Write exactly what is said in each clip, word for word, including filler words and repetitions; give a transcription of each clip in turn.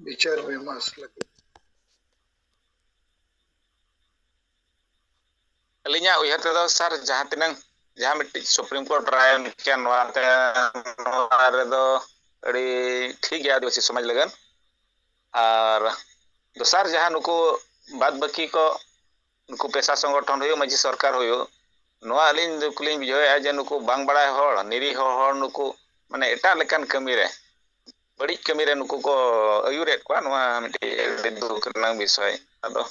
ᱵᱤᱪᱟᱹᱨ ᱵᱤᱢᱟᱥ ᱞᱟᱹᱜᱤᱫ᱾ ᱟᱹᱞᱤᱧᱟᱜ ᱩᱭᱦᱟᱹᱨ ᱛᱮᱫᱚ ᱥᱟᱨ, ᱡᱟᱦᱟᱸ ᱛᱤᱱᱟᱹᱝ ᱡᱟᱦᱟᱸ ᱢᱤᱫᱴᱤᱡ ᱥᱩᱯᱨᱤᱢ ᱠᱳᱨᱴ ᱨᱟᱭ ᱮᱢ ᱠᱮᱭᱟ ᱱᱚᱣᱟ ᱛᱮ, ᱱᱚᱣᱟ ᱨᱮᱫᱚ ᱟᱹᱰᱤ ᱴᱷᱤᱠ ᱜᱮᱭᱟ ᱟᱹᱫᱤᱵᱟᱹᱥᱤ ᱥᱚᱢᱟᱡᱽ ᱞᱟᱹᱜᱤᱫ᱾ ᱟᱨ ᱫᱚᱥᱟᱨ ᱡᱟᱦᱟᱸ ᱱᱩᱠᱩ ᱵᱟᱫ ᱵᱟᱹᱠᱤ ᱠᱚ, ᱱᱩᱠᱩ ᱯᱮᱥᱟ ᱥᱚᱝᱜᱚᱴᱷᱚᱱ ᱦᱩᱭᱩᱜ, ᱢᱟᱹᱡᱷᱤ ᱥᱚᱨᱠᱟᱨ ᱦᱩᱭᱩᱜ, ᱱᱚᱣᱟ ᱟᱹᱞᱤᱧ ᱫᱚ ᱠᱩᱞᱤᱧ ᱵᱩᱡᱷᱟᱹᱣᱮᱫᱼᱟ ᱡᱮ ᱱᱩᱠᱩ ᱵᱟᱝ ᱵᱟᱲᱟᱭ ᱦᱚᱲ, ᱱᱤᱨᱤᱦᱚ ᱦᱚᱲ ᱱᱩᱠᱩ ᱢᱟᱱᱮ ᱮᱴᱟᱜ ᱞᱮᱠᱟᱱ ᱠᱟᱹᱢᱤ ᱨᱮ, ᱵᱟᱹᱲᱤᱡ ᱠᱟᱹᱢᱤ ᱨᱮ ᱱᱩᱠᱩ ᱠᱚ ᱟᱹᱭᱩᱨᱮᱫ ᱠᱚᱣᱟ᱾ ᱱᱚᱣᱟ ᱢᱤᱫᱴᱤᱡ ᱟᱹᱰᱤ ᱫᱩᱠ ᱨᱮᱱᱟᱜ ᱵᱤᱥᱚᱭ᱾ ᱟᱫᱚ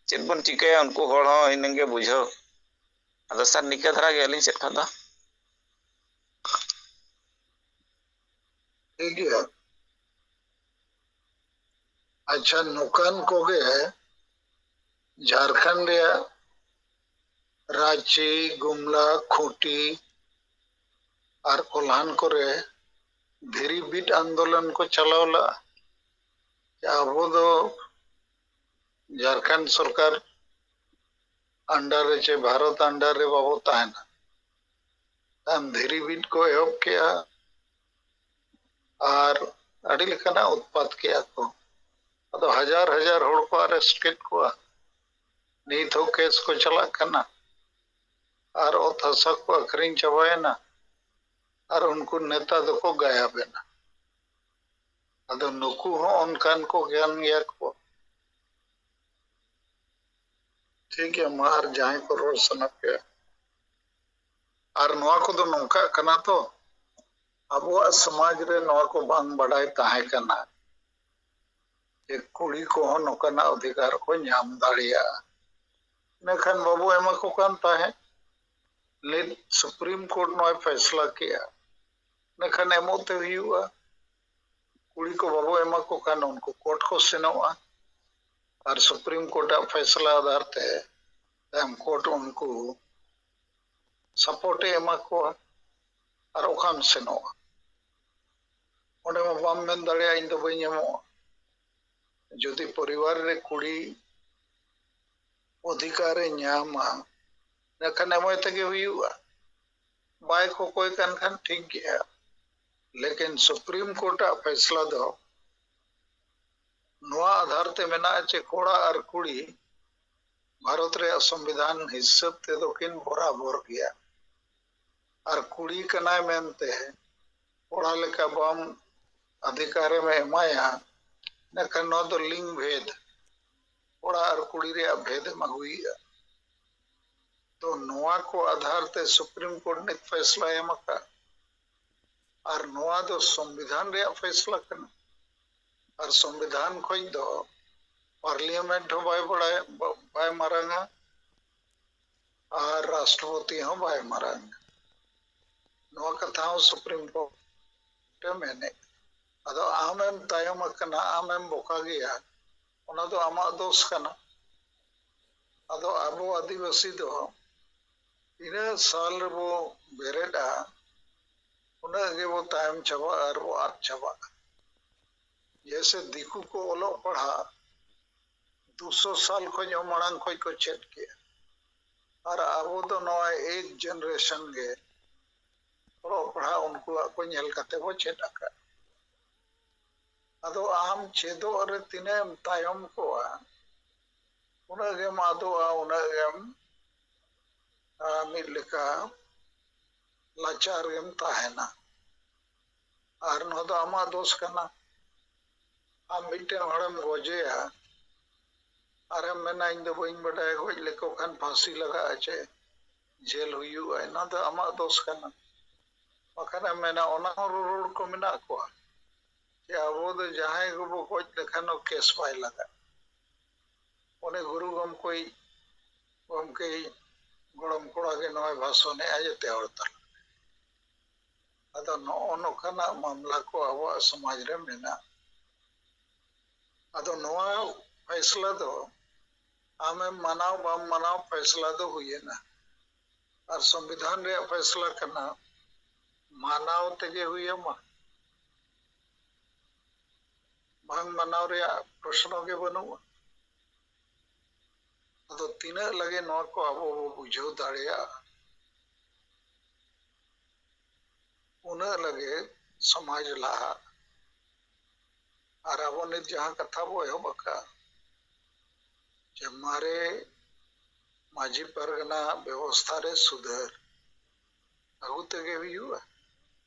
ᱪᱮᱫ ᱵᱚᱱ ᱪᱤᱠᱟᱹᱭᱟ, ᱩᱱᱠᱩ ᱦᱚᱲ ᱦᱚᱸ ᱤᱱᱟᱹᱝ ᱜᱮ ᱵᱩᱡᱷᱟᱹᱣ᱾ ᱟᱫᱚ ᱥᱟᱨ, ᱱᱤᱠᱟᱹ ᱫᱷᱟᱨᱟ ᱜᱮ ᱟᱹᱞᱤᱧ ᱥᱮᱫ ᱠᱷᱚᱱ ᱫᱚ᱾ ᱴᱷᱤᱠ ᱜᱮᱭᱟ᱾ ᱟᱪᱪᱷᱟ, ᱱᱚᱝᱠᱟᱱ ᱠᱚᱜᱮ ᱡᱷᱟᱲᱠᱷᱚᱸᱰ ᱨᱮᱭᱟᱜ ᱨᱟᱸᱪᱤ, ᱜᱩᱢᱞᱟ, ᱠᱷᱩᱸᱴᱤ ᱟᱨ ᱠᱚᱞᱦᱟᱱ ᱠᱚᱨᱮ ᱫᱷᱤᱨᱤ ᱵᱤᱫ ᱟᱱᱫᱳᱞᱚᱱ ᱠᱚ ᱪᱟᱞᱟᱣ ᱞᱮᱫᱼᱟ᱾ ᱟᱵᱚ ᱫᱚ ᱡᱷᱟᱲᱠᱷᱚᱸᱰ ᱥᱚᱨᱠᱟᱨ under ᱨᱮ ᱪᱮ ᱵᱷᱟᱨᱚᱛ under ᱨᱮ ᱵᱟᱵᱚ ᱛᱟᱦᱮᱱᱟ᱾ ᱛᱟᱭᱚᱢ ᱫᱷᱤᱨᱤ ᱵᱤᱫ ᱠᱚ ᱮᱦᱚᱵ ᱠᱮᱜᱼᱟ ᱟᱨ ᱟᱹᱰᱤ ᱞᱮᱠᱟᱱᱟᱜ ᱩᱛᱯᱟᱛ ᱠᱮᱜᱼᱟ ᱠᱚ᱾ ᱟᱫᱚ ᱦᱟᱡᱟᱨ ᱦᱟᱡᱟᱨ ᱦᱚᱲ ᱠᱚ arrest ᱠᱮᱫ ᱠᱚᱣᱟ᱾ ᱱᱤᱛ ᱦᱚᱸ case ᱠᱚ ᱪᱟᱞᱟᱜ ᱠᱟᱱᱟ ᱟᱨ ᱚᱛ ᱦᱟᱥᱟ ᱠᱚ ᱟᱹᱠᱷᱨᱤᱧ ᱪᱟᱵᱟᱭᱮᱱᱟ ᱟᱨ ᱩᱱᱠᱩ ᱱᱮᱛᱟ ᱫᱚᱠᱚ ᱜᱟᱭᱟᱵ ᱮᱱᱟ᱾ ᱟᱫᱚ ᱱᱩᱠᱩ ᱦᱚᱸ ᱚᱱᱠᱟᱱ ᱠᱚ ᱠᱟᱱ ᱜᱮᱭᱟ ᱠᱚ᱾ ᱴᱷᱤᱠ ᱜᱮᱭᱟ, ᱢᱟ ᱟᱨ ᱡᱟᱦᱟᱸᱭ ᱠᱚ ᱨᱚᱲ ᱥᱟᱱᱟ ᱯᱮᱭᱟ᱾ ᱟᱨ ᱱᱚᱣᱟ ᱠᱚᱫᱚ ᱱᱚᱝᱠᱟᱜ ᱠᱟᱱᱟ ᱛᱚ, ᱟᱵᱚᱣᱟᱜ ᱥᱚᱢᱟᱡᱽ ᱨᱮ ᱱᱚᱣᱟ ᱠᱚ ᱵᱟᱝ ᱵᱟᱰᱟᱭ ᱛᱟᱦᱮᱸ ᱠᱟᱱᱟ ᱡᱮ ᱠᱩᱲᱤ ᱠᱚᱦᱚᱸ ᱱᱚᱝᱠᱟᱱᱟᱜ ᱚᱫᱷᱤᱠᱟᱨ ᱠᱚ ᱧᱟᱢ ᱫᱟᱲᱮᱭᱟᱜᱼᱟ᱾ ᱤᱱᱟᱹᱠᱷᱟᱱ ᱵᱟᱵᱚ ᱮᱢᱟ ᱠᱚ ᱠᱟᱱ ᱛᱟᱦᱮᱸᱫ᱾ ᱱᱤᱛ ᱥᱩᱯᱨᱤᱢ ᱠᱳᱨᱴ ᱱᱚᱣᱟᱭ ᱯᱷᱮᱥᱞᱟ ᱠᱮᱜᱼᱟ, ᱤᱱᱟᱹᱠᱷᱟᱱ ᱮᱢᱚᱜ ᱛᱮ ᱦᱩᱭᱩᱜᱼᱟ᱾ ᱠᱩᱲᱤ ᱠᱚ ᱵᱟᱵᱚ ᱮᱢᱟ ᱠᱚ ᱠᱷᱟᱱ ᱩᱱᱠᱩ ᱠᱳᱨᱴ ᱠᱚ ᱥᱮᱱᱚᱜᱼᱟ ᱟᱨ ᱥᱩᱯᱨᱤᱢ ᱠᱳᱨᱴ ᱟᱜ ᱯᱷᱮᱥᱞᱟ ᱟᱫᱷᱟᱨ ᱛᱮ ᱛᱟᱭᱚᱢ ᱠᱳᱨᱴ ᱩᱱᱠᱩ support ᱮ ᱮᱢᱟ ᱠᱚᱣᱟ᱾ ᱟᱨ ᱚᱠᱟᱢ ᱥᱮᱱᱚᱜᱼᱟ? ᱚᱸᱰᱮ ᱢᱟ ᱵᱟᱢ ᱢᱮᱱ ᱫᱟᱲᱮᱭᱟᱜᱼᱟ, "ᱤᱧ ᱫᱚ ᱵᱟᱹᱧ ᱮᱢᱚᱜᱼᱟ᱾" ᱡᱩᱫᱤ ᱯᱚᱨᱤᱵᱟᱨ ᱨᱮ ᱠᱩᱲᱤ ᱚᱫᱷᱤᱠᱟᱨ ᱮ ᱧᱟᱢᱟ, ᱤᱱᱟᱹᱠᱷᱟᱱ ᱮᱢᱟᱭ ᱛᱮᱜᱮ ᱦᱩᱭᱩᱜᱼᱟ᱾ ᱵᱟᱭ ᱠᱚᱠᱚᱭ ᱠᱟᱱ ᱠᱷᱟᱱ ᱴᱷᱤᱠ ᱜᱮᱭᱟ, ᱞᱮᱠᱤᱱ ᱥᱩᱯᱨᱤᱢ ᱠᱳᱨᱴ ᱟᱜ ᱯᱷᱮᱥᱞᱟ ᱫᱚ ᱱᱚᱣᱟ ᱟᱫᱷᱟᱨ ᱛᱮ ᱢᱮᱱᱟᱜᱼᱟ ᱡᱮ ᱠᱚᱲᱟ ᱟᱨ ᱠᱩᱲᱤ ᱵᱷᱟᱨᱚᱛ ᱨᱮᱭᱟᱜ ᱥᱚᱝᱵᱤᱫᱷᱟᱱ ᱦᱤᱥᱟᱹᱵ ᱛᱮᱫᱚ ᱠᱤᱱ ᱵᱚᱨᱟᱵᱚᱨ ᱜᱮᱭᱟ᱾ ᱟᱨ ᱠᱩᱲᱤ ᱠᱟᱱᱟᱭ ᱢᱮᱱᱛᱮ ᱠᱚᱲᱟ ᱞᱮᱠᱟ ᱵᱟᱢ ᱚᱫᱷᱤᱠᱟᱨᱮᱢ ᱮᱢᱟᱭᱟ, ᱤᱱᱟᱹᱠᱷᱟᱱ ᱱᱚᱣᱟ ᱫᱚ ᱞᱤᱝ ᱵᱷᱮᱫ, ᱠᱚᱲᱟ ᱟᱨ ᱠᱩᱲᱤ ᱨᱮᱭᱟᱜ ᱵᱷᱮᱫ ᱮᱢ ᱟᱹᱜᱩᱭᱮᱫᱼᱟ᱾ ᱛᱚ ᱱᱚᱣᱟ ᱠᱚ ᱟᱫᱷᱟᱨ ᱛᱮ ᱥᱩᱯᱨᱤᱢ ᱠᱳᱨᱴ ᱱᱤᱛ ᱯᱷᱮᱥᱞᱟᱭ ᱮᱢ ᱟᱠᱟᱫ, ᱟᱨ ᱱᱚᱣᱟ ᱫᱚ ᱥᱚᱝᱵᱤᱫᱷᱟᱱ ᱨᱮᱭᱟᱜ ᱯᱷᱮᱥᱞᱟ ᱠᱟᱱᱟ᱾ ᱟᱨ ᱥᱚᱝᱵᱤᱫᱷᱟᱱ ᱠᱷᱚᱱ ᱫᱚ ᱯᱟᱨᱞᱤᱭᱟᱢᱮᱱᱴ ᱦᱚᱸ ᱵᱟᱭ ᱵᱟᱲᱟᱭ, ᱵᱟᱭ ᱢᱟᱨᱟᱝᱟ, ᱟᱨ ᱨᱟᱥᱴᱨᱚᱯᱚᱛᱤ ᱦᱚᱸ ᱵᱟᱭ ᱢᱟᱨᱟᱝᱟ᱾ ᱱᱚᱣᱟ ᱠᱟᱛᱷᱟ ᱦᱚᱸ ᱥᱩᱯᱨᱤᱢ ᱠᱳᱨᱴ ᱮ ᱢᱮᱱᱮᱫ᱾ ᱟᱫᱚ ᱟᱢᱮᱢ ᱛᱟᱭᱚᱢ ᱟᱠᱟᱱᱟ, ᱟᱢᱮᱢ ᱵᱚᱠᱟ ᱜᱮᱭᱟ, ᱚᱱᱟ ᱫᱚ ᱟᱢᱟᱜ ᱫᱳᱥ ᱠᱟᱱᱟ᱾ ᱟᱫᱚ ᱟᱵᱚ ᱟᱹᱫᱤᱵᱟᱹᱥᱤ ᱫᱚ ᱛᱤᱱᱟᱹᱜ ᱥᱟᱞ ᱨᱮᱵᱚ ᱵᱮᱨᱮᱫᱼᱟ, ᱩᱱᱟᱹᱜ ᱜᱮᱵᱚ ᱛᱟᱭᱚᱢ ᱪᱟᱵᱟᱜᱼᱟ ᱟᱨ ᱵᱚ ᱟᱫ ᱪᱟᱵᱟᱜᱼᱟ᱾ ᱡᱮᱭᱥᱮ ᱫᱤᱠᱩ ᱠᱚ ᱚᱞᱚᱜ ᱯᱟᱲᱦᱟᱜ ᱫᱩᱥᱚ ᱥᱟᱞ ᱠᱷᱚᱱ ᱦᱚᱸ ᱢᱟᱲᱟᱝ ᱠᱷᱚᱱ ᱠᱚ ᱪᱮᱫ ᱠᱮᱜᱼᱟ, ᱟᱨ ᱟᱵᱚ ᱫᱚ ᱱᱚᱣᱟ ᱮᱭᱤᱴ ᱡᱮᱱᱟᱨᱮᱥᱚᱱ ᱜᱮ ᱚᱞᱚᱜ ᱯᱟᱲᱦᱟᱜ ᱩᱱᱠᱩᱣᱟᱜ ᱠᱚ ᱧᱮᱞ ᱠᱟᱛᱮ ᱵᱚ ᱪᱮᱫ ᱟᱠᱟᱫ᱾ ᱟᱫᱚ ᱟᱢ ᱪᱮᱫᱚᱜ ᱨᱮ ᱛᱤᱱᱟᱹᱜ ᱮᱢ ᱛᱟᱭᱚᱢ ᱠᱚᱜᱼᱟ, ᱩᱱᱟᱹᱜ ᱜᱮᱢ ᱟᱫᱚᱜᱼᱟ, ᱩᱱᱟᱹᱜ ᱜᱮᱢ, ᱟᱨ ᱢᱤᱫ ᱞᱮᱠᱟ ᱞᱟᱪᱟᱨ ᱜᱮᱢ ᱛᱟᱦᱮᱱᱟ᱾ ᱟᱨ ᱱᱚᱣᱟ ᱫᱚ ᱟᱢᱟᱜ ᱫᱳᱥ ᱠᱟᱱᱟ᱾ ᱟᱢ ᱢᱤᱫᱴᱮᱱ ᱦᱚᱲᱮᱢ ᱜᱚᱡᱮᱭᱟ, ᱟᱨᱮᱢ ᱢᱮᱱᱟ, "ᱤᱧ ᱫᱚ ᱵᱟᱹᱧ ᱵᱟᱰᱟᱭᱟ, ᱜᱚᱡ ᱞᱮᱠᱚ ᱠᱷᱟᱱ ᱯᱷᱟᱸᱥᱤ ᱞᱟᱜᱟᱜᱼᱟ ᱪᱮ ᱡᱮᱞ ᱦᱩᱭᱩᱜᱼᱟ", ᱱᱚᱣᱟ ᱫᱚ ᱟᱢᱟᱜ ᱫᱳᱥ ᱠᱟᱱᱟ᱾ ᱵᱟᱠᱷᱟᱱ ᱮᱢ ᱢᱮᱱᱟ, ᱚᱱᱟ ᱦᱚᱸ ᱨᱚᱨᱚᱲ ᱠᱚ ᱢᱮᱱᱟᱜ ᱠᱚᱣᱟ ᱡᱮ ᱟᱵᱚ ᱫᱚ ᱡᱟᱦᱟᱸᱭ ᱜᱮᱵᱚ ᱜᱚᱡ ᱞᱮᱠᱷᱟᱱ ᱦᱚᱸ ᱠᱮᱥ ᱵᱟᱭ ᱞᱟᱜᱟᱜᱼᱟ᱾ ᱩᱱᱤ ᱜᱩᱨᱩ ᱜᱚᱢᱠᱮ, ᱜᱚᱢᱠᱮ ᱜᱚᱲᱚᱢ ᱠᱚᱲᱟ ᱜᱮ ᱱᱚᱣᱟᱭ ᱵᱷᱟᱥᱚᱱᱮᱜᱼᱟ ᱡᱮᱛᱮ ᱦᱚᱲ ᱛᱟᱞᱟ᱾ ᱟᱫᱚ ᱱᱚᱜᱼᱚ ᱱᱚᱝᱠᱟᱱᱟᱜ ᱢᱟᱢᱞᱟ ᱠᱚ ᱟᱵᱚᱣᱟᱜ ᱥᱚᱢᱟᱡᱽ ᱨᱮ ᱢᱮᱱᱟᱜᱼᱟ᱾ ᱟᱫᱚ ᱱᱚᱣᱟ ᱯᱷᱟᱭᱥᱞᱟ ᱫᱚ ᱟᱢᱮᱢ ᱢᱟᱱᱟᱣ ᱵᱟᱢ ᱢᱟᱱᱟᱣ, ᱯᱷᱟᱭᱥᱞᱟ ᱫᱚ ᱦᱩᱭᱮᱱᱟ᱾ ᱟᱨ ᱥᱚᱝᱵᱤᱫᱷᱟᱱ ᱨᱮᱭᱟᱜ ᱯᱷᱟᱭᱥᱞᱟ ᱠᱟᱱᱟ, ᱢᱟᱱᱟᱣ ᱛᱮᱜᱮ ᱦᱩᱭ ᱟᱢᱟ, ᱵᱟᱝ ᱢᱟᱱᱟᱣ ᱨᱮᱭᱟᱜ ᱯᱨᱚᱥᱱᱚ ᱜᱮ ᱵᱟᱹᱱᱩᱜᱼᱟ᱾ ᱟᱫᱚ ᱛᱤᱱᱟᱹᱜ ᱞᱟᱜᱮ ᱱᱚᱣᱟ ᱠᱚ ᱟᱵᱚ ᱵᱚ ᱵᱩᱡᱷᱟᱹᱣ ᱫᱟᱲᱮᱭᱟᱜᱼᱟ, ᱩᱱᱟᱹᱜ ᱞᱟᱜᱮ ᱥᱚᱢᱟᱡᱽ ᱞᱟᱦᱟᱜᱼᱟ᱾ ᱟᱨ ᱟᱵᱚ ᱱᱤᱛ ᱡᱟᱦᱟᱸ ᱠᱟᱛᱷᱟ ᱵᱚ ᱮᱦᱚᱵ ᱟᱠᱟᱫ, ᱡᱮ ᱢᱟᱨᱮ ᱢᱟᱹᱡᱷᱤ ᱯᱟᱨᱜᱟᱱᱟ ᱵᱮᱵᱚᱥᱛᱷᱟ ᱨᱮ ᱥᱩᱫᱷᱟᱹᱨ ᱟᱹᱜᱩ ᱛᱮᱜᱮ ᱦᱩᱭᱩᱜᱼᱟ᱾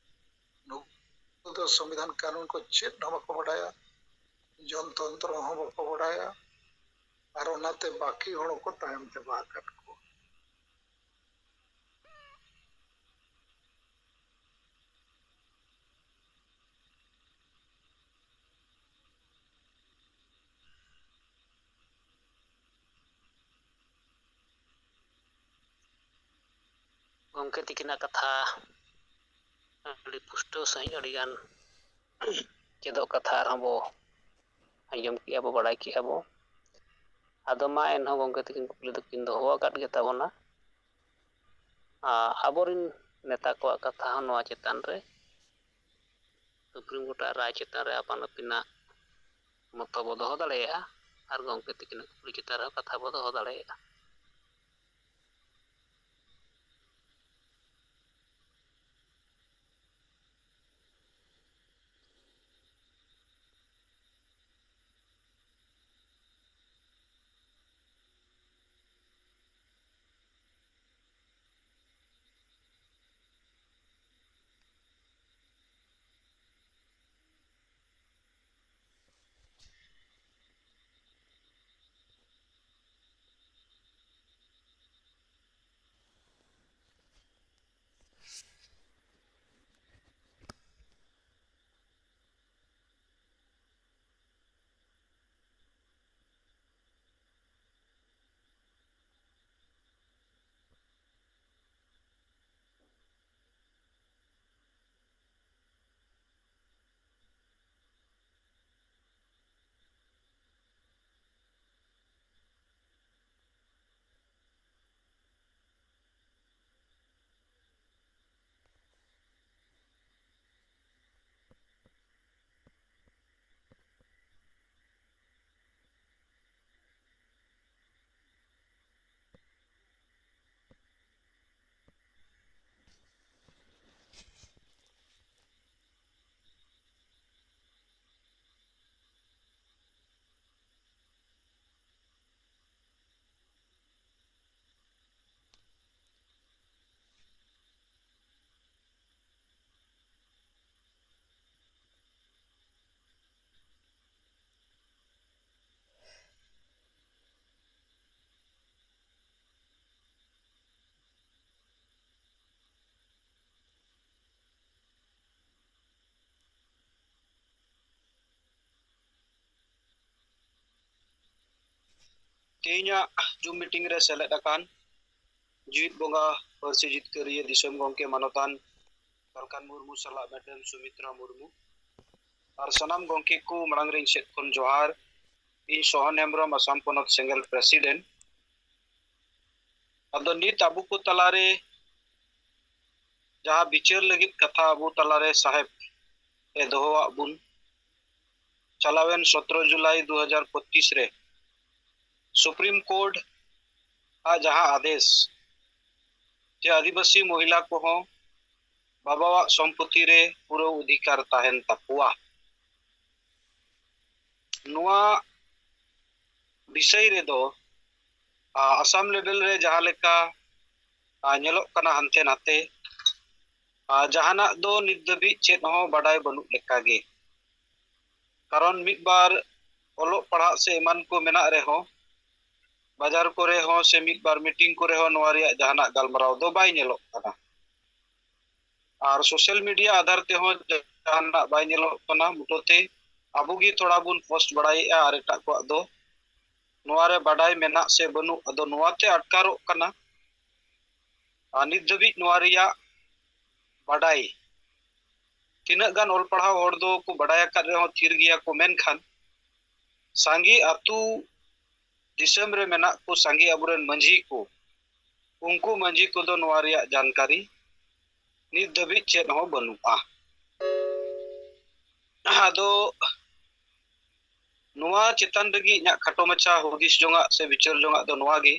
ᱱᱩᱠᱩ ᱫᱚ ᱥᱚᱝᱵᱤᱫᱷᱟᱱ ᱠᱟᱹᱱᱩᱱ ᱠᱚ ᱪᱮᱫ ᱦᱚᱸ ᱵᱟᱠᱚ ᱵᱟᱰᱟᱭᱟ, ᱡᱚᱱᱛᱚᱱᱛᱨᱚ ᱦᱚᱸ ᱵᱟᱠᱚ ᱵᱟᱰᱟᱭᱟ, ᱟᱨ ᱚᱱᱟᱛᱮ ᱵᱟᱹᱠᱤ ᱦᱚᱲ ᱠᱚ ᱛᱟᱭᱚᱢ ᱪᱟᱵᱟ ᱟᱠᱟᱫ ᱠᱚᱣᱟ᱾ ᱜᱚᱢᱠᱮ ᱛᱤᱠᱤᱱᱟᱜ ᱠᱟᱛᱷᱟ ᱟᱹᱰᱤ ᱯᱩᱥᱴᱟᱹᱣ ᱥᱟᱺᱦᱤᱡ ᱟᱹᱰᱤᱜᱟᱱ ᱪᱮᱫᱚᱜ ᱠᱟᱛᱷᱟ ᱟᱨᱦᱚᱸ ᱵᱚ ᱟᱸᱡᱚᱢ ᱠᱮᱜᱼᱟ ᱵᱚ, ᱵᱟᱲᱟᱭ ᱠᱮᱜᱼᱟ ᱵᱚ᱾ ᱟᱫᱚ ᱢᱟ ᱮᱱᱦᱚᱸ ᱜᱚᱢᱠᱮ ᱛᱤᱠᱤᱱ ᱠᱩᱠᱞᱤ ᱫᱚᱠᱤᱱ ᱫᱚᱦᱚ ᱟᱠᱟᱫ ᱜᱮ ᱛᱟᱵᱚᱱᱟ᱾ ᱟᱨ ᱟᱵᱚᱨᱤᱱ ᱱᱮᱛᱟ ᱠᱚᱣᱟᱜ ᱠᱟᱛᱷᱟ ᱦᱚᱸ ᱱᱚᱣᱟ ᱪᱮᱛᱟᱱ ᱨᱮ, ᱥᱩᱯᱨᱤᱢ ᱠᱳᱨᱴᱟᱜ ᱨᱟᱭ ᱪᱮᱛᱟᱱ ᱨᱮ ᱟᱯᱟᱱ ᱟᱹᱯᱤᱱᱟᱜ ᱢᱚᱛᱚ ᱵᱚ ᱫᱚᱦᱚ ᱫᱟᱲᱮᱭᱟᱜᱼᱟ, ᱟᱨ ᱜᱚᱢᱠᱮ ᱛᱤᱠᱤᱱᱟᱜ ᱠᱩᱠᱞᱤ ᱪᱮᱛᱟᱱ ᱨᱮᱦᱚᱸ ᱠᱟᱛᱷᱟ ᱵᱚ ᱫᱚᱦᱚ ᱫᱟᱲᱮᱭᱟᱜᱼᱟ᱾ ᱛᱮᱦᱮᱧᱟᱜ ᱡᱩᱢ ᱢᱤᱴᱤᱝ ᱨᱮ ᱥᱮᱞᱮᱫ ᱟᱠᱟᱱ ᱡᱤᱣᱤᱫ ᱵᱚᱸᱜᱟ ᱯᱟᱹᱨᱥᱤ ᱡᱤᱛᱠᱟᱹᱨᱤᱭᱟᱹ ᱫᱤᱥᱚᱢ ᱜᱚᱢᱠᱮ ᱢᱟᱱᱚᱛᱟᱱ ᱯᱷᱟᱞᱠᱟᱱ ᱢᱩᱨᱢᱩ ᱥᱟᱞᱟᱜ ᱢᱮᱰᱟᱢ ᱥᱩᱢᱤᱛᱨᱟ ᱢᱩᱨᱢᱩ ᱟᱨ ᱥᱟᱱᱟᱢ ᱜᱚᱢᱠᱮ ᱠᱚ ᱢᱟᱲᱟᱝ ᱨᱮ ᱤᱧ ᱥᱮᱫ ᱠᱷᱚᱱ ᱡᱚᱦᱟᱨ᱾ ᱤᱧ ᱥᱚᱦᱚᱱ ᱦᱮᱢᱵᱨᱚᱢ, ᱟᱥᱟᱢ ᱯᱚᱱᱚᱛ ᱥᱮᱸᱜᱮᱞ ᱯᱨᱮᱥᱤᱰᱮᱱᱴ᱾ ᱟᱫᱚ ᱱᱤᱛ ᱟᱵᱚ ᱠᱚ ᱛᱟᱞᱟᱨᱮ ᱡᱟᱦᱟᱸ ᱵᱤᱪᱟᱹᱨ ᱞᱟᱹᱜᱤᱫ ᱠᱟᱛᱷᱟ ᱟᱵᱚ ᱛᱟᱞᱟᱨᱮ ᱥᱟᱦᱮᱵ ᱮ ᱫᱚᱦᱚᱣᱟᱜ ᱵᱚᱱ, ᱪᱟᱞᱟᱣᱮᱱ ᱥᱚᱛᱨᱚ ᱡᱩᱞᱟᱭ ᱫᱩ ᱦᱟᱡᱟᱨ ᱯᱚᱸᱪᱤᱥ ᱨᱮ ᱥᱩᱯᱨᱤᱢ ᱠᱳᱨᱴ ᱟᱜ ᱡᱟᱦᱟᱸ ᱟᱫᱮᱥ ᱡᱮ ᱟᱹᱫᱤᱵᱟᱹᱥᱤ ᱢᱚᱦᱤᱞᱟ ᱠᱚᱦᱚᱸ ᱵᱟᱵᱟᱣᱟᱜ ᱥᱚᱢᱯᱚᱛᱤ ᱨᱮ ᱯᱩᱨᱟᱹ ᱚᱫᱷᱤᱠᱟᱨ ᱛᱟᱦᱮᱱ ᱛᱟᱠᱚᱣᱟ, ᱱᱚᱣᱟ ᱵᱤᱥᱚᱭ ᱨᱮᱫᱚ ᱟ, ᱟᱥᱟᱢ ᱞᱮᱵᱮᱞ ᱨᱮ ᱡᱟᱦᱟᱸ ᱞᱮᱠᱟ ᱟ, ᱧᱮᱞᱚᱜ ᱠᱟᱱᱟ ᱦᱟᱱᱛᱮ ᱱᱟᱛᱮ, ᱟ, ᱡᱟᱦᱟᱱᱟᱜ ᱫᱚ ᱱᱤᱛ ᱫᱷᱟᱹᱵᱤᱡ ᱪᱮᱫ ᱦᱚᱸ ᱵᱟᱰᱟᱭ ᱵᱟᱹᱱᱩᱜ ᱞᱮᱠᱟᱜᱮ᱾ ᱠᱟᱨᱚᱱ ᱢᱤᱫ ᱵᱟᱨ ᱚᱞᱚᱜ ᱯᱟᱲᱦᱟᱜ ᱥᱮ ᱮᱢᱟᱱ ᱠᱚ ᱢᱮᱱᱟᱜ ᱨᱮᱦᱚᱸ, ᱵᱟᱡᱟᱨ ᱠᱚᱨᱮ ᱦᱚᱸ ᱥᱮ ᱢᱤᱫ ᱵᱟᱨ ᱢᱤᱴᱤᱝ ᱠᱚᱨᱮ ᱦᱚᱸ ᱱᱚᱣᱟ ᱨᱮᱭᱟᱜ ᱡᱟᱦᱟᱱᱟᱜ ᱜᱟᱞᱢᱟᱨᱟᱣ ᱫᱚ ᱵᱟᱭ ᱧᱮᱞᱚᱜ ᱠᱟᱱᱟ᱾ ᱟᱨ ᱥᱳᱥᱟᱞ ᱢᱤᱰᱤᱭᱟ ᱟᱫᱷᱟᱨ ᱛᱮᱦᱚᱸ ᱡᱟᱦᱟᱱᱟᱜ ᱵᱟᱭ ᱧᱮᱞᱚᱜ ᱠᱟᱱᱟ ᱢᱩᱴᱟᱹᱛᱮ᱾ ᱟᱵᱚ ᱜᱮ ᱛᱷᱚᱲᱟ ᱵᱚᱱ ᱯᱳᱥᱴ ᱵᱟᱲᱟᱭᱮᱫᱼᱟ ᱟᱨ ᱮᱴᱟᱜ ᱠᱚᱣᱟᱜ ᱫᱚ ᱱᱚᱣᱟ ᱨᱮ ᱵᱟᱰᱟᱭ ᱢᱮᱱᱟᱜ ᱥᱮ ᱵᱟᱹᱱᱩᱜ, ᱟᱫᱚ ᱱᱚᱣᱟᱛᱮ ᱟᱴᱠᱟᱨᱚᱜ ᱠᱟᱱᱟ᱾ ᱟᱨ ᱱᱤᱛ ᱫᱷᱟᱹᱵᱤᱡ ᱱᱚᱣᱟ ᱨᱮᱭᱟᱜ ᱵᱟᱰᱟᱭ ᱛᱤᱱᱟᱹᱜ ᱜᱟᱱ ᱚᱞ ᱯᱟᱲᱦᱟᱣ ᱦᱚᱲ ᱫᱚ ᱠᱚ ᱵᱟᱰᱟᱭ ᱟᱠᱟᱫ ᱨᱮᱦᱚᱸ ᱛᱷᱤᱨ ᱜᱮᱭᱟ ᱠᱚ, ᱢᱮᱱᱠᱷᱟᱱ ᱥᱟᱸᱜᱮ ᱟᱹᱛᱩ ᱫᱤᱥᱚᱢ ᱨᱮ ᱢᱮᱱᱟᱜ ᱠᱚ ᱥᱟᱸᱜᱮ ᱟᱵᱚᱨᱮᱱ ᱢᱟᱹᱡᱷᱤ ᱠᱚ, ᱩᱱᱠᱩ ᱢᱟᱹᱡᱷᱤ ᱠᱚᱫᱚ ᱱᱚᱣᱟ ᱨᱮᱭᱟᱜ ᱡᱟᱱᱠᱟᱨᱤ ᱱᱤᱛ ᱫᱷᱟᱹᱵᱤᱡ ᱪᱮᱫ ᱦᱚᱸ ᱵᱟᱹᱱᱩᱜᱼᱟ᱾ ᱟᱫᱚ ᱱᱚᱣᱟ ᱪᱮᱛᱟᱱ ᱨᱮᱜᱮ ᱤᱧᱟᱹᱜ ᱠᱷᱟᱴᱚ ᱢᱟᱪᱷᱟ ᱦᱩᱫᱤᱥ ᱡᱚᱝᱟᱜ ᱥᱮ ᱵᱤᱪᱟᱹᱨ ᱡᱚᱝᱟᱜ ᱫᱚ ᱱᱚᱣᱟ ᱜᱮ,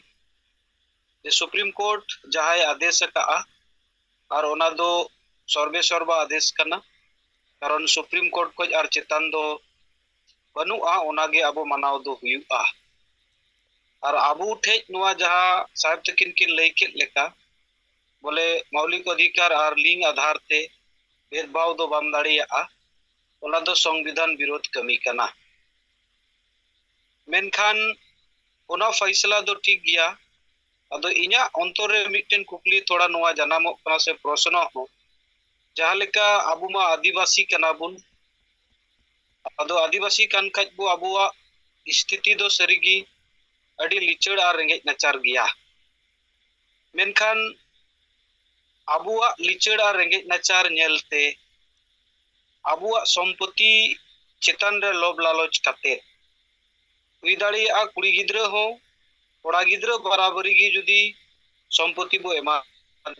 ᱡᱮ ᱥᱩᱯᱨᱤᱢ ᱠᱳᱨᱴ ᱡᱟᱦᱟᱸᱭ ᱟᱫᱮᱥ ᱟᱠᱟᱫᱼᱟ, ᱟᱨ ᱚᱱᱟ ᱫᱚ ᱥᱚᱨᱵᱮ ᱥᱚᱨᱵᱟ ᱟᱫᱮᱥ ᱠᱟᱱᱟ, ᱠᱟᱨᱚᱱ ᱥᱩᱯᱨᱤᱢ ᱠᱳᱨᱴ ᱠᱷᱚᱱ ᱟᱨ ᱪᱮᱛᱟᱱ ᱫᱚ ᱵᱟᱹᱱᱩᱜᱼᱟ, ᱚᱱᱟᱜᱮ ᱟᱵᱚ ᱢᱟᱱᱟᱣ ᱫᱚ ᱦᱩᱭᱩᱜᱼᱟ᱾ ᱟᱨ ᱟᱵᱚ ᱴᱷᱮᱡ ᱱᱚᱣᱟ ᱡᱟᱦᱟᱸ ᱥᱟᱦᱮᱵ ᱛᱟᱹᱠᱤᱱ ᱠᱤᱱ ᱞᱟᱹᱭ ᱠᱮᱫ ᱞᱮᱠᱟ, ᱵᱚᱞᱮ ᱢᱳᱣᱞᱤᱠ ᱚᱫᱷᱤᱠᱟᱨ ᱟᱨ ᱞᱤᱝ ᱟᱫᱷᱟᱨ ᱛᱮ ᱵᱷᱮᱫᱽᱵᱷᱟᱣ ᱫᱚ ᱵᱟᱢ ᱫᱟᱲᱮᱭᱟᱜᱼᱟ, ᱚᱱᱟ ᱫᱚ ᱥᱚᱝᱵᱤᱫᱷᱟᱱ ᱵᱤᱨᱳᱫᱷ ᱠᱟᱹᱢᱤ ᱠᱟᱱᱟ᱾ ᱢᱮᱱᱠᱷᱟᱱ ᱚᱱᱟ ᱯᱷᱟᱭᱥᱟᱞᱟ ᱫᱚ ᱴᱷᱤᱠ ᱜᱮᱭᱟ᱾ ᱟᱫᱚ ᱤᱧᱟᱹᱜ ᱚᱱᱛᱚᱨ ᱨᱮ ᱢᱤᱫᱴᱮᱱ ᱠᱩᱠᱞᱤ ᱛᱷᱚᱲᱟ ᱱᱚᱣᱟ ᱡᱟᱱᱟᱢᱚᱜ ᱠᱟᱱᱟ ᱥᱮ ᱯᱨᱚᱥᱱᱚ ᱦᱚᱸ, ᱡᱟᱦᱟᱸ ᱞᱮᱠᱟ ᱟᱵᱚ ᱢᱟ ᱟᱹᱫᱤᱵᱟᱹᱥᱤ ᱠᱟᱱᱟ ᱵᱚᱱ, ᱟᱫᱚ ᱟᱹᱫᱤᱵᱟᱹᱥᱤ ᱠᱟᱱ ᱠᱷᱟᱡ ᱵᱚ ᱟᱵᱚᱣᱟᱜ ᱥᱛᱷᱤᱛᱤ ᱫᱚ ᱥᱟᱹᱨᱤᱜᱮ ᱟᱹᱰᱤ ᱞᱤᱪᱟᱹᱲ ᱟᱨ ᱨᱮᱸᱜᱮᱡ ᱱᱟᱪᱟᱨ ᱜᱮᱭᱟ᱾ ᱢᱮᱱᱠᱷᱟᱱ ᱟᱵᱚᱣᱟᱜ ᱞᱤᱪᱟᱹᱲ ᱟᱨ ᱨᱮᱸᱜᱮᱡ ᱱᱟᱪᱟᱨ ᱧᱮᱞᱛᱮ ᱟᱵᱚᱣᱟᱜ ᱥᱚᱢᱯᱚᱛᱤ ᱪᱮᱛᱟᱱ ᱨᱮ ᱞᱚᱵᱽ ᱞᱟᱞᱚᱪ ᱠᱟᱛᱮ, ᱦᱩᱭ ᱫᱟᱲᱮᱭᱟᱜᱼᱟ ᱠᱩᱲᱤ ᱜᱤᱫᱽᱨᱟᱹ ᱦᱚᱸ ᱠᱚᱲᱟ ᱜᱤᱫᱽᱨᱟᱹ ᱵᱟᱨᱟᱵᱟᱨᱤ ᱜᱮ ᱡᱩᱫᱤ ᱥᱚᱢᱯᱚᱛᱤ ᱵᱚ ᱮᱢᱟ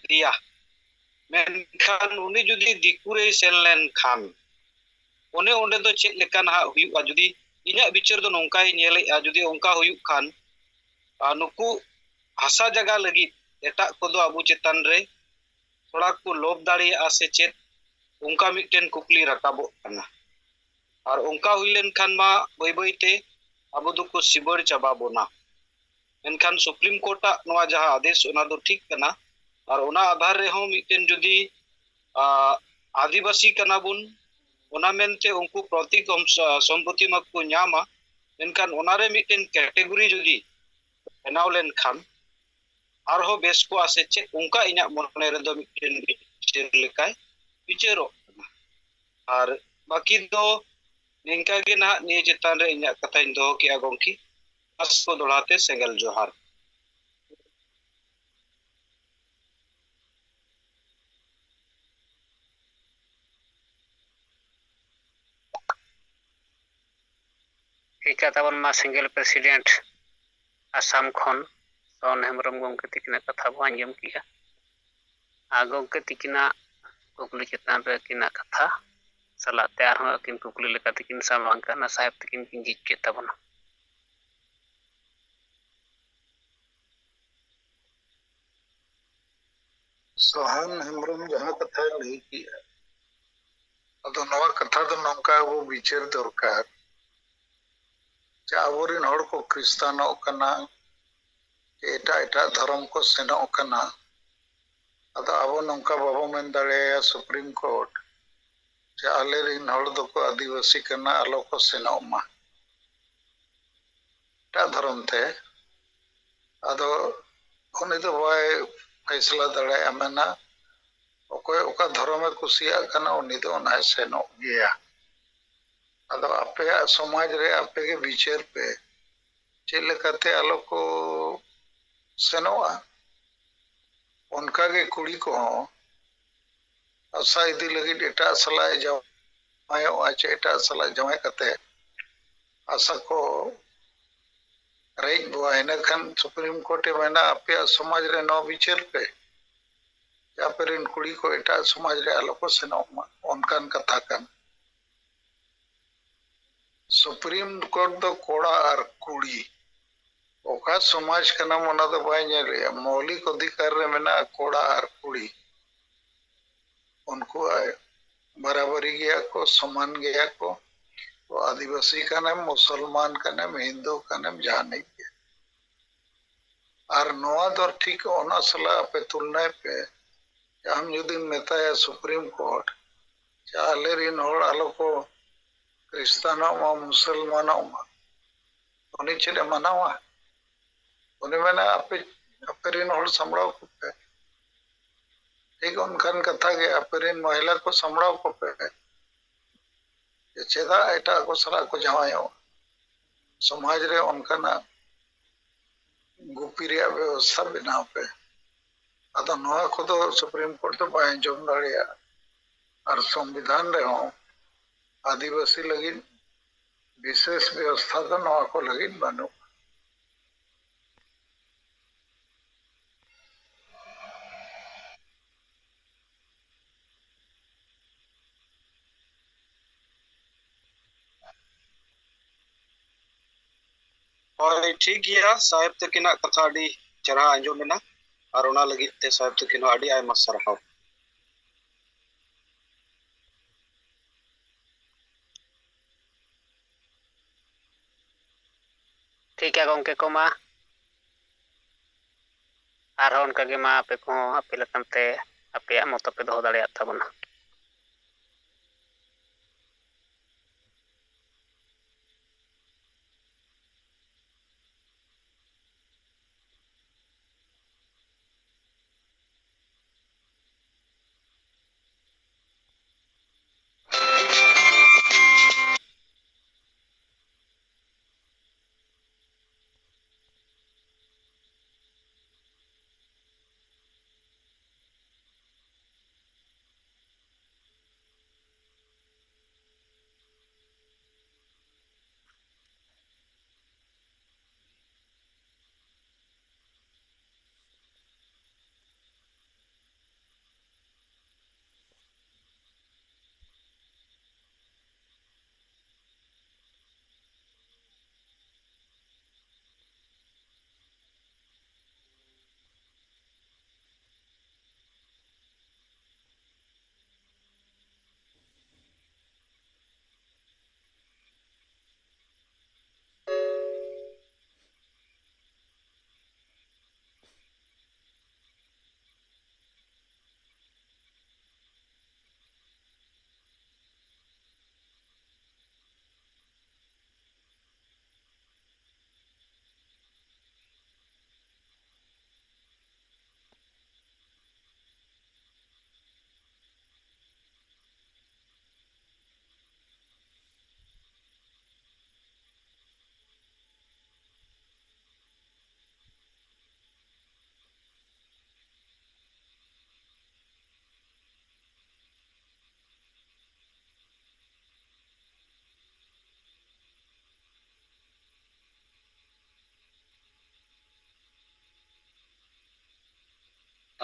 ᱫᱮᱭᱟ, ᱢᱮᱱᱠᱷᱟᱱ ᱩᱱᱤ ᱡᱩᱫᱤ ᱫᱤᱠᱩ ᱨᱮᱭ ᱥᱮᱱ ᱞᱮᱱᱠᱷᱟᱱ, ᱚᱱᱮ ᱚᱸᱰᱮ ᱫᱚ ᱪᱮᱫ ᱞᱮᱠᱟ ᱱᱟᱦᱟᱜ ᱦᱩᱭᱩᱜᱼᱟ? ᱡᱩᱫᱤ ᱤᱧᱟᱹᱜ ᱵᱤᱪᱟᱹᱨ ᱫᱚ ᱱᱚᱝᱠᱟᱭ ᱧᱮᱞᱮᱜᱼᱟ, ᱡᱩᱫᱤ ᱚᱱᱠᱟ ᱦᱩᱭᱩᱜ ᱠᱷᱟᱱ, ᱟᱨ ᱱᱩᱠᱩ ᱦᱟᱥᱟ ᱡᱟᱭᱜᱟ ᱞᱟᱹᱜᱤᱫ ᱮᱴᱟᱜ ᱠᱚᱫᱚ ᱟᱵᱚ ᱪᱮᱛᱟᱱ ᱨᱮ ᱛᱷᱚᱲᱟ ᱠᱚ ᱞᱳᱵᱷ ᱫᱟᱲᱮᱭᱟᱜᱼᱟ ᱥᱮ ᱪᱮᱫ, ᱚᱱᱠᱟ ᱢᱤᱫᱴᱮᱱ ᱠᱩᱠᱞᱤ ᱨᱟᱠᱟᱵᱚᱜ ᱠᱟᱱᱟ᱾ ᱟᱨ ᱚᱱᱠᱟ ᱦᱩᱭ ᱞᱮᱱᱠᱷᱟᱱ ᱢᱟ ᱵᱟᱹᱭ ᱵᱟᱹᱭ ᱛᱮ ᱟᱵᱚ ᱫᱚᱠᱚ ᱥᱤᱵᱟᱹᱲ ᱪᱟᱵᱟ ᱵᱚᱱᱟ᱾ ᱢᱮᱱᱠᱷᱟᱱ ᱥᱩᱯᱨᱤᱢ ᱠᱳᱨᱴᱟᱜ ᱱᱚᱣᱟ ᱡᱟᱦᱟᱸ ᱟᱫᱮᱥ, ᱚᱱᱟ ᱫᱚ ᱴᱷᱤᱠ ᱠᱟᱱᱟ᱾ ᱟᱨ ᱚᱱᱟ ᱟᱫᱷᱟᱨ ᱨᱮᱦᱚᱸ ᱢᱤᱫᱴᱮᱱ ᱡᱩᱫᱤ, ᱟ, ᱟᱹᱫᱤᱵᱟᱹᱥᱤ ᱠᱟᱱᱟ ᱵᱚᱱ, ᱚᱱᱟ ᱢᱮᱱᱛᱮ ᱩᱱᱠᱩ ᱯᱨᱚᱛᱤ ᱠᱚᱢ ᱥᱟ-, ᱥᱚᱢᱯᱚᱛᱤ ᱢᱟᱠᱚ ᱧᱟᱢᱟ, ᱢᱮᱱᱠᱷᱟᱱ ᱚᱱᱟᱨᱮ ᱢᱤᱫᱴᱮᱱ ᱠᱮᱴᱮᱜᱚᱨᱤ ᱡᱩᱫᱤ ᱵᱮᱱᱟᱣ ᱞᱮᱱᱠᱷᱟᱱ ᱟᱨᱦᱚᱸ ᱵᱮᱥ ᱠᱚᱜᱼᱟ ᱥᱮ ᱪᱮᱫ, ᱚᱱᱠᱟ ᱤᱧᱟᱹᱜ ᱢᱚᱱᱮ ᱨᱮᱫᱚ ᱢᱤᱫᱴᱮᱱ ᱵᱤᱪᱟᱹᱨ ᱞᱮᱠᱟᱭ ᱵᱤᱪᱟᱹᱨᱚᱜ ᱠᱟᱱᱟ᱾ ᱟᱨ ᱵᱟᱹᱠᱤ ᱫᱚ ᱱᱤᱝᱠᱟ ᱜᱮ ᱱᱟᱦᱟᱜ ᱱᱤᱭᱟᱹ ᱪᱮᱛᱟᱱ ᱨᱮ ᱤᱧᱟᱹᱜ ᱠᱟᱛᱷᱟᱧ ᱫᱚᱦᱚ ᱠᱮᱜᱼᱟ ᱜᱚᱢᱠᱮ᱾ ᱟᱨ ᱠᱚ ᱫᱚᱦᱲᱟ ᱛᱮ ᱥᱮᱸᱜᱮᱞ ᱡᱚᱦᱟᱨ᱾ ᱴᱷᱤᱠᱟ ᱛᱟᱵᱚᱱ ᱢᱟ ᱥᱮᱸᱜᱮᱞ ᱯᱨᱮᱥᱤᱰᱮᱱᱴ ᱟᱥᱟᱢ ᱠᱷᱚᱱ ᱥᱚᱱ ᱦᱮᱢᱵᱨᱚᱢ ᱜᱚᱢᱠᱮ ᱛᱤᱠᱤᱱᱟᱜ ᱠᱟᱛᱷᱟ ᱵᱚᱱ ᱟᱸᱡᱚᱢ ᱠᱮᱜᱼᱟ᱾ ᱟᱨ ᱜᱚᱢᱠᱮ ᱛᱤᱠᱤᱱᱟᱜ ᱠᱩᱠᱞᱤ ᱪᱮᱛᱟᱱ ᱨᱮ ᱟᱹᱠᱤᱱᱟᱜ ᱠᱟᱛᱷᱟ ᱥᱟᱞᱟᱜ ᱛᱮ ᱟᱨᱦᱚᱸ ᱟᱹᱠᱤᱱ ᱠᱩᱠᱞᱤ ᱞᱮᱠᱟ ᱛᱮᱠᱤᱱ ᱥᱟᱢᱟᱝ ᱠᱟᱱᱟ, ᱥᱟᱦᱮᱵᱽ ᱛᱤᱠᱤᱱ ᱠᱤᱱ ᱡᱷᱤᱡ ᱠᱮᱫ ᱛᱟᱵᱚᱱᱟ᱾ ᱥᱚᱦᱟᱱ ᱦᱮᱢᱵᱨᱚᱢ ᱡᱟᱦᱟᱸ ᱠᱟᱛᱷᱟᱭ ᱞᱟᱹᱭ ᱠᱮᱜᱼᱟ, ᱟᱫᱚ ᱱᱚᱣᱟ ᱠᱟᱛᱷᱟ ᱫᱚ ᱱᱚᱝᱠᱟ ᱟᱵᱚ ᱵᱤᱪᱟᱹᱨ ᱫᱚᱨᱠᱟᱨ ᱡᱮ ᱟᱵᱚᱨᱮᱱ ᱦᱚᱲ ᱠᱚ ᱠᱷᱨᱤᱥᱴᱟᱱᱚᱜ ᱠᱟᱱᱟ, ᱡᱮ ᱮᱴᱟᱜ ᱮᱴᱟᱜ ᱫᱷᱚᱨᱚᱢ ᱠᱚ ᱥᱮᱱᱚᱜ ᱠᱟᱱᱟ᱾ ᱟᱫᱚ ᱟᱵᱚ ᱱᱚᱝᱠᱟ ᱵᱟᱵᱚ ᱢᱮᱱ ᱫᱟᱲᱮᱭᱟᱭᱟ ᱥᱩᱯᱨᱤᱢ ᱠᱳᱨᱴ ᱡᱮ ᱟᱞᱮᱨᱮᱱ ᱦᱚᱲ ᱫᱚᱠᱚ ᱟᱹᱫᱤᱵᱟᱹᱥᱤ ᱠᱟᱱᱟ, ᱟᱞᱚ ᱠᱚ ᱥᱮᱱᱚᱜ ᱢᱟ ᱮᱴᱟᱜ ᱫᱷᱚᱨᱚᱢ ᱛᱮ᱾ ᱟᱫᱚ ᱩᱱᱤ ᱫᱚ ᱵᱟᱭ ᱯᱷᱟᱭᱥᱟᱞᱟ ᱫᱟᱲᱮᱭᱟᱜᱼᱟ, ᱢᱮᱱᱟ ᱚᱠᱚᱭ ᱚᱠᱟ ᱫᱷᱚᱨᱚᱢᱮ ᱠᱩᱥᱤᱭᱟᱜ ᱠᱟᱱᱟ ᱩᱱᱤ ᱫᱚ ᱚᱱᱟᱭ ᱥᱮᱱᱚᱜ ᱜᱮᱭᱟ᱾ ᱟᱫᱚ ᱟᱯᱮᱭᱟᱜ ᱥᱚᱢᱟᱡᱽ ᱨᱮ ᱟᱯᱮ ᱜᱮ ᱵᱤᱪᱟᱹᱨ ᱯᱮ, ᱪᱮᱫ ᱞᱮᱠᱟᱛᱮ ᱟᱞᱚ ᱠᱚ ᱥᱮᱱᱚᱜᱼᱟ, ᱚᱱᱠᱟᱜᱮ ᱠᱩᱲᱤ ᱠᱚᱦᱚᱸ ᱟᱥᱟ ᱤᱫᱤ ᱞᱟᱹᱜᱤᱫ ᱮᱴᱟᱜ ᱥᱟᱞᱟᱜ ᱮ ᱡᱟᱶᱟᱭᱚᱜᱼᱟ ᱪᱮ ᱮᱴᱟᱜ ᱥᱟᱞᱟᱜ ᱡᱟᱶᱟᱭ ᱠᱟᱛᱮ ᱟᱥᱟ ᱠᱚ ᱨᱮᱡ ᱵᱚᱣᱟ᱾ ᱤᱱᱟᱹᱠᱷᱟᱱ ᱥᱩᱯᱨᱤᱢ ᱠᱳᱨᱴ ᱮ ᱢᱮᱱᱟ, ᱟᱯᱮᱭᱟᱜ ᱥᱚᱢᱟᱡᱽ ᱨᱮ ᱱᱚᱣᱟ ᱵᱤᱪᱟᱹᱨ ᱯᱮ ᱡᱮ ᱟᱯᱮ ᱨᱮᱱ ᱠᱩᱲᱤ ᱠᱚ ᱮᱴᱟᱜ ᱥᱚᱢᱟᱡᱽ ᱨᱮ ᱟᱞᱚ ᱠᱚ ᱥᱮᱱᱚᱜ ᱢᱟ, ᱚᱱᱠᱟᱱ ᱠᱟᱛᱷᱟ ᱠᱟᱱᱟ᱾ ᱥᱩᱯᱨᱤᱢ ᱠᱳᱨᱴ ᱫᱚ ᱠᱚᱲᱟ ᱟᱨ ᱠᱩᱲᱤ, ᱚᱠᱟ ᱥᱚᱢᱟᱡᱽ ᱠᱟᱱᱟᱢ ᱚᱱᱟ ᱫᱚ ᱵᱟᱭ ᱧᱮᱞᱮᱜᱼᱟ᱾ ᱢᱳᱣᱞᱤᱠ ᱚᱫᱷᱤᱠᱟᱨ ᱨᱮ ᱢᱮᱱᱟᱜᱼᱟ ᱠᱚᱲᱟ ᱟᱨ ᱠᱩᱲᱤ, ᱩᱱᱠᱩᱣᱟᱜ ᱵᱟᱨᱟᱵᱟᱨᱤ ᱜᱮᱭᱟ ᱠᱚ, ᱥᱚᱢᱟᱱ ᱜᱮᱭᱟ ᱠᱚ᱾ ᱛᱚ ᱟᱹᱫᱤᱵᱟᱹᱥᱤ ᱠᱟᱱᱮᱢ, ᱢᱩᱥᱚᱞᱢᱟᱱ ᱠᱟᱱᱮᱢ, ᱦᱤᱱᱫᱩ ᱠᱟᱱᱮᱢ, ᱡᱟᱦᱟᱱᱤᱡ ᱜᱮ᱾ ᱟᱨ ᱱᱚᱣᱟ ᱫᱚ ᱴᱷᱤᱠ ᱚᱱᱟ ᱥᱟᱞᱟᱜ ᱟᱯᱮ ᱛᱩᱞᱱᱟᱭ ᱯᱮ᱾ ᱟᱢ ᱡᱩᱫᱤᱢ ᱢᱮᱛᱟᱭᱟ ᱥᱩᱯᱨᱤᱢ ᱠᱳᱨᱴ ᱡᱮ ᱟᱞᱮ ᱨᱮᱱ ᱦᱚᱲ ᱟᱞᱚ ᱠᱚ ᱠᱷᱨᱤᱥᱛᱟᱱᱚᱜ ᱢᱟ, ᱢᱩᱥᱚᱞᱢᱟᱱᱚᱜ ᱢᱟ, ᱩᱱᱤ ᱪᱮᱫ ᱮ ᱢᱟᱱᱟᱣᱟ? ᱩᱱᱤ ᱢᱮᱱᱟ, ᱟᱯᱮ, ᱟᱯᱮ ᱨᱮᱱ ᱦᱚᱲ ᱥᱟᱢᱵᱲᱟᱣ ᱠᱚᱯᱮ᱾ ᱴᱷᱤᱠ ᱚᱱᱠᱟᱱ ᱠᱟᱛᱷᱟ ᱜᱮ, ᱟᱯᱮ ᱨᱮᱱ ᱢᱚᱦᱤᱞᱟ ᱠᱚ ᱥᱟᱢᱵᱲᱟᱣ ᱠᱚᱯᱮ᱾ ᱡᱮ ᱪᱮᱫᱟᱜ ᱮᱴᱟᱜ ᱠᱚ ᱥᱟᱞᱟᱜ ᱠᱚ ᱡᱟᱶᱟᱭᱚᱜᱼᱟ? ᱥᱚᱢᱟᱡᱽ ᱨᱮ ᱚᱱᱠᱟᱱᱟᱜ ᱜᱩᱯᱤ ᱨᱮᱭᱟᱜ ᱵᱮᱵᱚᱥᱛᱷᱟ ᱵᱮᱱᱟᱣ ᱯᱮ᱾ ᱟᱫᱚ ᱱᱚᱣᱟ ᱠᱚᱫᱚ ᱥᱩᱯᱨᱤᱢ ᱠᱳᱨᱴ ᱫᱚ ᱵᱟᱭ ᱟᱸᱡᱚᱢ ᱫᱟᱲᱮᱭᱟᱜᱼᱟ᱾ ᱟᱨ ᱥᱚᱝᱵᱤᱫᱷᱟᱱ ᱨᱮᱦᱚᱸ ᱟᱹᱫᱤᱵᱟᱹᱥᱤ ᱞᱟᱹᱜᱤᱫ ᱵᱤᱥᱮᱥ ᱵᱮᱵᱚᱥᱛᱷᱟ ᱫᱚ ᱱᱚᱣᱟ ᱠᱚ ᱞᱟᱹᱜᱤᱫ ᱵᱟᱹᱱᱩᱜᱼᱟ᱾ ᱦᱳᱭ, ᱴᱷᱤᱠ ᱜᱮᱭᱟ᱾ ᱥᱟᱦᱮᱵᱽ ᱛᱟᱹᱠᱤᱱᱟᱜ ᱠᱟᱛᱷᱟ ᱟᱹᱰᱤ ᱪᱮᱦᱨᱟ ᱟᱸᱡᱚᱢ ᱮᱱᱟ, ᱟᱨ ᱚᱱᱟ ᱞᱟᱹᱜᱤᱫ ᱛᱮ ᱥᱟᱦᱮᱵᱽ ᱛᱟᱹᱠᱤᱱ ᱦᱚᱸ ᱟᱹᱰᱤ ᱟᱭᱢᱟ ᱥᱟᱨᱦᱟᱣ᱾ ᱴᱷᱤᱠ ᱜᱮᱭᱟ ᱜᱚᱢᱠᱮ ᱠᱚ, ᱢᱟ ᱟᱨᱦᱚᱸ ᱚᱱᱠᱟ ᱜᱮ ᱢᱟ ᱟᱯᱮ ᱠᱚᱦᱚᱸ ᱟᱯᱮ ᱞᱮᱠᱟᱱ ᱛᱮ ᱟᱯᱮᱭᱟᱜ ᱢᱚᱛᱚ ᱯᱮ ᱫᱚᱦᱚ ᱫᱟᱲᱮᱭᱟᱜ ᱛᱟᱵᱚᱱᱟ᱾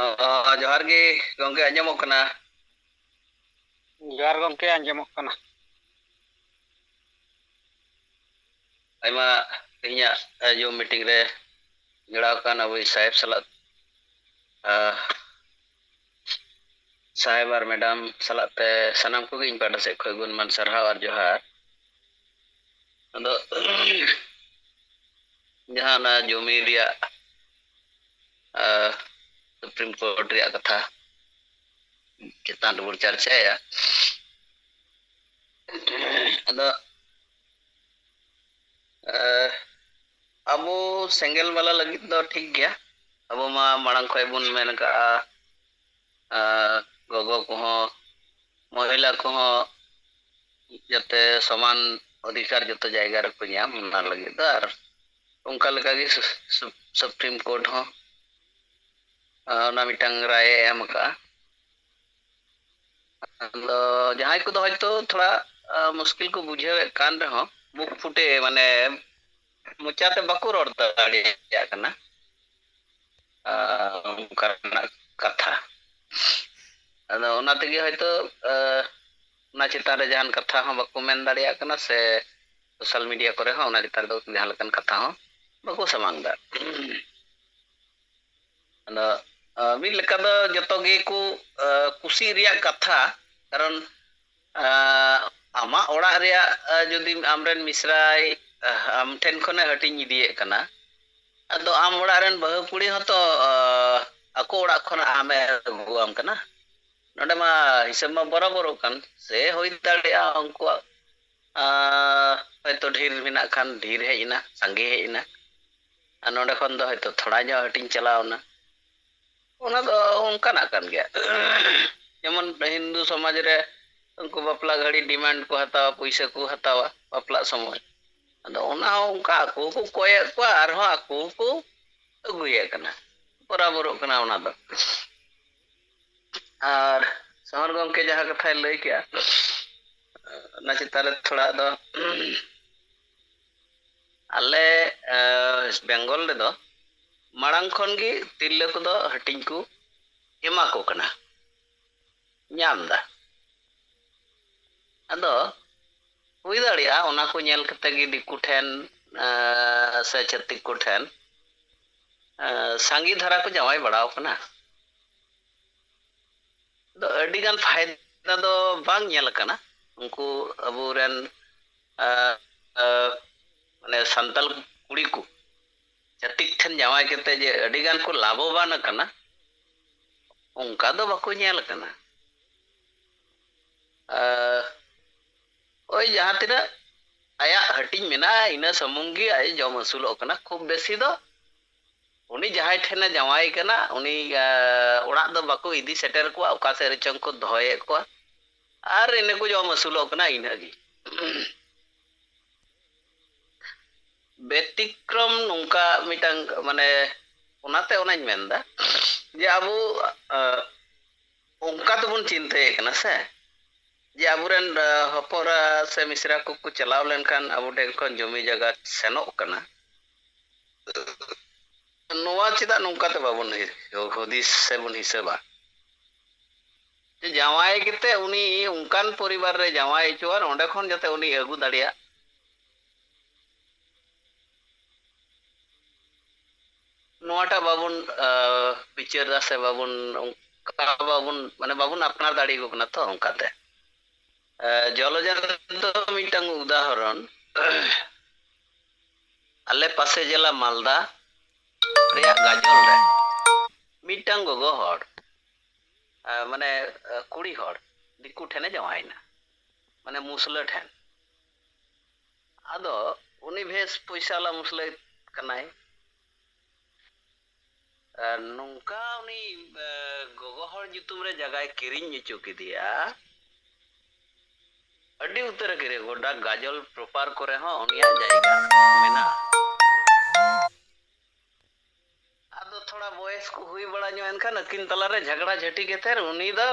ᱚ, ᱡᱚᱦᱟᱨ ᱜᱮ ᱜᱚᱢᱠᱮ, ᱟᱸᱡᱚᱢᱚᱜ ᱠᱟᱱᱟ? ᱡᱚᱦᱟᱨ ᱜᱚᱢᱠᱮ, ᱟᱸᱡᱚᱢᱚᱜ ᱠᱟᱱᱟ᱾ ᱟᱭᱢᱟ ᱛᱮᱦᱮᱧᱟᱜ, ᱮ, Zoom meeting ᱨᱮ ᱡᱚᱲᱟᱣ ᱟᱠᱟᱱ ᱟᱵᱚᱭᱤᱡ ᱥᱟᱦᱮᱵᱽ ᱥᱟᱞᱟᱜ, ᱟ, ᱥᱟᱦᱮᱵᱽ ᱟᱨ ᱢᱮᱰᱟᱢ ᱥᱟᱞᱟᱜ ᱛᱮ ᱥᱟᱱᱟᱢ ᱠᱚᱜᱮ ᱤᱧ ᱯᱟᱦᱴᱟ ᱥᱮᱫ ᱠᱷᱚᱱ ᱜᱩᱱᱢᱟᱱ ᱥᱟᱨᱦᱟᱣ ᱟᱨ ᱡᱚᱦᱟᱨ᱾ ᱟᱫᱚ ᱡᱟᱦᱟᱸ ᱚᱱᱟ ᱡᱚᱢᱤ ᱨᱮᱭᱟᱜ, ᱟ, Supreme Court ᱨᱮᱭᱟᱜ ᱠᱟᱛᱷᱟ ᱪᱮᱛᱟᱱ ᱨᱮᱵᱚᱱ ᱪᱟᱨᱪᱟᱭᱟ᱾ ᱟᱫᱚ, ᱟ, ᱟᱵᱚ ᱥᱮᱸᱜᱮᱞ ᱵᱟᱞᱟ ᱞᱟᱹᱜᱤᱫ ᱫᱚ ᱴᱷᱤᱠ ᱜᱮᱭᱟ, ᱟᱵᱚ ᱢᱟ ᱢᱟᱲᱟᱝ ᱠᱷᱚᱱ ᱵᱚᱱ ᱢᱮᱱ ᱟᱠᱟᱜᱼᱟ, ᱟ, ᱜᱚᱜᱚ ᱠᱚᱦᱚᱸ, ᱢᱚᱦᱤᱞᱟ ᱠᱚᱦᱚᱸ ᱡᱟᱛᱮ ᱥᱚᱢᱟᱱ ᱚᱫᱷᱤᱠᱟᱨ ᱡᱚᱛᱚ ᱡᱟᱭᱜᱟ ᱨᱮᱠᱚ ᱧᱟᱢ, ᱚᱱᱟ ᱞᱟᱹᱜᱤᱫ ᱫᱚ᱾ ᱟᱨ ᱚᱱᱠᱟ ᱞᱮᱠᱟᱜᱮ ᱥᱩ-, ᱥᱩ-, Supreme Court ᱦᱚᱸ, ᱟ, ᱚᱱᱟ ᱢᱤᱫᱴᱟᱝ ᱨᱟᱭ ᱮ ᱮᱢ ᱟᱠᱟᱜᱼᱟ᱾ ᱟᱫᱚ ᱡᱟᱦᱟᱸᱭ ᱠᱚᱫᱚ ᱦᱚᱭᱛᱳ ᱛᱷᱚᱲᱟ, ᱟ, ᱢᱩᱥᱠᱤᱞ ᱠᱚ ᱵᱩᱡᱷᱟᱹᱣᱮᱫ ᱠᱟᱱ ᱨᱮᱦᱚᱸ, ᱵᱩᱠ ᱯᱷᱩᱴᱮ, ᱢᱟᱱᱮ, ᱢᱚᱪᱟᱛᱮ ᱵᱟᱠᱚ ᱨᱚᱲ ᱫᱟᱲᱮᱭᱟᱜ ᱠᱟᱱᱟ, ᱟ, ᱚᱱᱠᱟᱱᱟᱜ ᱠᱟᱛᱷᱟ᱾ ᱟᱫᱚ ᱚᱱᱟ ᱛᱮᱜᱮ ᱦᱚᱭᱛᱳ, ᱟ, ᱚᱱᱟ ᱪᱮᱛᱟᱱ ᱨᱮ ᱡᱟᱦᱟᱱ ᱠᱟᱛᱷᱟ ᱦᱚᱸ ᱵᱟᱠᱚ ᱢᱮᱱ ᱫᱟᱲᱮᱭᱟᱜ ᱠᱟᱱᱟ, ᱥᱮ social media ᱠᱚᱨᱮ ᱦᱚᱸ ᱚᱱᱟ ᱪᱮᱛᱟᱱ ᱨᱮᱫᱚ ᱡᱟᱦᱟᱸ ᱞᱮᱠᱟᱱ ᱠᱟᱛᱷᱟ ᱦᱚᱸ ᱵᱟᱠᱚ ᱥᱟᱢᱟᱝ ᱮᱫᱟ᱾ ᱟᱫᱚ, ᱟ, ᱢᱤᱫ ᱞᱮᱠᱟ ᱫᱚ ᱡᱚᱛᱚ ᱜᱮᱠᱚ, ᱟ, ᱠᱩᱥᱤ ᱨᱮᱭᱟᱜ ᱠᱟᱛᱷᱟ, ᱠᱟᱨᱚᱱ, ᱟ, ᱟᱢᱟᱜ ᱚᱲᱟᱜ ᱨᱮᱭᱟᱜ, ᱟ, ᱡᱩᱫᱤ ᱟᱢᱨᱮᱱ ᱢᱤᱥᱨᱟᱭ, ᱟ, ᱟᱢ ᱴᱷᱮᱱ ᱠᱷᱚᱱᱮ ᱦᱟᱹᱴᱤᱧ ᱤᱫᱤᱭᱮᱫ ᱠᱟᱱᱟ, ᱟᱫᱚ ᱟᱢ ᱚᱲᱟᱜ ᱨᱮᱱ ᱵᱟᱹᱦᱩ ᱠᱩᱲᱤ ᱦᱚᱸᱛᱚ, ᱟ, ᱟᱠᱚ ᱚᱲᱟᱜ ᱠᱷᱚᱱ ᱟᱢᱮ ᱟᱹᱜᱩᱣᱟᱢ ᱠᱟᱱᱟ᱾ ᱱᱚᱰᱮ ᱢᱟ ᱦᱤᱥᱟᱹᱵ ᱢᱟ ᱵᱚᱨᱟᱵᱚᱨᱚᱜ ᱠᱟᱱ, ᱥᱮ ᱦᱩᱭ ᱫᱟᱲᱮᱭᱟᱜᱼᱟ ᱩᱱᱠᱩᱣᱟᱜ, ᱟ, ᱦᱚᱭᱛᱳ ᱰᱷᱮᱨ ᱢᱮᱱᱟᱜ ᱠᱷᱟᱱ ᱰᱷᱮᱨ ᱦᱮᱡ ᱮᱱᱟ, ᱥᱟᱸᱜᱮ ᱦᱮᱡ ᱮᱱᱟ, ᱟᱨ ᱱᱚᱰᱮ ᱠᱷᱚᱱ ᱫᱚ ᱦᱚᱭᱛᱳ ᱛᱷᱚᱲᱟ ᱧᱚᱜ ᱦᱟᱹᱴᱤᱧ ᱪᱟᱞᱟᱣ ᱮᱱᱟ᱾ ᱚᱱᱟ ᱫᱚ ᱚᱱᱠᱟᱱᱟᱜ ᱠᱟᱱ ᱜᱮᱭᱟ᱾ ᱡᱮᱢᱚᱱ ᱦᱤᱱᱫᱩ ᱥᱚᱢᱟᱡᱽ ᱨᱮ ᱩᱱᱠᱩ ᱵᱟᱯᱞᱟ ᱜᱷᱟᱹᱲᱤ demand ᱠᱚ ᱦᱟᱛᱟᱣᱟ, ᱯᱩᱭᱥᱟᱹ ᱠᱚ ᱦᱟᱛᱟᱣᱟ ᱵᱟᱯᱞᱟᱜ ᱥᱚᱢᱚᱭ᱾ ᱟᱫᱚ ᱚᱱᱟ ᱦᱚᱸ ᱚᱱᱠᱟ ᱟᱠᱚ ᱦᱚᱸᱠᱚ ᱠᱚᱭᱮᱫ ᱠᱚᱣᱟ, ᱟᱨᱦᱚᱸ ᱟᱠᱚ ᱦᱚᱸᱠᱚ ᱟᱹᱜᱩᱭᱮᱫ ᱠᱟᱱᱟ, ᱵᱚᱨᱟᱵᱚᱨᱚᱜ ᱠᱟᱱᱟ ᱚᱱᱟ ᱫᱚ᱾ ᱟᱨ ᱥᱟᱶᱟᱨ ᱜᱚᱢᱠᱮ ᱡᱟᱦᱟᱸ ᱠᱟᱛᱷᱟᱭ ᱞᱟᱹᱭ ᱠᱮᱜᱼᱟ, ᱚᱱᱟ ᱪᱮᱛᱟᱱ ᱨᱮ ᱛᱷᱚᱲᱟ ᱫᱚ, ᱟᱞᱮ, ᱮ, West Bengal ᱨᱮᱫᱚ ᱢᱟᱲᱟᱝ ᱠᱷᱚᱱ ᱜᱮ ᱛᱤᱨᱞᱟᱹ ᱠᱚᱫᱚ ᱦᱟᱹᱴᱤᱧ ᱠᱚ ᱮᱢᱟ ᱠᱚ ᱠᱟᱱᱟ, ᱧᱟᱢ ᱫᱟ᱾ ᱟᱫᱚ ᱦᱩᱭ ᱫᱟᱲᱮᱭᱟᱜᱼᱟ ᱚᱱᱟ ᱠᱚ ᱧᱮᱞ ᱠᱟᱛᱮ ᱜᱮ ᱫᱤᱠᱩ ᱴᱷᱮᱱ, ᱮᱸ, ᱥᱮ ᱪᱷᱟᱹᱛᱤᱠ ᱠᱚ ᱴᱷᱮᱱ, ᱮᱸ, ᱥᱟᱸᱜᱮ ᱫᱷᱟᱨᱟ ᱠᱚ ᱡᱟᱶᱟᱭ ᱵᱟᱲᱟᱣ ᱠᱟᱱᱟ᱾ ᱫᱚ ᱟᱹᱰᱤ ᱜᱟᱱ ᱯᱷᱟᱭᱫᱟ ᱫᱚ ᱵᱟᱝ ᱧᱮᱞ ᱟᱠᱟᱱᱟ᱾ ᱩᱱᱠᱩ ᱟᱵᱚᱨᱮᱱ, ᱟ, ᱟ, ᱢᱟᱱᱮ ᱥᱟᱱᱛᱟᱞ ᱠᱩᱲᱤ ᱠᱚ ᱪᱷᱟᱹᱛᱤᱠ ᱴᱷᱮᱱ ᱡᱟᱶᱟᱭ ᱠᱟᱛᱮ ᱡᱮ ᱟᱹᱰᱤ ᱜᱟᱱ ᱠᱚ ᱞᱟᱵᱷᱚᱵᱟᱱ ᱟᱠᱟᱱᱟ, ᱚᱱᱠᱟ ᱫᱚ ᱵᱟᱠᱚ ᱧᱮᱞ ᱟᱠᱟᱱᱟ᱾ ᱟ, ᱳᱭ ᱡᱟᱦᱟᱸ ᱛᱤᱱᱟᱹᱜ ᱟᱭᱟᱜ ᱦᱟᱹᱴᱤᱧ ᱢᱮᱱᱟᱜᱼᱟ, ᱤᱱᱟᱹ ᱥᱩᱢᱩᱝ ᱜᱮ ᱟᱡ ᱡᱚᱢ ᱟᱹᱥᱩᱞᱚᱜ ᱠᱟᱱᱟ᱾ ᱠᱷᱩᱵ ᱵᱮᱥᱤ ᱫᱚ ᱩᱱᱤ ᱡᱟᱦᱟᱸᱭ ᱴᱷᱮᱱᱮ ᱡᱟᱶᱟᱭ ᱠᱟᱱᱟ, ᱩᱱᱤ, ᱟ, ᱚᱲᱟᱜ ᱫᱚ ᱵᱟᱠᱚ ᱤᱫᱤ ᱥᱮᱴᱮᱨ ᱠᱚᱣᱟ, ᱚᱠᱟ ᱥᱮᱫ ᱨᱮᱪᱚᱝ ᱠᱚ ᱫᱚᱦᱚᱭᱮᱫ ᱠᱚᱣᱟ, ᱟᱨ ᱤᱱᱟᱹ ᱠᱚ ᱡᱚᱢ ᱟᱹᱥᱩᱞᱚᱜ ᱠᱟᱱᱟ, ᱤᱱᱟᱹᱜ ᱜᱮ᱾ ᱵᱮᱛᱤᱠᱨᱚᱢ ᱱᱚᱝᱠᱟ ᱢᱤᱫᱴᱟᱝ, ᱢᱟᱱᱮ, ᱚᱱᱟᱛᱮ ᱚᱱᱟᱧ ᱢᱮᱱᱫᱟ ᱡᱮ ᱟᱵᱚ, ᱟ, ᱚᱱᱠᱟ ᱛᱮᱵᱚᱱ ᱪᱤᱱᱛᱟᱹᱭᱮᱫ ᱠᱟᱱᱟ ᱥᱮ, ᱡᱮ ᱟᱵᱚᱨᱮᱱ, ᱟ, ᱦᱚᱯᱚᱱ ᱮᱨᱟ ᱥᱮ ᱢᱤᱥᱨᱟ ᱠᱚᱠᱚ ᱪᱟᱞᱟᱣ ᱞᱮᱱᱠᱷᱟᱱ ᱟᱵᱚ ᱴᱷᱮᱱ ᱠᱷᱚᱱ ᱡᱚᱢᱤ ᱡᱟᱭᱜᱟ ᱥᱮᱱᱚᱜ ᱠᱟᱱᱟ᱾ ᱱᱚᱣᱟ ᱪᱮᱫᱟᱜ ᱱᱚᱝᱠᱟ ᱛᱮ ᱵᱟᱵᱚᱱ ᱦᱩᱫᱤᱥ ᱥᱮᱵᱚᱱ ᱦᱤᱥᱟᱹᱵᱟ? ᱡᱮ ᱡᱟᱶᱟᱭ ᱠᱟᱛᱮ ᱩᱱᱤ ᱚᱱᱠᱟᱱ ᱯᱚᱨᱤᱵᱟᱨ ᱨᱮ ᱡᱟᱶᱟᱭ ᱦᱚᱪᱚᱣᱟᱱ, ᱚᱸᱰᱮ ᱠᱷᱚᱱ ᱡᱟᱛᱮ ᱩᱱᱤ ᱟᱹᱜᱩ ᱫᱟᱲᱮᱭᱟᱜ, ᱱᱚᱣᱟᱴᱟᱜ ᱵᱟᱵᱚᱱ, ᱟ, ᱵᱤᱪᱟᱹᱨ ᱫᱟ ᱥᱮ ᱵᱟᱵᱚᱱ, ᱚᱱᱠᱟ ᱵᱟᱵᱚᱱ, ᱢᱟᱱᱮ, ᱵᱟᱵᱚᱱ ᱟᱯᱱᱟᱨ ᱫᱟᱲᱮᱭᱟᱠᱚ ᱠᱟᱱᱟ ᱛᱚ ᱚᱱᱠᱟᱛᱮ᱾ ᱟ, ᱡᱚᱞᱚᱡᱟᱱ ᱫᱚ ᱢᱤᱫᱴᱟᱝ ᱩᱫᱟᱦᱚᱨᱚᱱ᱾ ᱟᱞᱮ ᱯᱟᱥᱮ ᱡᱮᱞᱟ ᱢᱟᱞᱫᱟ ᱨᱮᱭᱟᱜ ᱜᱟᱡᱚᱞ ᱨᱮ ᱢᱤᱫᱴᱟᱝ ᱜᱚᱜᱚ ᱦᱚᱲ, ᱟ, ᱢᱟᱱᱮ, ᱟ, ᱠᱩᱲᱤ ᱦᱚᱲ ᱫᱤᱠᱩ ᱴᱷᱮᱱᱮ ᱡᱟᱶᱟᱭᱮᱱᱟ, ᱢᱟᱱᱮ ᱢᱩᱥᱞᱟᱹ ᱴᱷᱮᱱ᱾ ᱟᱫᱚ ᱩᱱᱤ ᱵᱮᱥ ᱯᱚᱭᱥᱟ ᱣᱟᱞᱟ ᱢᱩᱥᱞᱟᱹ ᱠᱟᱱᱟᱭ᱾ ᱟᱨ ᱱᱚᱝᱠᱟ ᱩᱱᱤ, ᱮ, ᱜᱚᱜᱚ ᱦᱚᱲ ᱧᱩᱛᱩᱢ ᱨᱮ ᱡᱟᱭᱜᱟᱭ ᱠᱤᱨᱤᱧ ᱦᱚᱪᱚ ᱠᱮᱫᱮᱭᱟ᱾ ᱟᱹᱰᱤ ᱩᱛᱟᱹᱨ ᱮ ᱠᱤᱨᱤᱧ, ᱜᱚᱰᱟ ᱜᱟᱡᱚᱞ proper ᱠᱚᱨᱮ ᱦᱚᱸ ᱩᱱᱤᱭᱟᱜ ᱡᱟᱭᱜᱟ ᱢᱮᱱᱟᱜᱼᱟ᱾ ᱟᱫᱚ ᱛᱷᱚᱲᱟ ᱵᱚᱭᱮᱥ ᱠᱚ ᱦᱩᱭ ᱵᱟᱲᱟ ᱧᱚᱜ ᱮᱱ ᱠᱷᱟᱱ ᱟᱹᱠᱤᱱ ᱛᱟᱞᱟᱨᱮ ᱡᱷᱟᱜᱽᱲᱟ ᱡᱷᱟᱹᱴᱤ ᱠᱟᱛᱮᱫ ᱩᱱᱤ ᱫᱚ,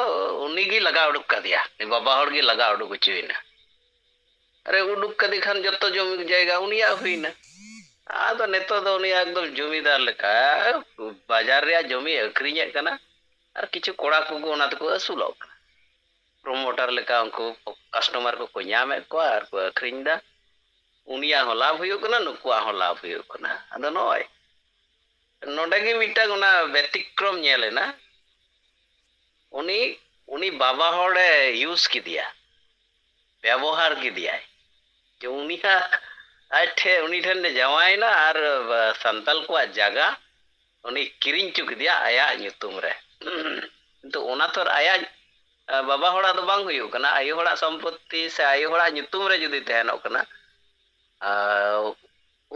ᱩᱱᱤ ᱜᱮ ᱞᱟᱜᱟ ᱩᱰᱩᱠ ᱠᱟᱫᱮᱭᱟ, ᱩᱱᱤ ᱵᱟᱵᱟ ᱦᱚᱲ ᱜᱮ ᱞᱟᱜᱟ ᱩᱰᱩᱠ ᱦᱚᱪᱚᱭᱮᱱᱟ᱾ ᱟᱨᱮ ᱩᱰᱩᱠ ᱠᱟᱫᱮ ᱠᱷᱟᱱ ᱡᱚᱛᱚ ᱡᱚᱢᱤ ᱡᱟᱭᱜᱟ ᱩᱱᱤᱭᱟᱜ ᱦᱩᱭᱱᱟ᱾ ᱟᱫᱚ ᱱᱤᱛᱚᱜ ᱫᱚ ᱩᱱᱤ ᱮᱠᱫᱚᱢ ᱡᱚᱢᱤᱫᱟᱨ ᱞᱮᱠᱟ ᱵᱟᱡᱟᱨ ᱨᱮᱭᱟᱜ ᱡᱚᱢᱤ ᱟᱹᱠᱷᱨᱤᱧᱮᱫ ᱠᱟᱱᱟ᱾ ᱟᱨ ᱠᱤᱪᱷᱩ ᱠᱚᱲᱟ ᱠᱚᱠᱚ ᱚᱱᱟ ᱛᱮᱠᱚ ᱟᱹᱥᱩᱞᱚᱜ ᱠᱟᱱᱟ᱾ ᱯᱨᱳᱢᱳᱴᱟᱨ ᱞᱮᱠᱟ ᱩᱱᱠᱩ ᱠᱟᱥᱴᱚᱢᱟᱨ ᱠᱚᱠᱚ ᱧᱟᱢᱮᱫ ᱠᱚᱣᱟ ᱟᱨ ᱠᱚ ᱟᱹᱠᱷᱨᱤᱧ ᱮᱫᱟ᱾ ᱩᱱᱤᱭᱟᱜ ᱦᱚᱸ ᱞᱟᱵᱷ ᱦᱩᱭᱩᱜ ᱠᱟᱱᱟ, ᱱᱩᱠᱩᱣᱟᱜ ᱦᱚᱸ ᱞᱟᱵᱷ ᱦᱩᱭᱩᱜ ᱠᱟᱱᱟ᱾ ᱟᱫᱚ ᱱᱚᱜᱼᱚᱭ ᱱᱚᱰᱮ ᱜᱮ ᱢᱤᱫᱴᱟᱝ ᱚᱱᱟ ᱵᱮᱛᱤᱠᱨᱚᱢ ᱧᱮᱞ ᱮᱱᱟ᱾ ᱩᱱᱤ ᱩᱱᱤ ᱵᱟᱵᱟ ᱦᱚᱲᱮ ᱤᱭᱩᱡᱽ ᱠᱮᱫᱮᱭᱟ, ᱵᱮᱵᱚᱦᱟᱨ ᱠᱮᱫᱮᱭᱟᱭ᱾ ᱡᱮ ᱩᱱᱤᱭᱟᱜ ᱟᱡ ᱴᱷᱮᱱ ᱩᱱᱤ ᱴᱷᱮᱱ ᱮ ᱡᱟᱶᱟᱭᱮᱱᱟ ᱟᱨ ᱥᱟᱱᱛᱟᱞ ᱠᱚᱣᱟᱜ ᱡᱟᱭᱜᱟ ᱩᱱᱤ ᱠᱤᱨᱤᱧ ᱦᱚᱪᱚ ᱠᱮᱫᱮᱭᱟ ᱟᱭᱟᱜ ᱧᱩᱛᱩᱢ ᱨᱮ᱾ ᱠᱤᱱᱛᱩ ᱚᱱᱟ ᱛᱚ ᱟᱭᱟᱜ ᱵᱟᱵᱟ ᱦᱚᱲᱟᱜ ᱫᱚ ᱵᱟᱝ ᱦᱩᱭᱩᱜ ᱠᱟᱱᱟ, ᱟᱭᱳ ᱦᱚᱲᱟᱜ ᱥᱚᱢᱯᱚᱛᱛᱤ ᱥᱮ ᱟᱭᱳ ᱦᱚᱲᱟᱜ ᱧᱩᱛᱩᱢ ᱨᱮ ᱡᱩᱫᱤ ᱛᱟᱦᱮᱱᱚᱜ ᱠᱟᱱᱟ, ᱟᱨ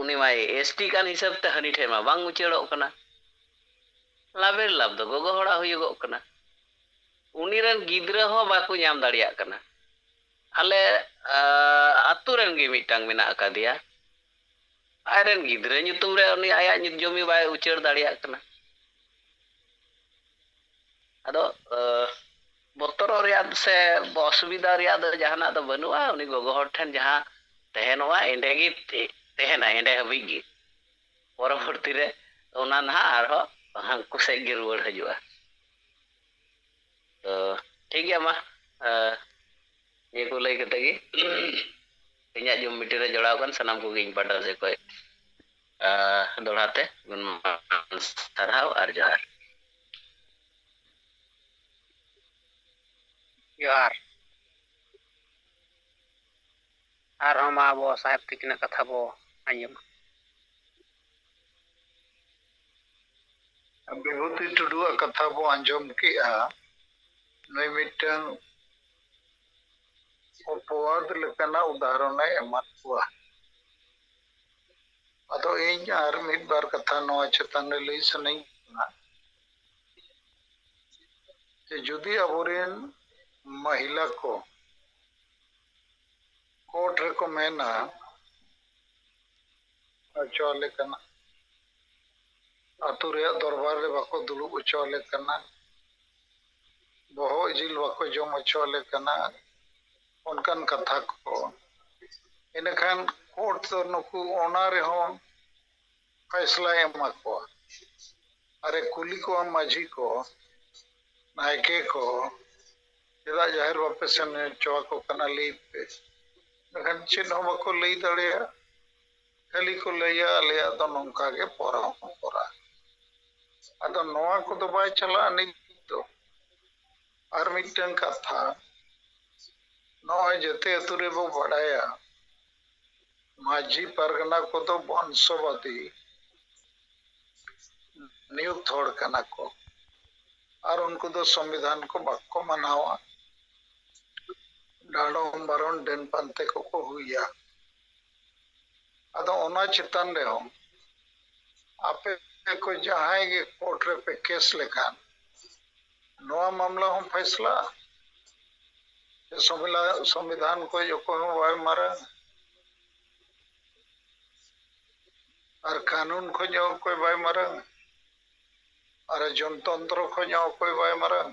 ᱩᱱᱤ ᱢᱟᱭ ᱮᱥ ᱴᱤ ᱠᱟᱱ ᱦᱤᱥᱟᱹᱵ ᱛᱮ ᱦᱟᱹᱱᱤ ᱴᱷᱮᱱ ᱢᱟ ᱵᱟᱝ ᱩᱪᱟᱹᱲᱚᱜ ᱠᱟᱱᱟ᱾ ᱞᱟᱵᱷᱮᱨ ᱞᱟᱵᱷ ᱫᱚ ᱜᱚᱜᱚ ᱦᱚᱲᱟᱜ ᱦᱩᱭᱩᱜᱚᱜ ᱠᱟᱱᱟ᱾ ᱩᱱᱤ ᱨᱮᱱ ᱜᱤᱫᱽᱨᱟᱹ ᱦᱚᱸ ᱵᱟᱠᱚ ᱧᱟᱢ ᱫᱟᱲᱮᱭᱟᱜ ᱠᱟᱱᱟ᱾ ᱟᱞᱮ ᱟᱹᱛᱩ ᱨᱮᱱ ᱜᱮ ᱢᱤᱫᱴᱟᱝ ᱢᱮᱱᱟᱜ ᱟᱠᱟᱫᱮᱭᱟ, ᱟᱡ ᱨᱮᱱ ᱜᱤᱫᱽᱨᱟᱹ ᱧᱩᱛᱩᱢ ᱨᱮ ᱩᱱᱤ ᱟᱭᱟᱜ ᱧᱩᱛ ᱡᱚᱢᱤ ᱵᱟᱭ ᱩᱪᱟᱹᱲ ᱫᱟᱲᱮᱭᱟᱜ ᱠᱟᱱᱟ᱾ ᱟᱫᱚ ᱵᱚᱛᱚᱨᱚᱜ ᱨᱮᱭᱟᱜ ᱥᱮ ᱚᱥᱩᱵᱤᱫᱷᱟ ᱨᱮᱭᱟᱜ ᱫᱚ ᱡᱟᱦᱟᱱᱟᱜ ᱫᱚ ᱵᱟᱹᱱᱩᱜᱼᱟ᱾ ᱩᱱᱤ ᱜᱚᱜᱚ ᱦᱚᱲ ᱴᱷᱮᱱ ᱡᱟᱦᱟᱸ ᱛᱟᱦᱮᱱᱚᱜᱼᱟ, ᱮᱸᱰᱮ ᱜᱮ ᱛᱟᱦᱮᱱᱟ, ᱮᱸᱰᱮ ᱦᱟᱹᱵᱤᱡ ᱜᱮ᱾ ᱯᱚᱨᱚᱵᱚᱨᱛᱤ ᱨᱮ ᱚᱱᱟ ᱱᱟᱦᱟᱜ ᱟᱨᱦᱚᱸ ᱦᱟᱱᱠᱩ ᱥᱮᱫ ᱜᱮ ᱨᱩᱣᱟᱹᱲ ᱦᱤᱡᱩᱜᱼᱟ᱾ ᱛᱚ ᱴᱷᱤᱠ ᱜᱮᱭᱟ, ᱢᱟ ᱱᱤᱭᱟᱹ ᱠᱚ ᱞᱟᱹᱭ ᱠᱟᱛᱮ ᱜᱮ ᱤᱧᱟᱹᱜ ᱡᱩᱢ ᱢᱤᱴᱤᱝ ᱨᱮ ᱡᱚᱲᱟᱣ ᱟᱠᱟᱱ ᱥᱟᱱᱟᱢ ᱠᱚᱜᱮ ᱤᱧ ᱯᱟᱦᱴᱟ ᱥᱮᱫ ᱠᱷᱚᱱ ᱫᱚᱦᱲᱟ ᱛᱮ ᱥᱟᱨᱦᱟᱣ ᱟᱨ ᱡᱚᱦᱟᱨ᱾ ᱡᱚᱦᱟᱨ᱾ ᱟᱨᱦᱚᱸ ᱢᱟ ᱟᱵᱚ ᱥᱟᱦᱮᱵᱽ ᱛᱤᱠᱤᱱᱟᱜ ᱠᱟᱛᱷᱟ ᱵᱚ ᱟᱸᱡᱚᱢᱟ᱾ ᱵᱤᱵᱷᱩᱛᱤ ᱴᱩᱰᱩᱣᱟᱜ ᱠᱟᱛᱷᱟ ᱵᱚ ᱟᱸᱡᱚᱢ ᱠᱮᱜᱼᱟ᱾ ᱱᱩᱭ ᱢᱤᱫᱴᱟᱝ ᱚᱯᱚᱵᱟᱫ ᱞᱮᱠᱟᱱᱟᱜ ᱩᱫᱟᱦᱚᱨᱚᱱ ᱮ ᱮᱢᱟᱫ ᱠᱚᱣᱟ᱾ ᱟᱫᱚ ᱤᱧ ᱟᱨ ᱢᱤᱫ ᱵᱟᱨ ᱠᱟᱛᱷᱟ ᱱᱚᱣᱟ ᱪᱮᱛᱟᱱ ᱨᱮ ᱞᱟᱹᱭ ᱥᱟᱱᱟᱧ ᱠᱟᱱᱟ ᱡᱮ ᱡᱩᱫᱤ ᱟᱵᱚᱨᱮᱱ ᱢᱟᱹᱦᱤᱞᱟ ᱠᱚ ᱠᱳᱨᱴ ᱨᱮᱠᱚ ᱢᱮᱱᱟ ᱦᱚᱪᱚ ᱟᱞᱮ ᱠᱟᱱᱟ, ᱟᱹᱛᱩ ᱨᱮᱭᱟᱜ ᱫᱚᱨᱵᱟᱨ ᱨᱮ ᱵᱟᱠᱚ ᱫᱩᱲᱩᱵ ᱦᱚᱪᱚ ᱟᱞᱮ ᱠᱟᱱᱟ, ᱵᱚᱦᱚᱜ ᱡᱤᱞ ᱵᱟᱠᱚ ᱡᱚᱢ ᱦᱚᱪᱚ ᱟᱞᱮ ᱠᱟᱱᱟ, ᱚᱱᱠᱟᱱ ᱠᱟᱛᱷᱟ ᱠᱚ᱾ ᱤᱱᱟᱹᱠᱷᱟᱱ ᱠᱳᱨᱴ ᱫᱚ ᱱᱩᱠᱩ ᱚᱱᱟ ᱨᱮᱦᱚᱸ ᱯᱷᱟᱭᱥᱞᱟᱭ ᱮᱢᱟ ᱠᱚᱣᱟ᱾ ᱟᱨᱮ ᱠᱩᱞᱤ ᱠᱚᱣᱟ ᱢᱟᱹᱡᱷᱤ ᱠᱚ, ᱱᱟᱭᱠᱮ ᱠᱚ ᱪᱮᱫᱟᱜ ᱡᱟᱦᱮᱨ ᱵᱟᱯᱮ ᱥᱮᱱ ᱦᱚᱪᱚ ᱟᱠᱚ ᱠᱟᱱᱟ ᱞᱟᱹᱭ ᱯᱮ᱾ ᱢᱮᱱᱠᱷᱟᱱ ᱪᱮᱫ ᱦᱚᱸ ᱵᱟᱠᱚ ᱞᱟᱹᱭ ᱫᱟᱲᱮᱭᱟᱜᱼᱟ᱾ ᱠᱷᱟᱹᱞᱤ ᱠᱚ ᱞᱟᱹᱭᱟ, ᱟᱞᱮᱭᱟᱜ ᱫᱚ ᱱᱚᱝᱠᱟ ᱜᱮ ᱯᱚᱨᱚᱢᱯᱚᱨᱟ᱾ ᱟᱫᱚ ᱱᱚᱣᱟ ᱠᱚᱫᱚ ᱵᱟᱭ ᱪᱟᱞᱟᱜᱼᱟ ᱱᱤᱛ ᱫᱚ᱾ ᱟᱨ ᱢᱤᱫᱴᱟᱝ ᱠᱟᱛᱷᱟ, ᱱᱚᱜᱼᱚᱭ ᱡᱮᱛᱮ ᱟᱹᱛᱩ ᱨᱮᱵᱚ ᱵᱟᱰᱟᱭᱟ, ᱢᱟᱹᱡᱷᱤ ᱯᱟᱨᱜᱟᱱᱟ ᱠᱚᱫᱚ ᱵᱚᱝᱥᱚᱵᱟᱫᱤ ᱱᱤᱭᱩᱠᱛ ᱦᱚᱲ ᱠᱟᱱᱟ ᱠᱚ᱾ ᱟᱨ ᱩᱱᱠᱩ ᱫᱚ ᱥᱚᱝᱵᱤᱫᱷᱟᱱ ᱠᱚ ᱵᱟᱠᱚ ᱢᱟᱱᱟᱣᱟ, ᱰᱟᱸᱰᱚᱢ ᱵᱟᱨᱚᱱ ᱰᱟᱹᱱ ᱯᱟᱱᱛᱮ ᱠᱚᱠᱚ ᱦᱩᱭᱟ᱾ ᱟᱫᱚ ᱚᱱᱟ ᱪᱮᱛᱟᱱ ᱨᱮᱦᱚᱸ ᱟᱯᱮ ᱠᱚ ᱡᱟᱦᱟᱸᱭ ᱜᱮ ᱠᱳᱨᱴ ᱨᱮᱯᱮ ᱠᱮᱥ ᱞᱮᱠᱷᱟᱱ ᱱᱚᱣᱟ ᱢᱟᱢᱞᱟ ᱦᱚᱸ ᱯᱷᱮᱥᱞᱟᱜᱼᱟ᱾ ᱥᱚᱝᱵᱤᱫᱷᱟᱱ, ᱥᱚᱝᱵᱤᱫᱷᱟᱱ ᱠᱷᱚᱱ ᱚᱠᱚᱭ ᱦᱚᱸ ᱵᱟᱭ ᱢᱟᱨᱟᱝ, ᱟᱨ ᱠᱟᱹᱱᱩᱱ ᱠᱷᱚᱱ ᱦᱚᱸ ᱚᱠᱚᱭ ᱵᱟᱭ ᱢᱟᱨᱟᱝ, ᱟᱨ ᱡᱚᱱᱛᱚᱱᱛᱨᱚ ᱠᱷᱚᱱ ᱦᱚᱸ ᱚᱠᱚᱭ ᱵᱟᱭ ᱢᱟᱨᱟᱝ᱾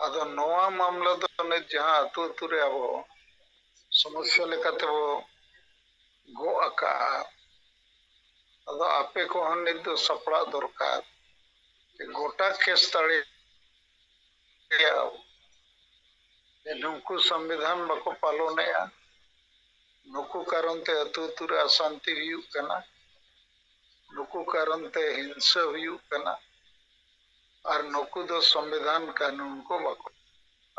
ᱟᱫᱚ ᱱᱚᱣᱟ ᱢᱟᱢᱞᱟ ᱫᱚ ᱱᱤᱛ ᱡᱟᱦᱟᱸ ᱟᱹᱛᱩ ᱟᱹᱛᱩ ᱨᱮ ᱟᱵᱚ ᱥᱚᱢᱚᱥᱥᱟ ᱞᱮᱠᱟᱛᱮ ᱵᱚ ᱜᱚᱜ ᱟᱠᱟᱜᱼᱟ, ᱟᱫᱚ ᱟᱯᱮ ᱠᱚᱦᱚᱸ ᱱᱤᱛ ᱫᱚ ᱥᱟᱯᱲᱟᱜ ᱫᱚᱨᱠᱟᱨ᱾ ᱜᱚᱴᱟ ᱠᱮᱥ ᱫᱟᱲᱮᱭᱟᱜᱼᱟ ᱡᱮ ᱱᱩᱠᱩ ᱥᱚᱝᱵᱤᱫᱷᱟᱱ ᱵᱟᱠᱚ ᱯᱟᱞᱚᱱᱮᱜᱼᱟ, ᱱᱩᱠᱩ ᱠᱟᱨᱚᱱ ᱛᱮ ᱟᱹᱛᱩ ᱟᱹᱛᱩ ᱨᱮ ᱚᱥᱟᱱᱛᱤ ᱦᱩᱭᱩᱜ ᱠᱟᱱᱟ, ᱱᱩᱠᱩ ᱠᱟᱨᱚᱱ ᱛᱮ ᱦᱤᱝᱥᱟᱹ ᱦᱩᱭᱩᱜ ᱠᱟᱱᱟ, ᱟᱨ ᱱᱩᱠᱩ ᱫᱚ ᱥᱚᱝᱵᱤᱫᱷᱟᱱ ᱠᱟᱹᱱᱩᱱ ᱠᱚ ᱵᱟᱠᱚ᱾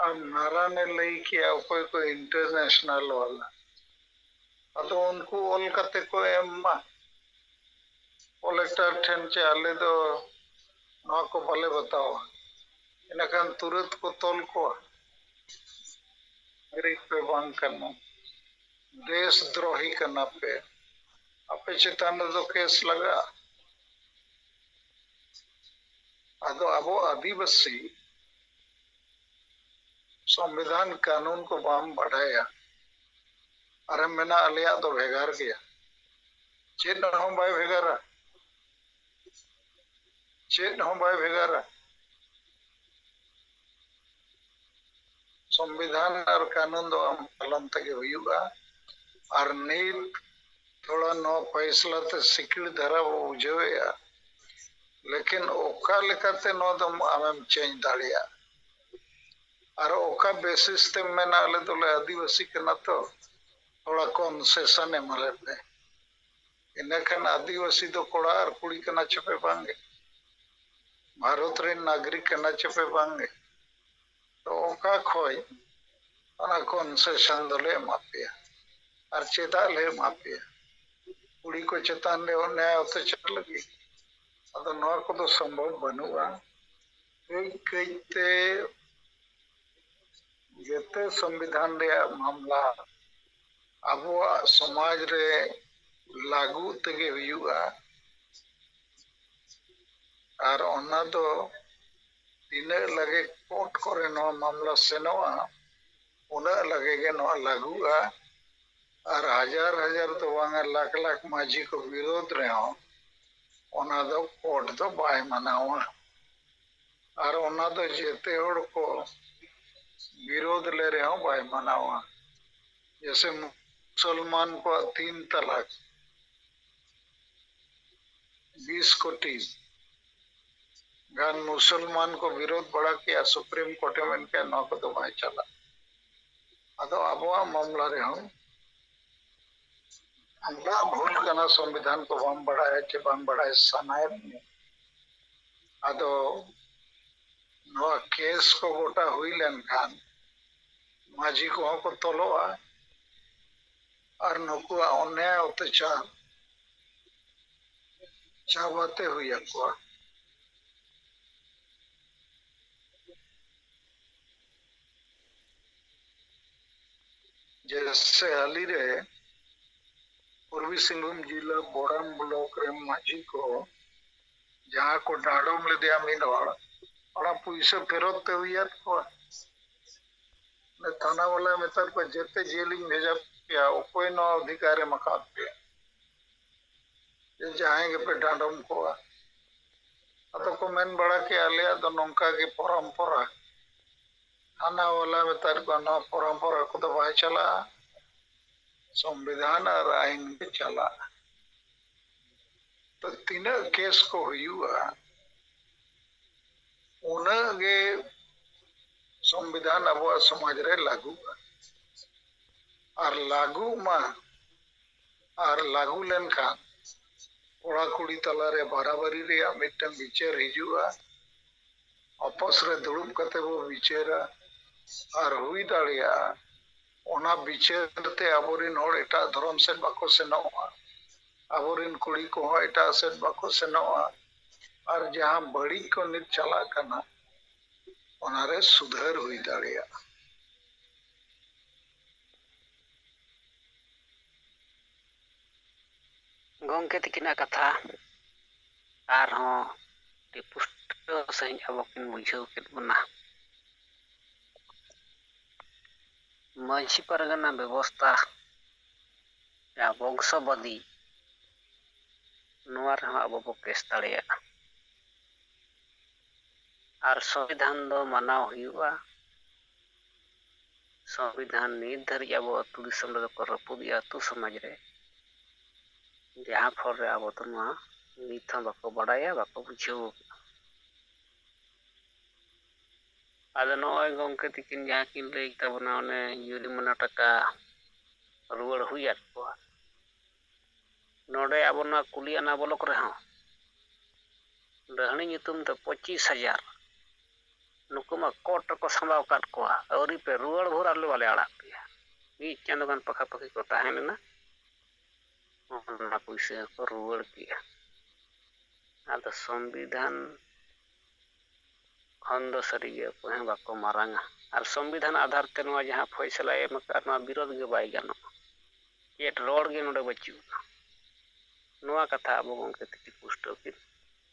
ᱟᱨ ᱱᱟᱨᱟᱱᱮ ᱞᱟᱹᱭ ᱠᱮᱜᱼᱟ, ᱚᱠᱚᱭ ᱠᱚ ᱤᱱᱴᱟᱨᱱᱮᱥᱱᱟᱞ ᱣᱟᱞᱟ, ᱟᱫᱚ ᱩᱱᱠᱩ ᱚᱞ ᱠᱟᱛᱮ ᱠᱚ ᱮᱢ ᱢᱟ᱾ ᱠᱚᱞᱮᱠᱴᱚᱨ ᱴᱷᱮᱱ ᱪᱮ ᱟᱞᱮ ᱫᱚ ᱱᱚᱣᱟ ᱠᱚ ᱵᱟᱞᱮ ᱵᱟᱛᱟᱣᱟ, ᱤᱱᱟᱹᱠᱷᱟᱱ ᱛᱩᱨᱟᱹᱛ ᱠᱚ ᱛᱚᱞ ᱠᱚᱣᱟ᱾ ᱜᱨᱤᱠ ᱯᱮ ᱵᱟᱝ ᱠᱟᱱᱟ, ᱫᱮᱥ ᱫᱨᱳᱦᱤ ᱠᱟᱱᱟ ᱯᱮ, ᱟᱯᱮ ᱪᱮᱛᱟᱱ ᱨᱮᱫᱚ ᱠᱮᱥ ᱞᱟᱜᱟᱜᱼᱟ᱾ ᱟᱫᱚ ᱟᱵᱚ ᱟᱹᱫᱤᱵᱟᱹᱥᱤ ᱥᱚᱝᱵᱤᱫᱷᱟᱱ ᱠᱟᱹᱱᱩᱱ ᱠᱚ ᱵᱟᱢ ᱵᱟᱰᱟᱭᱟ, ᱟᱨᱮᱢ ᱢᱮᱱᱟ ᱟᱞᱮᱭᱟᱜ ᱫᱚ ᱵᱷᱮᱜᱟᱨ ᱜᱮᱭᱟ᱾ ᱪᱮᱫ ᱦᱚᱸ ᱵᱟᱭ ᱵᱷᱮᱜᱟᱨᱟ, ᱪᱮᱫ ᱦᱚᱸ ᱵᱟᱭ ᱵᱷᱮᱜᱟᱨᱟ᱾ ᱥᱚᱝᱵᱤᱫᱷᱟᱱ ᱟᱨ ᱠᱟᱹᱱᱩᱱ ᱫᱚ ᱟᱢ ᱯᱟᱞᱚᱱ ᱛᱮᱜᱮ ᱦᱩᱭᱩᱜᱼᱟ᱾ ᱟᱨ ᱱᱤᱛ ᱛᱷᱚᱲᱟ ᱱᱚᱣᱟ ᱯᱷᱟᱭᱥᱞᱟ ᱛᱮ ᱥᱤᱠᱲᱤ ᱫᱷᱟᱨᱟ ᱵᱚ ᱵᱩᱡᱷᱟᱹᱣᱮᱫᱼᱟ, ᱞᱮᱠᱤᱱ ᱚᱠᱟ ᱞᱮᱠᱟᱛᱮ ᱱᱚᱣᱟ ᱫᱚ ᱟᱢᱮᱢ ᱪᱮᱧᱡᱽ ᱫᱟᱲᱮᱭᱟᱜᱼᱟ? ᱟᱨ ᱚᱠᱟ ᱵᱮᱥᱤᱥ ᱛᱮᱢ ᱢᱮᱱᱟ ᱟᱞᱮ ᱫᱚᱞᱮ ᱟᱹᱫᱤᱵᱟᱹᱥᱤ ᱠᱟᱱᱟ, ᱛᱚ ᱛᱷᱚᱲᱟ ᱠᱚᱱᱥᱮᱥᱚᱱ ᱮᱢᱟᱞᱮ ᱯᱮ? ᱤᱱᱟᱹᱠᱷᱟᱱ ᱟᱹᱫᱤᱵᱟᱹᱥᱤ ᱫᱚ ᱠᱚᱲᱟ ᱟᱨ ᱠᱩᱲᱤ ᱠᱟᱱᱟ ᱪᱮᱯᱮ ᱵᱟᱝᱜᱮ? ᱵᱷᱟᱨᱚᱛ ᱨᱮᱱ ᱱᱟᱜᱚᱨᱤᱠ ᱠᱟᱱᱟ ᱪᱮᱯᱮ ᱵᱟᱝᱜᱮ? ᱛᱚ ᱚᱠᱟ ᱠᱷᱚᱡ ᱚᱱᱟ ᱠᱚᱱᱥᱮᱥᱚᱱ ᱫᱚᱞᱮ ᱮᱢᱟ ᱯᱮᱭᱟ? ᱟᱨ ᱪᱮᱫᱟᱜ ᱞᱮ ᱮᱢᱟ ᱯᱮᱭᱟ? ᱠᱩᱲᱤ ᱠᱚ ᱪᱮᱛᱟᱱ ᱨᱮ ᱚᱱᱱᱭᱟᱭ ᱚᱛᱛᱟᱪᱟᱨ ᱞᱟᱹᱜᱤᱫ? ᱟᱫᱚ ᱱᱚᱣᱟ ᱠᱚᱫᱚ ᱥᱚᱢᱵᱷᱚᱵ ᱵᱟᱹᱱᱩᱜᱼᱟ᱾ ᱠᱟᱹᱡ ᱠᱟᱹᱡ ᱛᱮ ᱡᱮᱛᱮ ᱥᱚᱝᱵᱤᱫᱷᱟᱱ ᱨᱮᱭᱟᱜ ᱢᱟᱢᱞᱟ ᱟᱵᱚᱣᱟᱜ ᱥᱚᱢᱟᱡᱽ ᱨᱮ ᱞᱟᱹᱜᱩ ᱛᱮᱜᱮ ᱦᱩᱭᱩᱜᱼᱟ᱾ ᱟᱨ ᱚᱱᱟ ᱫᱚ ᱛᱤᱱᱟᱹᱜ ᱞᱟᱜᱮ ᱠᱳᱨᱴ ᱠᱚᱨᱮ ᱱᱚᱣᱟ ᱢᱟᱢᱞᱟ ᱥᱮᱱᱚᱜᱼᱟ, ᱩᱱᱟᱹᱜ ᱞᱟᱜᱮ ᱜᱮ ᱱᱚᱣᱟ ᱞᱟᱹᱜᱩᱜᱼᱟ᱾ ᱟᱨ ᱦᱟᱡᱟᱨ ᱦᱟᱡᱟᱨ ᱫᱚ ᱵᱟᱝᱟ, ᱞᱟᱠᱷ ᱞᱟᱠᱷ ᱢᱟᱹᱡᱷᱤ ᱠᱚ ᱵᱤᱨᱳᱫᱷ ᱨᱮᱦᱚᱸ ᱚᱱᱟ ᱫᱚ ᱠᱳᱨᱴ ᱫᱚ ᱵᱟᱭ ᱢᱟᱱᱟᱣᱟ᱾ ᱟᱨ ᱚᱱᱟ ᱫᱚ ᱡᱮᱛᱮ ᱦᱚᱲ ᱠᱚ ᱵᱤᱨᱳᱫᱷ ᱞᱮ ᱨᱮᱦᱚᱸ ᱵᱟᱭ ᱢᱟᱱᱟᱣᱟ᱾ ᱡᱮᱥᱮ ᱢᱩᱥᱚᱞᱢᱟᱱ ᱠᱚᱣᱟᱜ ᱛᱤᱱ ᱛᱟᱞᱟᱠ, ᱵᱤᱥ ᱠᱳᱴᱤ ᱜᱟᱱ ᱢᱩᱥᱚᱞᱢᱟᱱ ᱠᱚ ᱵᱤᱨᱳᱫᱷ ᱵᱟᱲᱟ ᱠᱮᱜᱼᱟ, ᱥᱩᱯᱨᱤᱢ ᱠᱳᱨᱴ ᱮ ᱢᱮᱱ ᱠᱮᱜᱼᱟ ᱱᱚᱣᱟ ᱠᱚᱫᱚ ᱵᱟᱭ ᱪᱟᱞᱟᱜᱼᱟ᱾ ᱟᱫᱚ ᱟᱵᱚᱣᱟᱜ ᱢᱟᱢᱞᱟ ᱨᱮᱦᱚᱸ ᱟᱢᱟᱜ ᱵᱷᱩᱞ ᱠᱟᱱᱟ, ᱥᱚᱝᱵᱤᱫᱷᱟᱱ ᱠᱚ ᱵᱟᱢ ᱵᱟᱲᱟᱭᱟ ᱪᱮ ᱵᱟᱝ ᱵᱟᱲᱟᱭ ᱥᱟᱱᱟᱭᱮᱫ ᱢᱮᱭᱟ᱾ ᱟᱫᱚ ᱱᱚᱣᱟ ᱠᱮᱥ ᱠᱚ ᱜᱚᱴᱟ ᱦᱩᱭ ᱞᱮᱱᱠᱷᱟᱱ ᱢᱟᱹᱡᱷᱤ ᱠᱚᱦᱚᱸ ᱠᱚ ᱛᱚᱞᱚᱜᱼᱟ ᱟᱨ ᱱᱩᱠᱩᱣᱟᱜ ᱚᱱᱱᱭᱟᱭ ᱚᱛᱛᱟᱪᱟᱨ ᱪᱟᱵᱟᱛᱮ ᱦᱩᱭ ᱟᱠᱚᱣᱟ᱾ ᱡᱮᱥᱮ ᱦᱟᱹᱞᱤ ᱨᱮ ᱯᱩᱨᱵᱤ ᱥᱤᱝᱵᱷᱩᱢ ᱡᱤᱞᱟ ᱵᱚᱲᱟᱢ ᱵᱞᱚᱠ ᱨᱮ ᱢᱟᱹᱡᱷᱤ ᱠᱚ ᱡᱟᱦᱟᱸ ᱠᱚ ᱰᱟᱸᱰᱚᱢ ᱞᱮᱫᱮᱭᱟ ᱢᱤᱫ ᱦᱚᱲ, ᱚᱱᱟ ᱯᱩᱭᱥᱟᱹ ᱯᱷᱮᱨᱚᱛ ᱛᱮ ᱦᱩᱭᱟᱫ ᱠᱚᱣᱟ᱾ ᱛᱷᱟᱱᱟ ᱵᱟᱞᱟ ᱢᱮᱛᱟᱫ ᱠᱚᱣᱟ, "ᱡᱮᱛᱮ ᱡᱮᱞᱤᱧ ᱵᱷᱮᱡᱟ ᱯᱮᱭᱟ, ᱚᱠᱚᱭ ᱱᱚᱣᱟ ᱚᱫᱷᱤᱠᱟᱨ ᱮᱢ ᱟᱠᱟᱫ ᱯᱮᱭᱟ ᱡᱮ ᱡᱟᱦᱟᱸᱭ ᱜᱮᱯᱮ ᱰᱟᱸᱰᱚᱢ ᱠᱚᱣᱟ?" ᱟᱫᱚ ᱠᱚ ᱢᱮᱱ ᱵᱟᱲᱟ ᱠᱮᱜᱼᱟ, "ᱟᱞᱮᱭᱟᱜ ᱫᱚ ᱱᱚᱝᱠᱟ ᱜᱮ ᱯᱚᱨᱚᱢᱯᱚᱨᱟ, ᱛᱷᱟᱱᱟ ᱵᱟᱞᱟ ᱢᱮᱛᱟᱫ ᱠᱚᱣᱟ, ᱱᱚᱣᱟ ᱯᱚᱨᱚᱢᱯᱚᱨᱟ ᱠᱚᱫᱚ ᱵᱟᱭ ᱪᱟᱞᱟᱜᱼᱟ, ᱥᱚᱝᱵᱤᱫᱷᱟᱱ ᱟᱨ ᱟᱭᱤᱱ ᱜᱮ ᱪᱟᱞᱟᱜᱼᱟ᱾" ᱛᱤᱱᱟᱹᱜ ᱠᱮᱥ ᱠᱚ ᱦᱩᱭᱩᱜᱼᱟ, ᱩᱱᱟᱹᱜ ᱜᱮ ᱥᱚᱝᱵᱤᱫᱷᱟᱱ ᱟᱵᱚᱣᱟᱜ ᱥᱚᱢᱟᱡᱽ ᱨᱮ ᱞᱟᱹᱜᱩᱜᱼᱟ᱾ ᱟᱨ ᱞᱟᱹᱜᱩᱜ ᱢᱟ, ᱟᱨ ᱞᱟᱹᱜᱩ ᱞᱮᱱᱠᱷᱟᱱ ᱠᱚᱲᱟ ᱠᱩᱲᱤ ᱛᱟᱞᱟᱨᱮ ᱵᱟᱨᱟᱵᱟᱨᱤ ᱨᱮᱭᱟᱜ ᱢᱤᱫᱴᱟᱝ ᱵᱤᱪᱟᱹᱨ ᱦᱤᱡᱩᱜᱼᱟ, ᱟᱯᱚᱥ ᱨᱮ ᱫᱩᱲᱩᱵ ᱠᱟᱛᱮ ᱵᱚ ᱵᱤᱪᱟᱹᱨᱟ᱾ ᱟᱨ ᱦᱩᱭ ᱫᱟᱲᱮᱭᱟᱜᱼᱟ ᱚᱱᱟ ᱵᱤᱪᱟᱹᱨ ᱛᱮ ᱟᱵᱚᱨᱮᱱ ᱦᱚᱲ ᱮᱴᱟᱜ ᱫᱷᱚᱨᱚᱢ ᱥᱮᱫ ᱵᱟᱠᱚ ᱥᱮᱱᱚᱜᱼᱟ, ᱟᱵᱚᱨᱮᱱ ᱠᱩᱲᱤ ᱠᱚᱦᱚᱸ ᱮᱴᱟᱜ ᱥᱮᱫ ᱵᱟᱠᱚ ᱥᱮᱱᱚᱜᱼᱟ, ᱟᱨ ᱡᱟᱦᱟᱸ ᱵᱟᱹᱲᱤᱡ ᱠᱚ ᱱᱤᱛ ᱪᱟᱞᱟᱜ ᱠᱟᱱᱟ ᱚᱱᱟᱨᱮ ᱥᱩᱫᱷᱟᱹᱨ ᱦᱩᱭ ᱫᱟᱲᱮᱭᱟᱜᱼᱟ᱾ ᱜᱚᱢᱠᱮ ᱛᱤᱠᱤᱱᱟᱜ ᱠᱟᱛᱷᱟ ᱟᱨᱦᱚᱸ ᱟᱹᱰᱤ ᱯᱩᱥᱴᱟᱹᱣ ᱥᱟᱺᱦᱤᱡ ᱟᱵᱚ ᱠᱤᱱ ᱵᱩᱡᱷᱟᱹᱣ ᱠᱮᱫ ᱵᱚᱱᱟ᱾ ᱢᱟᱹᱡᱷᱤ ᱯᱟᱨᱜᱟᱱᱟ ᱵᱮᱵᱚᱥᱛᱷᱟ, ᱡᱟᱦᱟᱸ ᱵᱚᱝᱥᱚᱵᱟᱫᱤ, ᱱᱚᱣᱟ ᱨᱮᱦᱚᱸ ᱟᱵᱚ ᱵᱚ ᱠᱮᱥ ᱫᱟᱲᱮᱭᱟᱜᱼᱟ᱾ ᱟᱨ ᱥᱚᱝᱵᱤᱫᱷᱟᱱ ᱫᱚ ᱢᱟᱱᱟᱣ ᱦᱩᱭᱩᱜᱼᱟ᱾ ᱥᱚᱝᱵᱤᱫᱷᱟᱱ ᱱᱤᱛ ᱫᱷᱟᱹᱨᱤᱡ ᱟᱵᱚ ᱟᱹᱛᱩ ᱫᱤᱥᱚᱢ ᱨᱮᱫᱚ ᱠᱚ ᱨᱟᱹᱯᱩᱫᱮᱜᱼᱟ, ᱟᱹᱛᱩ ᱥᱚᱢᱟᱡᱽ ᱨᱮ, ᱡᱟᱦᱟᱸ ᱯᱷᱚᱞ ᱨᱮ ᱟᱵᱚ ᱫᱚ ᱱᱚᱣᱟ ᱱᱤᱛ ᱦᱚᱸ ᱵᱟᱠᱚ ᱵᱟᱲᱟᱭᱟ, ᱵᱟᱠᱚ ᱵᱩᱡᱷᱟᱹᱣ ᱠᱟᱜᱼᱟ᱾ ᱟᱫᱚ ᱱᱚᱜᱼᱚᱭ ᱜᱚᱢᱠᱮ ᱛᱤᱠᱤᱱ ᱡᱟᱦᱟᱸ ᱠᱤᱱ ᱞᱟᱹᱭ ᱛᱟᱵᱚᱱᱟ, ᱚᱱᱮ ᱡᱩᱨᱤᱢᱟᱱᱟ ᱴᱟᱠᱟ ᱨᱩᱣᱟᱹᱲ ᱦᱩᱭᱟᱫ ᱠᱚᱣᱟ᱾ ᱱᱚᱰᱮ ᱟᱵᱚ ᱱᱚᱣᱟ ᱠᱩᱞᱤᱭᱟᱱᱟ ᱵᱞᱚᱠ ᱨᱮᱦᱚᱸ ᱰᱟᱹᱦᱱᱤ ᱧᱩᱛᱩᱢ ᱛᱮ ᱯᱚᱸᱪᱤᱥ ᱦᱟᱡᱟᱨ, ᱱᱩᱠᱩ ᱢᱟ ᱠᱳᱨᱴ ᱨᱮᱠᱚ ᱥᱟᱢᱵᱟᱣ ᱟᱠᱟᱫ ᱠᱚᱣᱟ, ᱟᱹᱣᱨᱤ ᱯᱮ ᱨᱩᱣᱟᱹᱲ ᱵᱷᱳᱨ ᱟᱞᱮ ᱵᱟᱞᱮ ᱟᱲᱟᱜ ᱯᱮᱭᱟ᱾ ᱢᱤᱫ ᱪᱟᱸᱫᱳ ᱜᱟᱱ ᱯᱟᱠᱷᱟ ᱯᱟᱠᱷᱤ ᱠᱚ ᱛᱟᱦᱮᱸ ᱞᱮᱱᱟ, ᱚᱱᱟ ᱯᱩᱭᱥᱟᱹ ᱦᱚᱸᱠᱚ ᱨᱩᱣᱟᱹᱲ ᱠᱮᱜᱼᱟ᱾ ᱟᱫᱚ ᱥᱚᱝᱵᱤᱫᱷᱟᱱ ᱠᱷᱚᱱ ᱫᱚ ᱥᱟᱹᱨᱤᱜᱮ ᱚᱠᱚᱭ ᱦᱚᱸ ᱵᱟᱠᱚ ᱢᱟᱨᱟᱝᱟ᱾ ᱟᱨ ᱥᱚᱝᱵᱤᱫᱷᱟᱱ ᱟᱫᱷᱟᱨ ᱛᱮ ᱱᱚᱣᱟ ᱡᱟᱦᱟᱸ ᱯᱷᱚᱭᱥᱟᱞᱟᱭ ᱮᱢ ᱟᱠᱟᱫ, ᱱᱚᱣᱟ ᱵᱤᱨᱳᱫᱷ ᱜᱮ ᱵᱟᱭ ᱜᱟᱱᱚᱜᱼᱟ᱾ ᱪᱮᱫ ᱨᱚᱲ ᱜᱮ ᱱᱚᱰᱮ ᱵᱟᱹᱪᱩᱜᱼᱟ᱾ ᱱᱚᱣᱟ ᱠᱟᱛᱷᱟ ᱟᱵᱚ ᱜᱚᱢᱠᱮ ᱛᱤᱠᱤ ᱯᱩᱥᱴᱟᱹᱣ ᱠᱤᱱ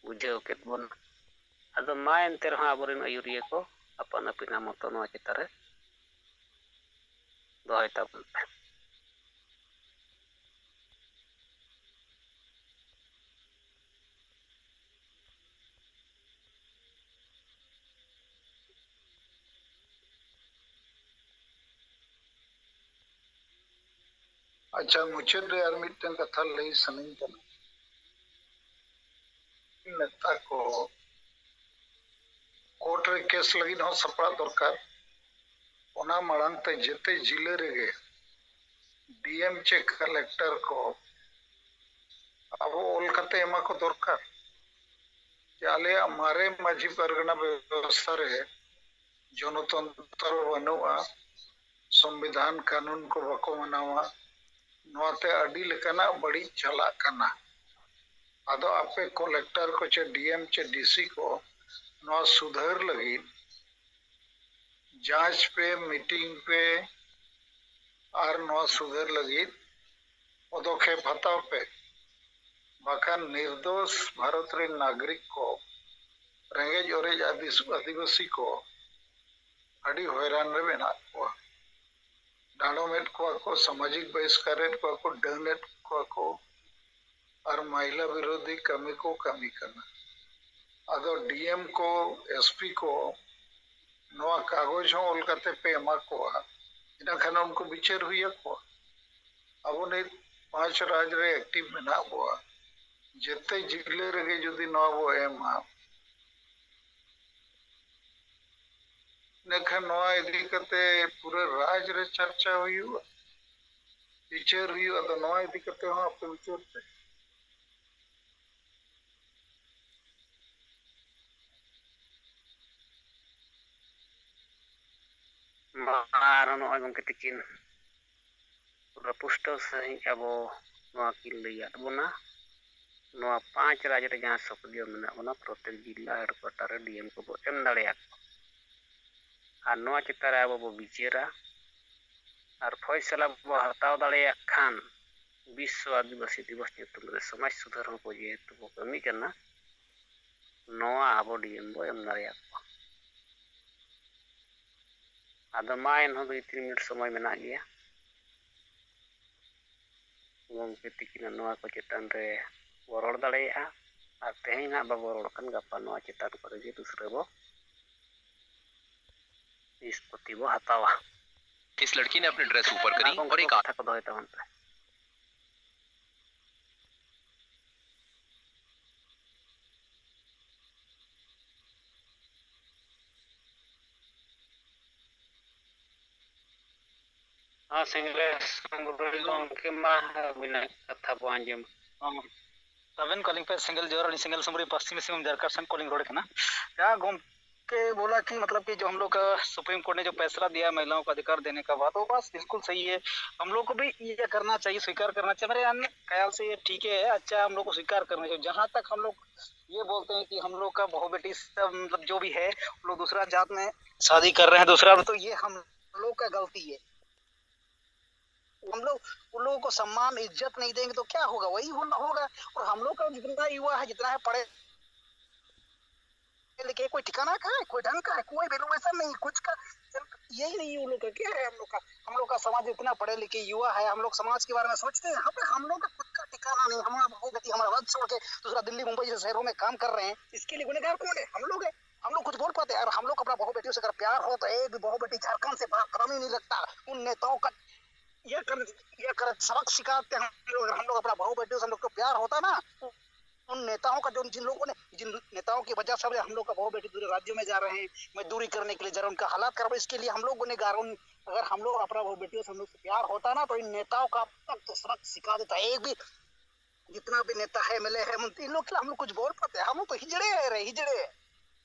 ᱵᱩᱡᱷᱟᱹᱣ ᱠᱮᱫ ᱵᱚᱱᱟ᱾ ᱟᱫᱚ ᱢᱟ ᱮᱱᱛᱮ ᱨᱮᱦᱚᱸ ᱟᱵᱚᱨᱮᱱ ᱟᱹᱭᱩᱨᱤᱭᱟᱹ ᱠᱚ ᱟᱯᱟᱱ ᱟᱹᱯᱤᱱᱟᱜ ᱢᱚᱛᱚ ᱱᱚᱣᱟ ᱪᱮᱛᱟᱱ ᱨᱮ ᱫᱚᱦᱚᱭ ᱛᱟᱵᱚᱱ ᱯᱮ᱾ ᱟᱪᱪᱷᱟ, ᱢᱩᱪᱟᱹᱫ ᱨᱮ ᱟᱨ ᱢᱤᱫᱴᱟᱝ ᱠᱟᱛᱷᱟ ᱞᱟᱹᱭ ᱥᱟᱱᱟᱧ ᱠᱟᱱᱟ᱾ ᱱᱮᱛᱟ ᱠᱚ ᱠᱳᱨᱴ ᱨᱮ ᱠᱮᱥ ᱞᱟᱹᱜᱤᱫ ᱦᱚᱸ ᱥᱟᱯᱲᱟᱜ ᱫᱚᱨᱠᱟᱨ᱾ ᱚᱱᱟ ᱢᱟᱲᱟᱝ ᱛᱮ ᱡᱮᱛᱮ ᱡᱤᱞᱟᱹ ᱨᱮᱜᱮ ᱰᱤ ᱮᱢ ᱪᱮ ᱠᱟᱞᱮᱠᱴᱚᱨ ᱠᱚ ᱟᱵᱚ ᱚᱞ ᱠᱟᱛᱮ ᱮᱢᱟ ᱠᱚ ᱫᱚᱨᱠᱟᱨ ᱡᱮ ᱟᱞᱮᱭᱟᱜ ᱢᱟᱨᱮ ᱢᱟᱹᱡᱷᱤ ᱯᱟᱨᱜᱟᱱᱟ ᱵᱮᱵᱚᱥᱛᱷᱟ ᱨᱮ ᱡᱚᱱᱚᱛᱚᱱᱛᱨᱚ ᱵᱟᱹᱱᱩᱜᱼᱟ, ᱥᱚᱝᱵᱤᱫᱷᱟᱱ ᱠᱟᱹᱱᱩᱱ ᱠᱚ ᱵᱟᱠᱚ ᱢᱟᱱᱟᱣᱟ, ᱱᱚᱣᱟᱛᱮ ᱟᱹᱰᱤ ᱞᱮᱠᱟᱱᱟᱜ ᱵᱟᱹᱲᱤᱡ ᱪᱟᱞᱟᱜ ᱠᱟᱱᱟ᱾ ᱟᱫᱚ ᱟᱯᱮ ᱠᱚᱞᱮᱠᱴᱚᱨ ᱠᱚ ᱪᱮ ᱰᱤ ᱮᱢ ᱪᱮ ᱰᱤ ᱥᱤ ᱠᱚ ᱱᱚᱣᱟ ᱥᱩᱫᱷᱟᱹᱨ ᱞᱟᱹᱜᱤᱫ ᱡᱟᱸᱪ ᱯᱮ, ᱢᱤᱴᱤᱝ ᱯᱮ ᱟᱨ ᱱᱚᱣᱟ ᱥᱩᱫᱷᱟᱹᱨ ᱞᱟᱹᱜᱤᱫ ᱯᱚᱫᱚᱠᱷᱮᱯ ᱦᱟᱛᱟᱣ ᱯᱮ, ᱵᱟᱠᱷᱟᱱ ᱱᱤᱨᱫᱳᱥ ᱵᱷᱟᱨᱚᱛ ᱨᱮᱱ ᱱᱟᱜᱚᱨᱤᱠ ᱠᱚ, ᱨᱮᱸᱜᱮᱡ ᱚᱨᱮᱡ ᱟᱹᱫᱤᱥ-, ᱟᱹᱫᱤᱵᱟᱹᱥᱤ ᱠᱚ ᱟᱹᱰᱤ ᱦᱚᱭᱨᱟᱱ ᱨᱮ ᱢᱮᱱᱟᱜ ᱠᱚᱣᱟ᱾ ᱰᱟᱸᱰᱚᱢᱮᱫ ᱠᱚᱣᱟ ᱠᱚ, ᱥᱟᱢᱟᱡᱤᱠ ᱵᱟᱦᱤᱥᱠᱟᱨᱮᱫ ᱠᱚᱣᱟ ᱠᱚ, ᱰᱟᱹᱱᱮᱫ ᱠᱚᱣᱟ ᱠᱚ, ᱟᱨ ᱢᱟᱦᱤᱞᱟ ᱵᱤᱨᱳᱫᱷᱤ ᱠᱟᱹᱢᱤ ᱠᱚ ᱠᱟᱹᱢᱤ ᱠᱟᱱᱟ᱾ ᱟᱫᱚ ᱰᱤ ᱮᱢ ᱠᱚ, ᱮᱥ ᱯᱤ ᱠᱚ ᱱᱚᱣᱟ ᱠᱟᱜᱚᱡᱽ ᱦᱚᱸ ᱚᱞ ᱠᱟᱛᱮ ᱯᱮ ᱮᱢᱟ ᱠᱚᱣᱟ, ᱤᱱᱟᱹ ᱠᱷᱟᱱ ᱩᱱᱠᱩ ᱵᱤᱪᱟᱹᱨ ᱦᱩᱭ ᱟᱠᱚᱣᱟ᱾ ᱟᱵᱚ ᱱᱤᱛ ᱯᱟᱸᱪ ᱨᱟᱡᱽ ᱨᱮ ᱮᱠᱴᱤᱵᱷ ᱢᱮᱱᱟᱜ ᱵᱚᱣᱟ, ᱡᱮᱛᱮ ᱡᱤᱞᱟᱹ ᱨᱮᱜᱮ ᱡᱩᱫᱤ ᱱᱚᱣᱟ ᱵᱚ ᱮᱢᱟ, ᱤᱱᱟᱹᱠᱷᱟᱱ ᱱᱚᱣᱟ ᱤᱫᱤ ᱠᱟᱛᱮ ᱯᱩᱨᱟᱹ ᱨᱟᱡᱽ ᱨᱮ ᱪᱟᱨᱪᱟ ᱦᱩᱭᱩᱜᱼᱟ, ᱵᱤᱪᱟᱹᱨ ᱦᱩᱭᱩᱜᱼᱟ᱾ ᱟᱫᱚ ᱱᱚᱣᱟ ᱤᱫᱤ ᱠᱟᱛᱮ ᱦᱚᱸ ᱟᱯᱮ ᱵᱤᱪᱟᱹᱨ ᱯᱮ᱾ ᱢᱟ ᱟᱨᱦᱚᱸ ᱱᱚᱜᱼᱚᱭ ᱜᱚᱢᱠᱮ ᱛᱤᱠᱤᱱ ᱯᱩᱨᱟᱹ ᱯᱩᱥᱴᱟᱹᱣ ᱥᱟᱺᱦᱤᱡ ᱟᱵᱚ ᱱᱚᱣᱟ ᱠᱤᱱ ᱞᱟᱹᱭᱟᱫ ᱵᱚᱱᱟ᱾ ᱱᱚᱣᱟ ᱯᱟᱸᱪ ᱨᱟᱡᱽ ᱨᱮ ᱡᱟᱦᱟᱸ ᱥᱚᱠᱨᱤᱭᱚ ᱢᱮᱱᱟᱜ ᱵᱚᱱᱟ, ᱯᱨᱚᱛᱮᱠ ᱡᱤᱞᱟ ᱦᱮᱰᱠᱩᱣᱟᱴᱟᱨ ᱨᱮ ᱰᱤ ᱮᱢ ᱠᱚᱵᱚ ᱮᱢ ᱫᱟᱲᱮᱭᱟᱠᱚᱣᱟ᱾ ᱟᱨ ᱱᱚᱣᱟ ᱪᱮᱛᱟᱱ ᱨᱮ ᱟᱵᱚ ᱵᱚ ᱵᱤᱪᱟᱹᱨᱟ ᱟᱨ ᱯᱷᱚᱭᱥᱟᱞᱟ ᱵᱚ ᱦᱟᱛᱟᱣ ᱫᱟᱲᱮᱭᱟᱜ ᱠᱷᱟᱱ, ᱵᱤᱥᱥᱚ ᱟᱹᱫᱤᱵᱟᱹᱥᱤ ᱫᱤᱵᱚᱥ ᱧᱩᱛᱩᱢ ᱨᱮ ᱥᱚᱢᱟᱡᱽ ᱥᱩᱫᱷᱟᱹᱨ ᱦᱚᱸ ᱵᱚ ᱡᱮᱦᱮᱛᱩ ᱵᱚ ᱠᱟᱹᱢᱤ ᱠᱟᱱᱟ, ᱱᱚᱣᱟ ᱟᱵᱚ ᱰᱤ ᱮᱢ ᱵᱚ ᱮᱢ ᱫᱟᱲᱮᱭᱟᱠᱚᱣᱟ᱾ ᱟᱫᱚ ᱢᱟ ᱮᱱᱦᱚᱸ ᱫᱩᱭ ᱛᱤᱱ ᱢᱤᱱᱤᱴ ᱥᱚᱢᱚᱭ ᱢᱮᱱᱟᱜ ᱜᱮᱭᱟ᱾ ᱜᱚᱢᱠᱮ ᱛᱤᱠᱤᱱᱟᱜ ᱱᱚᱣᱟ ᱠᱚ ᱪᱮᱛᱟᱱ ᱨᱮ ᱵᱚ ᱨᱚᱲ ᱫᱟᱲᱮᱭᱟᱜᱼᱟ᱾ ᱟᱨ ᱛᱮᱦᱮᱧ ᱦᱟᱸᱜ ᱵᱟᱵᱚ ᱨᱚᱲ ᱠᱷᱟᱱ, ᱜᱟᱯᱟ ᱱᱚᱣᱟ ᱪᱮᱛᱟᱱ ᱠᱚᱨᱮ ᱜᱮ ᱫᱩᱥᱨᱟᱹ ᱵᱚ ᱱᱤᱥᱯᱚᱛᱤ ᱵᱚ ᱦᱟᱛᱟᱣᱟ᱾ इस लड़की ने अपनी ड्रेस ऊपर ᱢᱟ करी ᱜᱚᱢᱠᱮ, और एक ᱠᱟᱛᱷᱟ ᱠᱚ ᱫᱚᱦᱚᱭ ᱛᱟᱵᱚᱱ ᱯᱮ᱾ ᱦᱮᱸ, ᱥᱮᱸᱜᱮᱞ ᱥᱩᱢᱨᱤ ᱜᱚᱢᱠᱮ, ᱢᱟ ᱟᱹᱵᱤᱱᱟᱜ ᱠᱟᱛᱷᱟ ᱵᱚ ᱟᱸᱡᱚᱢ᱾ ᱦᱚᱸ᱾ ᱟᱵᱮᱱ ᱠᱚ ᱟᱹᱞᱤᱧ ᱯᱮ ᱥᱮᱸᱜᱮᱞ ᱡᱚᱦᱟᱨ, ᱟᱹᱞᱤᱧ ᱥᱮᱸᱜᱮᱞ ᱥᱩᱢᱨᱤ ᱯᱚᱥᱪᱤᱢ ᱥᱤᱝᱵᱷᱩᱢ ᱡᱷᱟᱨᱠᱷᱚᱸᱰ ᱥᱮᱱ ᱠᱷᱚᱱ ᱞᱤᱧ ᱨᱚᱲ ᱠᱟᱱᱟ᱾ ᱡᱟᱦᱟᱸ ᱜᱚᱢᱠᱮ ᱵᱚᱞᱟ ᱠᱤ ᱢᱚᱛᱞᱚᱵ ᱠᱤ ᱡᱚ ᱦᱟᱢ ᱞᱳᱜ ᱠᱟ ᱥᱩᱯᱨᱤᱢ ᱠᱳᱨᱴ ᱱᱮ ᱡᱚ ᱯᱷᱮᱥᱞᱟ ᱫᱤᱭᱟ ᱢᱟᱦᱤᱞᱟᱣᱳᱸ ᱠᱟ ᱚᱫᱷᱤᱠᱟᱨ ᱫᱮᱱᱮ ᱠᱟ ᱵᱟᱛ, ᱣᱳ ᱵᱟᱛ ᱵᱤᱞᱠᱩᱞ ᱥᱟᱦᱤ ᱦᱮ᱾ ᱦᱟᱢ ᱞᱳᱜ ᱠᱳ ᱵᱷᱤ ᱭᱮ ᱠᱟᱨᱱᱟ ᱪᱟᱦᱤᱭᱮ, ᱥᱤᱠᱟᱨ ᱠᱟᱨᱱᱟ ᱪᱟᱦᱤᱭᱮ᱾ ᱢᱮᱨᱮ ᱠᱷᱟᱭᱟᱞ ᱥᱮ ᱭᱮ ᱴᱷᱤᱠ ᱦᱮ, ᱟᱪᱪᱷᱟ, ᱦᱟᱢ ᱞᱳᱜ ᱠᱳ ᱥᱤᱠᱟᱨ ᱠᱟᱨᱱᱟ ᱪᱟᱦᱤᱭᱮ᱾ ᱡᱟᱦᱟᱸ ᱛᱟᱠ ᱦᱟᱢ ᱞᱳᱜ ᱭᱮ ᱵᱳᱞᱛᱮ ᱦᱮ ᱠᱤ ᱦᱟᱢ ᱞᱳᱜ ᱠᱟ ᱵᱚᱦᱩ ᱵᱮᱴᱤ ᱥᱮ ᱢᱚᱛᱞᱚᱵ ᱡᱚ ᱵᱷᱤ ᱦᱮ, ᱦᱟᱢ ᱞᱳᱜ ᱫᱩᱥᱨᱟ ᱡᱟᱛ ᱢᱮ ᱥᱟᱫᱤ ᱠᱟᱨ ᱨᱮ ᱦᱮ, ᱫᱩᱥᱨᱟ, ᱛᱚ ᱭᱮ ᱦᱟᱢ ᱞᱳᱜ ᱠᱟ ᱜᱟᱞᱛᱤ ᱦᱮ᱾ हम लोग उन लोगों को सम्मान इज्जत नहीं देंगे तो क्या होगा? वही होना होगा। और हम लोग का जितना युवा है, जितना है पढ़े लिखे, कोई ठिकाना का है, कोई ढंग का है, कोई वैल्यूएशन नहीं, कुछ का यही नहीं है उन लोग का। क्या है हम लोग का? हम लोग का समाज इतना पढ़े लिखे युवा है, हम लोग समाज के बारे में सोचते हैं। हम हम लोग का खुद का ठिकाना नहीं। हमारा बहू बेटी हमारा राज्य छोड़ के दूसरा दिल्ली मुंबई जैसे शहरों में काम कर रहे हैं, इसके लिए गुनहगार कौन है? हम लोग है। हम लोग कुछ बोल पाते हैं? अगर हम लोग अपना बहू बेटियों से अगर प्यार हो तो एक भी बहू बेटी झारखंड से बाहर कदम ही नहीं रखता। उन नेताओं का यह कर, यह कर सबक सिखाते हैं हम लोग। अगर हम लोग अपना बहू बेटियों से हम लोग को प्यार होता ना, उन नेताओं का जो, जिन लोगों ने, जिन नेताओं की वजह से हम लोग का बहू बेटी दूसरे राज्यों में जा रहे हैं मजदूरी करने के लिए, जा रहे हैं, उनका हालात खराब है, इसके लिए हम लोग गुनहगार। उन, अगर हम लोग अपना बहू बेटियों से हम लोग से प्यार होता ना, तो इन नेताओं का अब तक तो सबक सिखा देता। एक भी जितना भी नेता है, एमएलए है, मंत्री, इन लोग के लिए हम लोग कुछ बोल पाते हैं? हम लोग तो हिजड़े हैं रे, हिजड़े।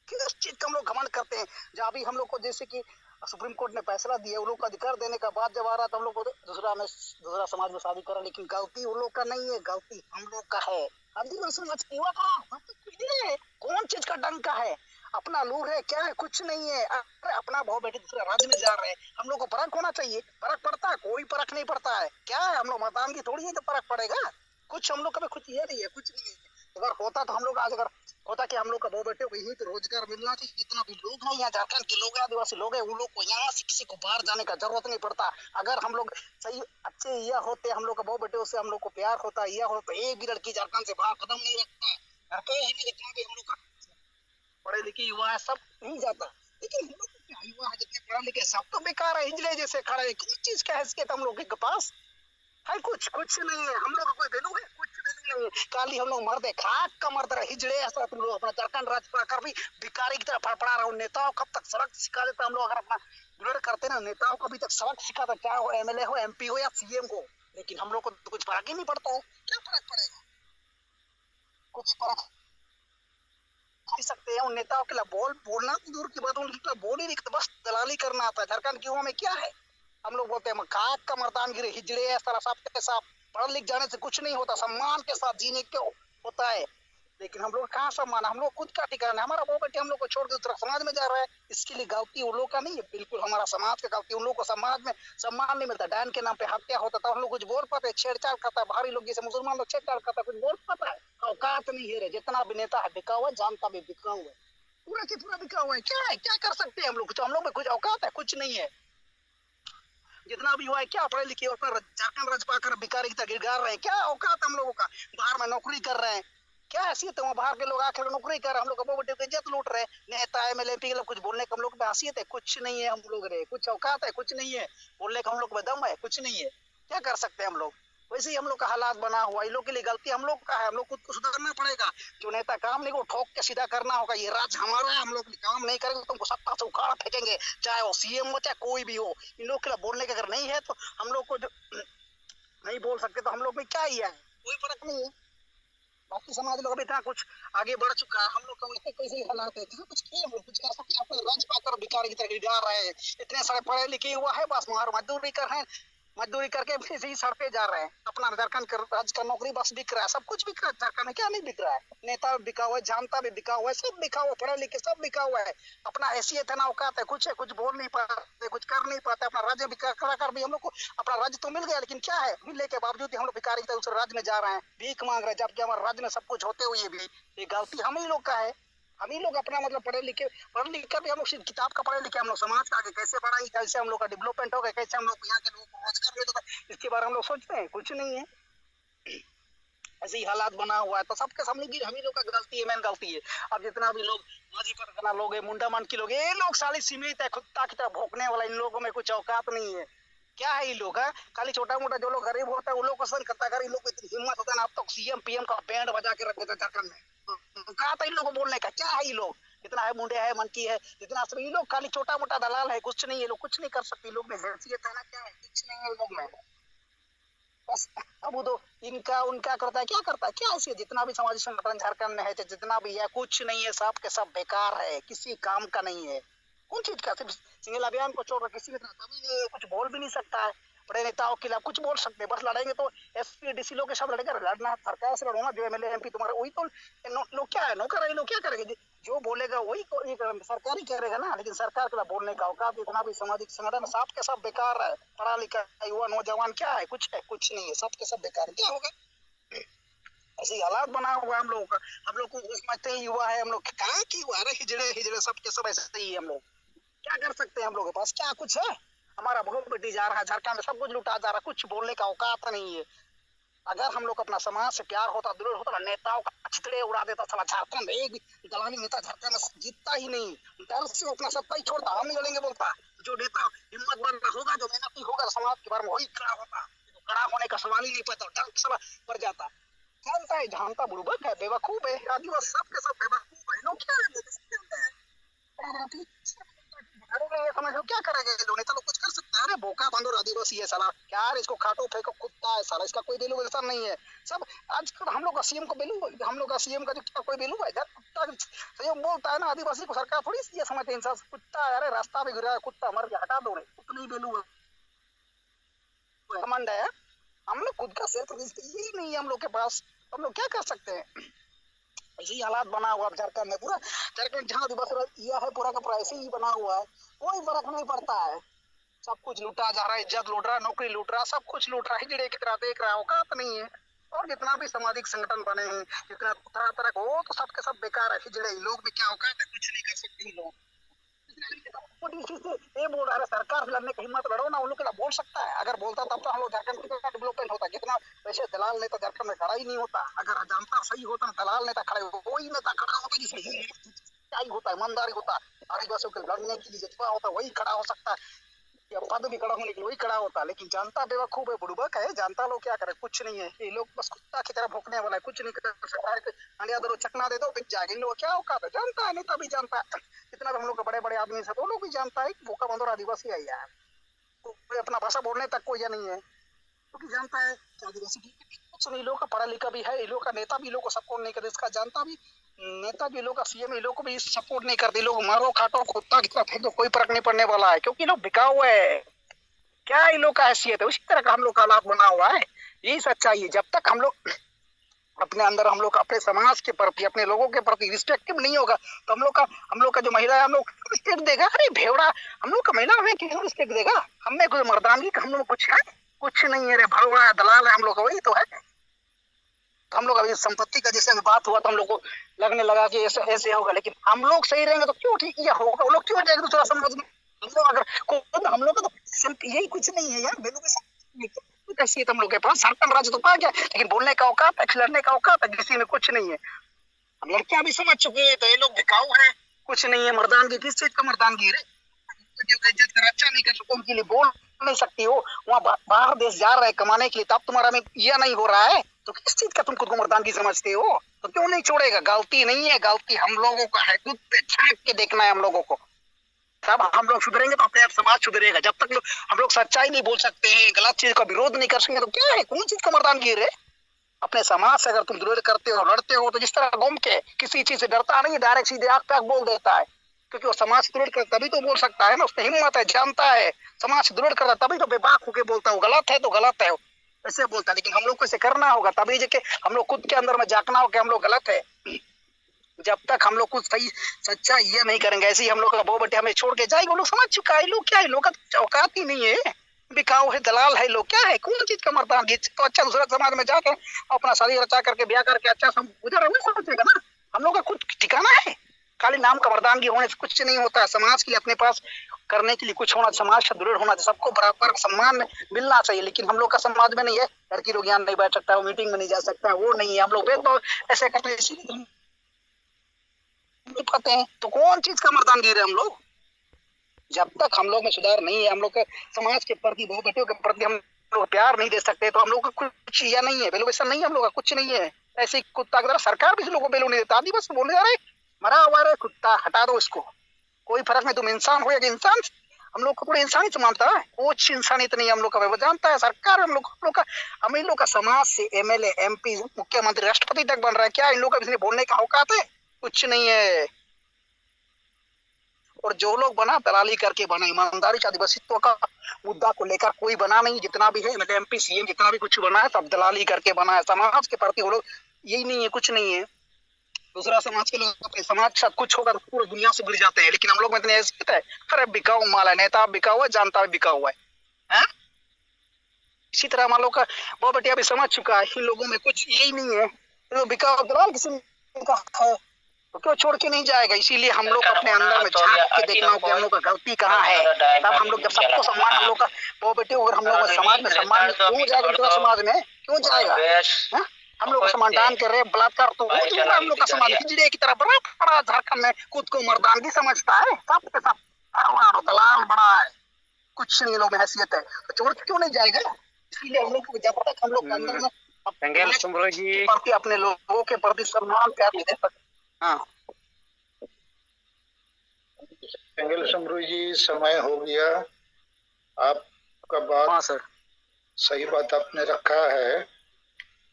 किस चीज का हम लोग घमंड करते हैं? जब अभी हम लोग को जैसे कि सुप्रीम कोर्ट ने फैसला दिया, उन लोग को अधिकार देने का बाद जब आ रहा था, हम लोग को दूसरा में, दूसरा समाज में शादी करा, लेकिन गलती उन लोग का नहीं है, गलती हम लोग का है। आदिवासी समाज के युवा का, हम तो कुछ नहीं है। कौन चीज का डंका है? अपना लूर है क्या है? कुछ नहीं है। अरे, अपना बहू बेटी दूसरे राज्य में जा रहे हैं, हम लोग को फर्क होना चाहिए। फर्क पड़ता है? कोई फर्क नहीं पड़ता है। क्या है, हम लोग मतदान की थोड़ी है तो फर्क पड़ेगा? कुछ हम लोग का भी कुछ ये नहीं है, कुछ नहीं है। अगर होता तो हम लोग आज, अगर होता कि हम लोग का बहू बेटियों को यहीं पे रोजगार मिलना चाहिए, जितना भी लोग हैं यहाँ झारखंड के लोग हैं, आदिवासी लोग हैं, उन लोग को यहाँ से किसी को बाहर जाने का जरूरत नहीं पड़ता। अगर हम लोग सही अच्छे यह होते, हम लोग का बहू बेटियों से हम लोग को प्यार होता, यह होता, एक भी लड़की झारखंड से बाहर कदम नहीं रखता। झारखंड ही नहीं, जितना भी हम लोग का पढ़े लिखे युवा है, सब नहीं जाता। लेकिन हम लोग का क्या युवा है, जितने पढ़े लिखे, सब तो बेकार है, हिजड़े जैसे खड़े हैं। किस चीज का हैसियत हम लोग के पास है? कुछ, कुछ नहीं है। हम लोग का कोई वैल्यू है? कुछ वैल्यू नहीं है। काली हम लोग मर्द है, खाक का मर्द है, हिजड़े ऐसा तुम लोग अपना झारखंड राज्य पर आकर भी भिखारी की तरह फड़फड़ा रहे हो। नेताओं को अब तक सबक सिखा देता हम लोग अगर अपना दुलड़ करते ना, नेताओं को अभी तक सबक सिखाता, चाहे वो एमएलए हो, एमपी हो या सीएम हो, लेकिन हम लोग को तो कुछ फर्क ही नहीं पड़ता है। क्या फर्क पड़ेगा? कुछ फर्क नहीं सकते हैं उन नेताओं के खिलाफ। बोल बोलना तो दूर की बात, उनके खिलाफ बोल ही नहीं, तो बस दलाली करना आता है। झारखंड के युवा में क्या है? हम लोग बोलते हैं, "खाक का मर्दानगिरी, हिजड़े है साला, सब के सब।" पढ़ लिख जाने से कुछ नहीं होता, सम्मान के साथ जीने के होता है। लेकिन हम लोग कहाँ सम्मान, हम लोग खुद का ठिकाना है। हमारा वो बेटे हम लोग को छोड़ के दूसरा समाज में जा रहा है, इसके लिए गलती उन लोग का नहीं है, बिल्कुल हमारा समाज का गलती। उन लोग को समाज में सम्मान नहीं मिलता, डायन के नाम पे हत्या होता, तो हम लोग कुछ बोल पाते हैं? छेड़छाड़ करता है, बाहरी लोग जैसे मुसलमान लोग छेड़छाड़ करता है, कुछ बोल पाता है? औकात नहीं है रे। जितना भी नेता है बिका हुआ है, जनता भी बिका हुआ है, पूरा की पूरा बिका हुआ है। क्या है, क्या कर सकते हैं हम लोग? कुछ हम लोग में कुछ औकात है? कुछ नहीं है। जितना भी हुआ है, क्या पढ़े लिखे, अपना झारखंड राज्य पाकर भिखारी की तरह गिरगार रहे हैं? क्या औकात हम लोगों का? बाहर में नौकरी कर रहे हैं, क्या हैसियत है वहाँ? बाहर के लोग आकर नौकरी कर रहे हैं, हम लोग का बेटे की इज्जत लूट रहे हैं। नेता एमएलए एमपी के लोग कुछ बोलने का हम लोग में हैसियत है? कुछ नहीं है हम लोग रे, कुछ औकात है? कुछ नहीं है बोलने का, हम लोग में दम है? कुछ नहीं है। क्या कर सकते हैं हम लोग? वैसे ही हम लोग का हालात बना हुआ, इन लोग के लिए गलती हम लोग का है, हम लोग खुद को सुधारना पड़ेगा। जो नेता काम नहीं, वो ठोक के सीधा करना होगा। ये राज हमारा है, हम लोग काम नहीं करेंगे तो तुमको सत्ता से उखाड़ फेंकेंगे, चाहे वो सीएम हो, चाहे कोई भी हो। इन लोग के खिलाफ बोलने का अगर नहीं है तो हम लोग को जो नहीं बोल सकते तो हम लोग में क्या ही है, कोई फर्क नहीं है। बाकी समाज लोग अभी इतना कुछ आगे बढ़ चुका है, हम लोग का वैसे कैसे ही हालात है, जहाँ कुछ किए हम लोग कुछ कर सकते हैं? अपने राज्य पाकर भिखारी की तरह गिरगार रहे हैं। इतने सारे पढ़े लिखे हुआ है, बस मार मजदूरी कर रहे हैं, मजदूरी करके भी इसी सड़के जा रहे हैं। अपना झारखंड का राज्य का नौकरी बस बिक रहा है, सब कुछ बिक रहा है झारखंड में। क्या नहीं बिक रहा है? नेता भी बिका हुआ है, जनता भी बिका हुआ है, सब बिका हुआ है, पढ़े लिखे सब बिका हुआ है। अपना हैसियत है ना, औकात है, कुछ है, कुछ बोल नहीं पाते, कुछ कर नहीं पाते। अपना राज्य बिका कलाकार भी हम लोग को अपना राज्य तो मिल गया, लेकिन क्या है, मिलने के बावजूद भी हम लोग भिखारी की तरह दूसरे राज्य में जा रहे हैं, भीख मांग रहे हैं, जबकि हमारे राज्य में सब कुछ होते हुए भी ये गलती हम ही लोग का है। हम ही लोग अपना मतलब पढ़े लिखे, पढ़ लिख कर भी हम लोग सिर्फ किताब का पढ़े लिखे, हम लोग समाज का आगे कैसे बढ़ाएंगे, कैसे हम लोग का डेवलपमेंट होगा, कैसे हम लोग यहाँ के लोगों को रोजगार मिलेगा, इसके बारे में हम लोग सोचते हैं? कुछ नहीं है। ऐसे ही हालात बना हुआ है, तो सबके सामने की हम ही लोग का गलती है, मेन गलती है। अब जितना भी लोग मांझी परगना लोग है, मुंडा मानकी लोग है, ये लोग साले सीमित है, कुत्ता की तरह भौंकने वाला, इन लोगों में कुछ औकात नहीं है। क्या है ये लोग? हाँ, खाली छोटा मोटा जो लोग गरीब होता है वो लोग पसंद करता है। अगर इन लोग को इतनी हिम्मत होता है ना, अब तक सीएम पीएम का बैंड बजा के रख देता झारखंड में। कहा था इन लोगों को बोलने का क्या है? ये लोग इतना है, मुंडे है, मंकी है, जितना सब ये लोग खाली छोटा मोटा दलाल है, कुछ नहीं, ये लोग कुछ नहीं कर सकते। ये लोग में हैसियत है ना क्या है? कुछ नहीं है ये लोग में। बस अब वो तो इनका उनका करता है, क्या करता है, क्या ऐसे जितना भी सामाजिक संगठन झारखंड में है, चाहे जितना भी है, कुछ नहीं है, सब के सब बेकार है, किसी काम का नहीं है। कौन चीज का? सिर्फ सिंगल अभियान को छोड़ किसी में कमी नहीं है, कुछ बोल भी नहीं सकता है। बड़े नेताओं के खिलाफ कुछ बोल सकते हैं, बस लड़ेंगे तो एसपी डीसी लोग के साथ लड़ेगा। लड़ना है सरकार से लड़ो ना, जो एमएलए एमपी तुम्हारे वही तो नो, नो क्या है, नौकर है, लोग क्या करेंगे? जो बोलेगा वही को-, ये करेंगे, सरकार ही करेगा ना। लेकिन सरकार के खिलाफ बोलने का औकात, इतना भी सामाजिक संगठन, सब के सब बेकार है। पढ़ा लिखा युवा नौजवान क्या है? कुछ है? कुछ नहीं है, सब के सब बेकार है। क्या होगा? ऐसे ही हालात बना हुआ है हम लोगों का। हम लोग को वो समझते हैं युवा है हम लोग, कहाँ की युवा? अरे हिजड़े हिजड़े, सब के सब ऐसे ही है हम लोग। क्या कर सकते हैं? हम लोगों के पास क्या कुछ है? हमारा बहुत बेटी जा रहा है झारखंड में, सब कुछ लुटा जा रहा है, कुछ बोलने का औकात नहीं है। अगर हम लोग अपना समाज से प्यार होता, दुलार होता ना, नेताओं का छितड़े उड़ा देता साला। झारखंड एक दलाली नेता झारखंड में जीतता ही नहीं, डर से अपना सत्ता ही छोड़ता, हम नहीं लड़ेंगे बोलता। जो नेता हिम्मतवान होगा, जो मेहनती होगा, समाज के बारे में वही खड़ा होता। खड़ा होने का सवाल ही नहीं पैदा, डर साला मर जाता। जानता है, जानता बुड़बक है, बेवकूफ है, आदिवासी सब के सब बेवकूफ है। लोग क्या है, अरे, ये समझ लो, क्या करेगा ये लोग? नेता लोग कुछ कर सकता है? अरे, बोका बांदर आदिवासी है साला, क्या यार, इसको खाटो फेंको, कुत्ता है साला, इसका कोई वैल्यू वैसा नहीं है। सब आजकल हम लोग का सीएम को वैल्यू, हम लोग का सीएम का जो क्या कोई वैल्यू है? जब कुत्ता जो सही बोलता है ना आदिवासी को, सरकार थोड़ी ये समझते हैं इंसान कुत्ता है। अरे, रास्ता पे गिरा है कुत्ता, मर गया, हटा दो रे, उतनी वैल्यू है, घमंड है। हम लोग खुद का सेल्फ रिस्पेक्ट ही नहीं है हम लोग के पास, हम लोग क्या कर सकते हैं? ऐसे ही हालात बना हुआ है झारखंड में, पूरा झारखंड जहाँ भी बस रहा, यह है पूरा का पूरा ऐसे ही बना हुआ है, कोई फर्क नहीं पड़ता है। सब कुछ लूटा जा रहा है, इज्जत लूट रहा है, नौकरी लूट रहा है, सब कुछ लूट रहा है, हिजड़े की तरह देख रहा है, औकात नहीं है। और जितना भी सामाजिक संगठन बने हैं, जितना तरह तरह का, वो तो सबके सब बेकार है, हिजड़े। लोग में क्या औकात है? कुछ नहीं कर सकते हैं लोग। वो डीसी से ये बोल रहा है, सरकार से लड़ने की हिम्मत, लड़ो ना, उन लोग के खिलाफ बोल सकता है। अगर बोलता तब तो हम लोग झारखंड कितना डेवलपमेंट होता, कितना वैसे दलाल नेता झारखंड में खड़ा ही नहीं होता। अगर जनता सही होता ना, दलाल नेता खड़े, वही नेता खड़ा होता जिसमें हिम्मत, सच्चाई होता, ईमानदारी होता, आदिवासियों के लड़ने के लिए जज्बा होता, वही खड़ा हो सकता है। या पद भी कड़ा होने के लिए वही कड़ा होता है, लेकिन जनता बेवकूफ है, बुड़बक है। जनता लोग क्या करे? कुछ नहीं है। ये लोग बस कुत्ता की तरह भौंकने वाला है, कुछ नहीं कर सकता है। अंडिया दो चकना दे दो, बिक जाएगा। इन लोग क्या औकात है? जनता है, नेता भी जानता है। जितना भी हम लोग के बड़े बड़े आदमी सब, वो लोग भी जानता है कि भूखा बंदर आदिवासी है यार। कोई अपना भाषा बोलने तक को यह नहीं है, क्योंकि जानता है कि आदिवासी कुछ नहीं, लोगों का पढ़ा लिखा भी है, इन लोगों का नेता भी, लोगों को सपोर्ट नहीं करते, इसका जनता भी, नेता भी, लोगों का सीएम, इन लोगों को भी सपोर्ट नहीं करते। लोग मारो, काटो, कुत्ता की तरह फेंक दो, कोई फर्क नहीं पड़ने वाला है, क्योंकि लोग बिकाऊ है। क्या इन लोग का हैसियत है? उसी तरह का हम लोग का हालात बना हुआ है। यही सच्चाई है। जब तक हम लोग अपने अंदर, हम लोग अपने समाज के प्रति, अपने लोगों के प्रति रिस्पेक्टिव नहीं होगा, तो हम लोग का, हम लोग का जो महिला है, हम लोग रिस्पेक्ट देगा? अरे भेवड़ा, हम लोग का महिला हमें क्यों रिस्पेक्ट देगा? हमें कोई मर्दानगी का हम लोग कुछ है? कुछ नहीं है रे, भड़ोड़ा है, दलाल है हम लोग का, वही तो है। तो हम लोग अभी संपत्ति का जैसे अभी बात हुआ, तो हम लोग को लगने लगा कि ऐसे ऐसे होगा, लेकिन हम लोग सही रहेंगे तो क्यों ठीक यह होगा? वो लोग क्यों जाएंगे दूसरा समाज में? हम लोग अगर खुद हम लोग का तो सिर्फ यही कुछ नहीं है यार, वैल्यू कैसी है हम लोग के पास? झारखंड राज्य तो पा गया, लेकिन बोलने का औकात है, लड़ने का औकात है, किसी में कुछ नहीं है। हम लड़कियां भी समझ चुकी है, तो ये लोग बिकाऊ है, कुछ नहीं है। मर्दानगी किस चीज का मर्दानगी है रे? क्योंकि इज्जत का रक्षा नहीं कर सकते, उनके लिए बोल नहीं सकती हो। वहाँ बा-, बाहर देश जा रहे हैं कमाने के लिए, तब तुम्हारा में यह नहीं हो रहा है, तो किस चीज का तुम खुद को मर्दानगी समझते हो? तो क्यों नहीं छोड़ेगा? गलती नहीं है, गलती हम लोगों का है। खुद पे झांक के देखना है हम लोगों को, तब हम लोग सुधरेंगे, तो अपने आप समाज सुधरेगा। जब तक लो-, हम लोग सच्चाई नहीं बोल सकते हैं, गलत चीज का विरोध नहीं कर सकते, तो क्या है, कौन चीज का मर्दानगी रे? अपने समाज से अगर तुम विरोध करते हो, लड़ते हो, तो जिस तरह गोम के किसी चीज से डरता नहीं, डायरेक्ट सीधे आग पे आग बोल देता है, क्योंकि वो समाज से विरोध कर, तभी तो बोल सकता है ना, उसमें हिम्मत है, जानता है। समाज से विरोध करता, तभी तो बेबाक होके बोलता है, वो गलत है तो गलत है, ऐसे बोलता है। लेकिन हम लोग को ऐसे करना होगा, तभी जाके हम लोग खुद के अंदर में जागना होगा कि हम लोग गलत है। जब तक हम लोग कुछ सही, सच्चा ये नहीं करेंगे, ऐसे ही हम लोग का बहू बेटे हमें छोड़ के जाएगी। वो लोग समझ चुका है, लोग क्या है, लोग का औकात ही नहीं है, बिकाऊ है, दलाल है लोग। क्या है, कौन चीज का मर्दानगी? तो अच्छा, दूसरा समाज में जाके अपना शादी रचा करके, ब्याह करके, अच्छा सम-, गुजर रहे, वो सोचेगा ना। हम लोग का कुछ ठिकाना है? खाली नाम का मर्दानगी होने से कुछ नहीं होता है। समाज के लिए अपने पास करने के लिए कुछ होना, समाज से दृढ़ होना, सबको बराबर सम्मान मिलना चाहिए, लेकिन हम लोग का समाज में नहीं है। लड़की लोग यहाँ नहीं बैठ सकता है, मीटिंग में नहीं जा सकता है, वो नहीं है। हम लोग भेदभाव ऐसे करते हैं, इसीलिए हम नहीं पाते हैं। तो कौन चीज का मर्दानगी है हम लोग? जब तक हम लोग में सुधार नहीं है, हम लोग के समाज के प्रति, बहू बेटियों के प्रति हम लोग प्यार नहीं दे सकते, तो हम लोग का कुछ यह नहीं है, वैल्यूएशन नहीं है हम लोग का, कुछ नहीं है। ऐसे ही कुत्ता की तरह सरकार भी इस लोगों को वैल्यू नहीं देता। आदिवासी बोलने जा रहे, मरा हुआ रे कुत्ता, हटा दो इसको, कोई फर्क नहीं, तुम इंसान हो या कि इंसान, हम लोग को पूरे इंसान ही मानता है, कुछ इंसानियत नहीं है हम लोग का। वो जानता है सरकार, हम लोग हम लोग का हम इन लोग का समाज से एमएलए, एमपी, मुख्यमंत्री, राष्ट्रपति तक बन रहा है। क्या इन लोग का इसने बोलने का औकात है? कुछ नहीं है। और जो लोग बना, दलाली करके बना, ईमानदारी से आदिवासित्व का मुद्दा को लेकर कोई बना नहीं। जितना भी है एमएलए, एमपी, सीएम, जितना भी कुछ बना है, सब दलाली करके बना है। समाज के प्रति वो लोग यही नहीं है, कुछ नहीं है। दूसरा समाज के लोग अपने समाज के साथ कुछ होगा तो पूरी दुनिया से भिड़ जाते हैं, लेकिन हम लोग में इतनी हैसियत है? अरे बिकाऊ माल है, नेता बिका हुआ है, जनता भी बिका हुआ है, हैं? इसी तरह हम लोग का बहुत बटिया भी समझ चुका है, इन लोगों में कुछ यही नहीं है, तो बिकाऊ दलाल किस्म का है, तो क्यों छोड़ के नहीं जाएगा? इसीलिए हम लोग अपने अंदर में झांक के देखना हो कि हम लोग का गलती कहाँ है। तब हम लोग जब सबको सम्मान, हम लोग का वो बेटे, अगर हम लोग समाज में सम्मान क्यों जाएगा, दूसरा समाज में क्यों जाएगा? हाँ? हम लोग का सम्मान डांस कर रहे हैं, बलात्कार तो हो चुका है हम लोग का समाज, हिजड़े की तरह बड़ा बड़ा झारखंड में खुद को मर्दानगी समझता है, सब के सब भरवाड़ दलाल बड़ा है, कुछ नहीं लोग में हैसियत है, तो छोड़ के क्यों नहीं जाएगा? इसीलिए हम लोग को जब तक हम लोग के अंदर में अपने समाज के प्रति, अपने लोगों के प्रति सम्मान प्यार नहीं दे सकते। हाँ। सेंगेल समरू जी, समय हो गया, आपका बात, हाँ सर, सही बात आपने रखा है।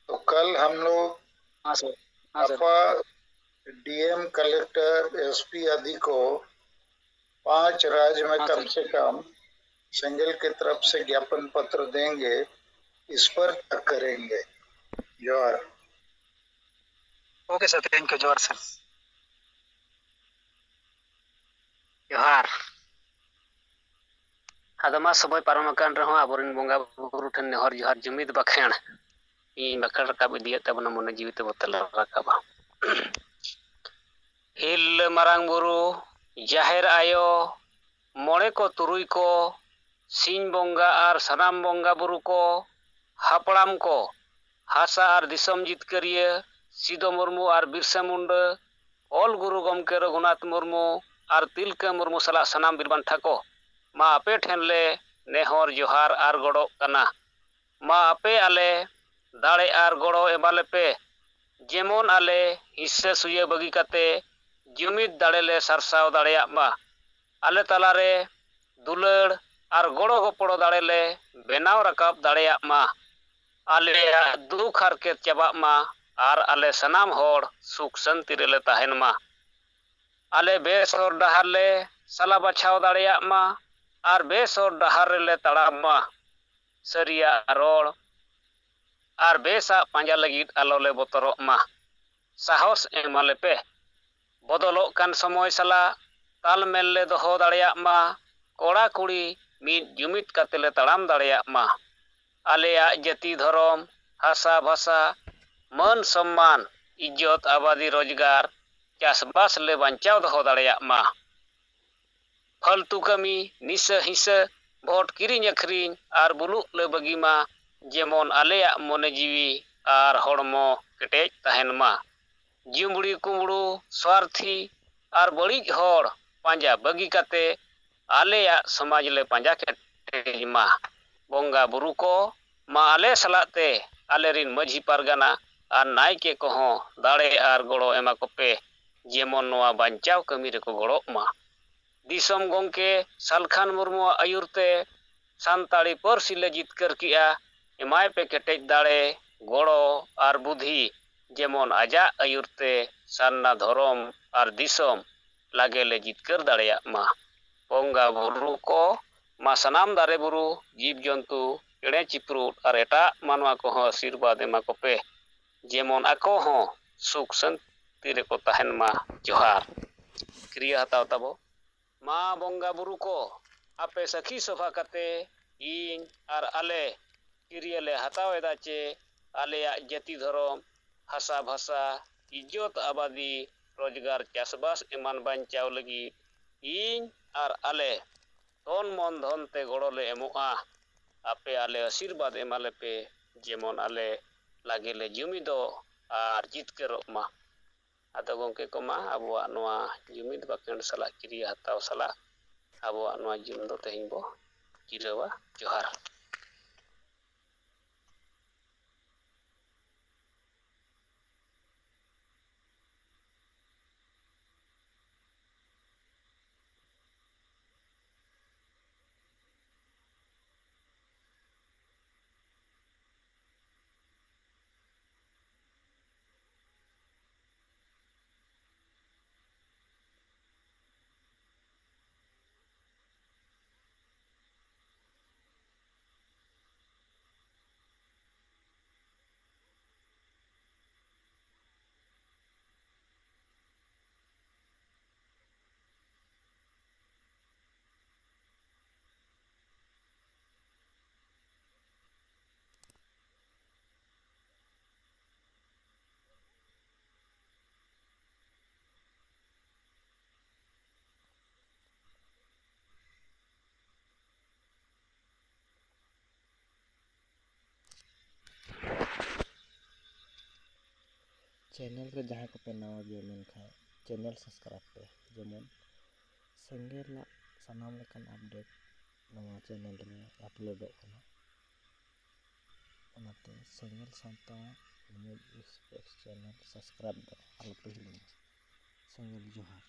तो कल हम लोग, हाँ सर, हाँ सर, आपा डीएम, कलेक्टर, एसपी आदि को पांच राज्य में, हाँ, कम से कम सेंगेल की तरफ से ज्ञापन पत्र देंगे, इस पर तक करेंगे। जोहार। Okay sir, thank you. जोहार सर। जोहार। ᱟᱫᱚ ᱢᱟ ᱥᱚᱢᱚᱭ ᱯᱟᱨᱚᱢ ᱟᱠᱟᱱ ᱨᱮᱦᱚᱸ ᱟᱵᱚᱨᱮᱱ ᱵᱚᱸᱜᱟ ᱵᱩᱨᱩ ᱴᱷᱮᱱ ᱱᱮᱦᱚᱨ ᱡᱚᱦᱟᱨ ᱡᱩᱢᱤᱫ ᱵᱟᱠᱷᱮᱬ ᱤᱧ ᱵᱟᱠᱷᱮᱬ ᱨᱟᱠᱟᱵ ᱤᱫᱤᱭᱮᱫ ᱛᱟᱵᱚᱱᱟ, ᱢᱚᱱᱮ ᱡᱤᱣᱤ ᱛᱮᱵᱚ ᱛᱮᱞᱟ ᱨᱟᱠᱟᱵᱟ᱾ ᱦᱤᱞ ᱢᱟᱨᱟᱝ ᱵᱩᱨᱩ, ᱡᱟᱦᱮᱨ ᱟᱭᱳ, ᱢᱚᱬᱮ ᱠᱚ ᱛᱩᱨᱩᱭ ᱠᱚ, ᱥᱤᱧ ᱵᱚᱸᱜᱟ ᱟᱨ ᱥᱟᱱᱟᱢ ᱵᱚᱸᱜᱟ ᱵᱩᱨᱩ ᱠᱚ, ᱦᱟᱯᱲᱟᱢ ᱠᱚ, ᱦᱟᱥᱟ ᱟᱨ ᱫᱤᱥᱚᱢ ᱡᱤᱛᱠᱟᱹᱨᱤᱭᱟᱹ ᱥᱤᱫᱚ ᱢᱩᱨᱢᱩ ᱟᱨ ᱵᱤᱨᱥᱟ ᱢᱩᱱᱰᱟᱹ, ᱚᱞ ᱜᱩᱨᱩ ᱜᱚᱢᱠᱮ ᱨᱚᱜᱷᱩᱱᱟᱛᱷ ᱢᱩᱨᱢᱩ ᱟᱨ ᱛᱤᱞᱠᱟᱹ ᱢᱩᱨᱢᱩ ᱥᱟᱞᱟᱜ ᱥᱟᱱᱟᱢ ᱵᱤᱨ ᱵᱟᱱᱴᱟ ᱠᱚ, ᱢᱟ ᱟᱯᱮ ᱴᱷᱮᱱ ᱞᱮ ᱱᱮᱦᱚᱨ ᱡᱚᱦᱟᱨ ᱟᱨ ᱜᱚᱰᱚᱜ ᱠᱟᱱᱟ᱾ ᱢᱟ ᱟᱯᱮ ᱟᱞᱮ ᱫᱟᱲᱮ ᱟᱨ ᱜᱚᱲᱚ ᱮᱢᱟ ᱞᱮᱯᱮ, ᱡᱮᱢᱚᱱ ᱟᱞᱮ ᱦᱤᱸᱥᱟᱹ ᱥᱩᱭᱟᱹ ᱵᱟᱹᱜᱤ ᱠᱟᱛᱮ ᱡᱩᱢᱤᱫ ᱫᱟᱲᱮ ᱞᱮ ᱥᱟᱨᱥᱟᱣ ᱫᱟᱲᱮᱭᱟᱜ ᱢᱟ᱾ ᱟᱞᱮ ᱛᱟᱞᱟᱨᱮ ᱫᱩᱞᱟᱹᱲ ᱟᱨ ᱜᱚᱲᱚ ᱜᱚᱯᱚᱲᱚ ᱫᱟᱲᱮ ᱞᱮ ᱵᱮᱱᱟᱣ ᱨᱟᱠᱟᱵ ᱫᱟᱲᱮᱭᱟᱜ ᱢᱟ᱾ ᱟᱞᱮᱭᱟᱜ ᱫᱩᱠ ᱦᱟᱨᱠᱮᱛ ᱪᱟᱵᱟᱜ ᱢᱟ ᱟᱨ ᱟᱞᱮ ᱥᱟᱱᱟᱢ ᱦᱚᱲ ᱥᱩᱠ ᱥᱟᱹᱱᱛᱤ ᱨᱮᱞᱮ ᱛᱟᱦᱮᱱ ᱢᱟ᱾ ᱟᱞᱮ ᱵᱮᱥ ᱦᱚᱨ ᱰᱟᱦᱟᱨ ᱞᱮ ᱥᱟᱞᱟ ᱵᱟᱪᱷᱟᱣ ᱫᱟᱲᱮᱭᱟᱜ ᱢᱟ ᱟᱨ ᱵᱮᱥ ᱦᱚᱨ ᱰᱟᱦᱟᱨ ᱨᱮᱞᱮ ᱛᱟᱲᱟᱢ ᱢᱟ᱾ ᱥᱟᱹᱨᱤᱭᱟᱜ ᱨᱚᱲ ᱟᱨ ᱵᱮᱥᱟᱜ ᱯᱟᱸᱡᱟ ᱞᱟᱹᱜᱤᱫ ᱟᱞᱚᱞᱮ ᱵᱚᱛᱚᱨᱚᱜ ᱢᱟ᱾ ᱥᱟᱦᱚᱥ ᱮᱢᱟᱞᱮᱯᱮ᱾ ᱵᱚᱫᱚᱞᱚᱜ ᱠᱟᱱ ᱥᱚᱢᱚᱭ ᱥᱟᱞᱟᱜ ᱛᱟᱞᱢᱮᱞ ᱞᱮ ᱫᱚᱦᱚ ᱫᱟᱲᱮᱭᱟᱜ ᱢᱟ᱾ ᱠᱚᱲᱟ ᱠᱩᱲᱤ ᱢᱤᱫ ᱡᱩᱢᱤᱫ ᱠᱟᱛᱮ ᱞᱮ ᱛᱟᱲᱟᱢ ᱫᱟᱲᱮᱭᱟᱜ ᱢᱟ᱾ ᱟᱞᱮᱭᱟᱜ ᱡᱟᱹᱛᱤ ᱫᱷᱚᱨᱚᱢ, ᱦᱟᱥᱟ ᱵᱷᱟᱥᱟ, ᱢᱟᱹᱱ ᱥᱚᱢᱢᱟᱱ, ᱤᱡᱽᱡᱚᱛ ᱟᱵᱟᱫᱤ ᱨᱳᱡᱽᱜᱟᱨ, ᱪᱟᱥᱵᱟᱥ ᱞᱮ ᱵᱟᱧᱪᱟᱣ ᱫᱚᱦᱚ ᱫᱟᱲᱮᱭᱟᱜ ᱢᱟ᱾ ᱯᱷᱟᱹᱞᱛᱩ ᱠᱟᱹᱢᱤ, ᱱᱤᱥᱟᱹ ᱦᱤᱸᱥᱟᱹ, ᱵᱷᱳᱴ ᱠᱤᱨᱤᱧ ᱟᱹᱠᱷᱨᱤᱧ ᱟᱨ ᱵᱩᱞᱩᱜ ᱞᱮ ᱵᱟᱹᱜᱤ ᱢᱟ, ᱡᱮᱢᱚᱱ ᱟᱞᱮᱭᱟᱜ ᱢᱚᱱᱮ ᱡᱤᱣᱤ ᱟᱨ ᱦᱚᱲᱢᱚ ᱠᱮᱴᱮᱡ ᱛᱟᱦᱮᱱ ᱢᱟ᱾ ᱡᱩᱢᱲᱤ ᱠᱩᱢᱲᱩ, ᱥᱣᱟᱨᱛᱷᱤ ᱟᱨ ᱵᱟᱹᱲᱤᱡ ᱦᱚᱲ ᱯᱟᱸᱡᱟ ᱵᱟᱹᱜᱤ ᱠᱟᱛᱮ ᱟᱞᱮᱭᱟᱜ ᱥᱚᱢᱟᱡᱽ ᱞᱮ ᱯᱟᱸᱡᱟ ᱠᱮᱴᱮᱡ ᱢᱟ᱾ ᱵᱚᱸᱜᱟ ᱵᱩᱨᱩ ᱠᱚ, ᱢᱟ ᱟᱞᱮ ᱥᱟᱞᱟᱜ ᱛᱮ ᱟᱞᱮᱨᱤᱱ ᱢᱟᱹᱡᱷᱤ ᱯᱟᱨᱜᱟᱱᱟ ᱟᱨ ᱱᱟᱭᱠᱮ ᱠᱚᱦᱚᱸ ᱫᱟᱲᱮ ᱟᱨ ᱜᱚᱲᱚ ᱮᱢᱟ ᱠᱚᱯᱮ, ᱡᱮᱢᱚᱱ ᱱᱚᱣᱟ ᱵᱟᱧᱪᱟᱣ ᱠᱟᱹᱢᱤ ᱨᱮᱠᱚ ᱜᱚᱲᱚᱜ ᱢᱟ᱾ ᱫᱤᱥᱚᱢ ᱜᱚᱢᱠᱮ ᱥᱟᱞᱠᱷᱟᱱ ᱢᱩᱨᱢᱩᱣᱟᱜ ᱟᱹᱭᱩᱨ ᱛᱮ ᱥᱟᱱᱛᱟᱲᱤ ᱯᱟᱹᱨᱥᱤ ᱞᱮ ᱡᱤᱛᱠᱟᱹᱨ ᱠᱮᱜᱼᱟ᱾ ᱮᱢᱟᱭ ᱯᱮ ᱠᱮᱴᱮᱡ ᱫᱟᱲᱮ, ᱜᱚᱲᱚ ᱟᱨ ᱵᱩᱫᱷᱤ, ᱡᱮᱢᱚᱱ ᱟᱡᱟᱜ ᱟᱹᱭᱩᱨ ᱛᱮ ᱥᱟᱨᱱᱟ ᱫᱷᱚᱨᱚᱢ ᱟᱨ ᱫᱤᱥᱚᱢ ᱞᱟᱜᱮ ᱞᱮ ᱡᱤᱛᱠᱟᱹᱨ ᱫᱟᱲᱮᱭᱟᱜ ᱢᱟ᱾ ᱵᱚᱸᱜᱟ ᱵᱩᱨᱩ ᱠᱚ, ᱢᱟ ᱥᱟᱱᱟᱢ ᱫᱟᱨᱮ ᱵᱩᱨᱩ, ᱡᱤᱵᱽ ᱡᱚᱱᱛᱩ, ᱪᱮᱬᱮ ᱪᱤᱯᱨᱩᱫ ᱟᱨ ᱮᱴᱟᱜ ᱢᱟᱱᱣᱟ ᱠᱚᱦᱚᱸ ᱟᱥᱤᱨᱵᱟᱫᱽ ᱮᱢᱟ ᱠᱚᱯᱮ, ᱡᱮᱢᱚᱱ ᱟᱠᱚ ᱦᱚᱸ ᱥᱩᱠ ᱥᱟᱹᱱᱛᱤ ᱨᱮᱠᱚ ᱛᱟᱦᱮᱱ ᱢᱟ᱾ ᱡᱚᱦᱟᱨ᱾ ᱠᱤᱨᱭᱟᱹ ᱦᱟᱛᱟᱣ ᱛᱟᱵᱚ᱾ ᱢᱟ ᱵᱚᱸᱜᱟ ᱵᱩᱨᱩ ᱠᱚ, ᱟᱯᱮ ᱥᱟᱹᱠᱷᱤ ᱥᱚᱵᱷᱟ ᱠᱟᱛᱮ ᱤᱧ ᱟᱨ ᱟᱞᱮ ᱠᱤᱨᱭᱟᱹ ᱞᱮ ᱦᱟᱛᱟᱣ ᱮᱫᱟ ᱪᱮ ᱟᱞᱮᱭᱟᱜ ᱡᱟᱹᱛᱤ ᱫᱷᱚᱨᱚᱢ, ᱦᱟᱥᱟ ᱵᱷᱟᱥᱟ, ᱤᱡᱽᱡᱚᱛ ᱟᱵᱟᱫᱤ, ᱨᱳᱡᱽᱜᱟᱨ ᱪᱟᱥᱵᱟᱥ ᱮᱢᱟᱱ ᱵᱟᱧᱪᱟᱣ ᱞᱟᱹᱜᱤᱫ ᱤᱧ ᱟᱨ ᱟᱞᱮ ᱛᱚᱱ ᱢᱚᱱ ᱫᱷᱚᱱ ᱛᱮ ᱜᱚᱲᱚ ᱞᱮ ᱮᱢᱚᱜᱼᱟ᱾ ᱟᱯᱮ ᱟᱞᱮ ᱟᱥᱤᱨᱵᱟᱫᱽ ᱮᱢᱟ ᱞᱮᱯᱮ, ᱡᱮᱢᱚᱱ ᱟᱞᱮ ᱞᱟᱜᱮ ᱞᱮ ᱡᱩᱢᱤᱫᱚᱜ ᱟᱨ ᱡᱤᱛᱠᱟᱹᱨᱚᱜ ᱢᱟ᱾ ᱟᱫᱚ ᱜᱚᱢᱠᱮ ᱠᱚᱢᱟ, ᱟᱵᱚᱣᱟᱜ ᱱᱚᱣᱟ ᱡᱩᱢᱤᱫ ᱵᱟᱠᱷᱮᱲ ᱥᱟᱞᱟᱜ ᱠᱤᱨᱭᱟᱹ ᱦᱟᱛᱟᱣ ᱥᱟᱞᱟᱜ ᱟᱵᱚᱣᱟᱜ ᱱᱚᱣᱟ ᱡᱤᱭᱚᱱ ᱫᱚ ᱛᱮᱦᱮᱧ ᱵᱚ ᱡᱤᱨᱟᱹᱣᱟ᱾ ᱡᱚᱦᱟᱨ᱾ ᱪᱮᱱᱮᱞ ᱨᱮ ᱡᱟᱦᱟᱸᱭ ᱠᱚᱯᱮ ᱱᱟᱣᱟ ᱜᱮᱭᱟ ᱢᱮᱱᱠᱷᱟᱱ ᱪᱮᱱᱮᱞ ᱥᱟᱵᱥᱠᱨᱟᱭᱤᱵᱽ ᱯᱮ, ᱡᱮᱢᱚᱱ ᱥᱮᱸᱜᱮᱞᱟᱜ ᱥᱟᱱᱟᱢ ᱞᱮᱠᱟᱱ ᱟᱯᱰᱮᱴ ᱱᱚᱣᱟ ᱪᱮᱱᱮᱞ ᱨᱮ ᱟᱯᱞᱳᱰᱚᱜ ᱠᱟᱱᱟ᱾ ᱚᱱᱟᱛᱮ ᱥᱮᱸᱜᱮᱞ ᱥᱟᱶᱛᱟ ᱱᱤᱭᱩᱡᱽ ᱮᱠᱥᱯᱨᱮᱥ ᱪᱮᱱᱮᱞ ᱥᱟᱵᱥᱠᱨᱟᱭᱤᱵᱽ ᱫᱚ ᱟᱞᱚᱯᱮ ᱦᱤᱲᱤᱧᱟ᱾ ᱥᱮᱸᱜᱮᱞ ᱡᱚᱦᱟᱨ᱾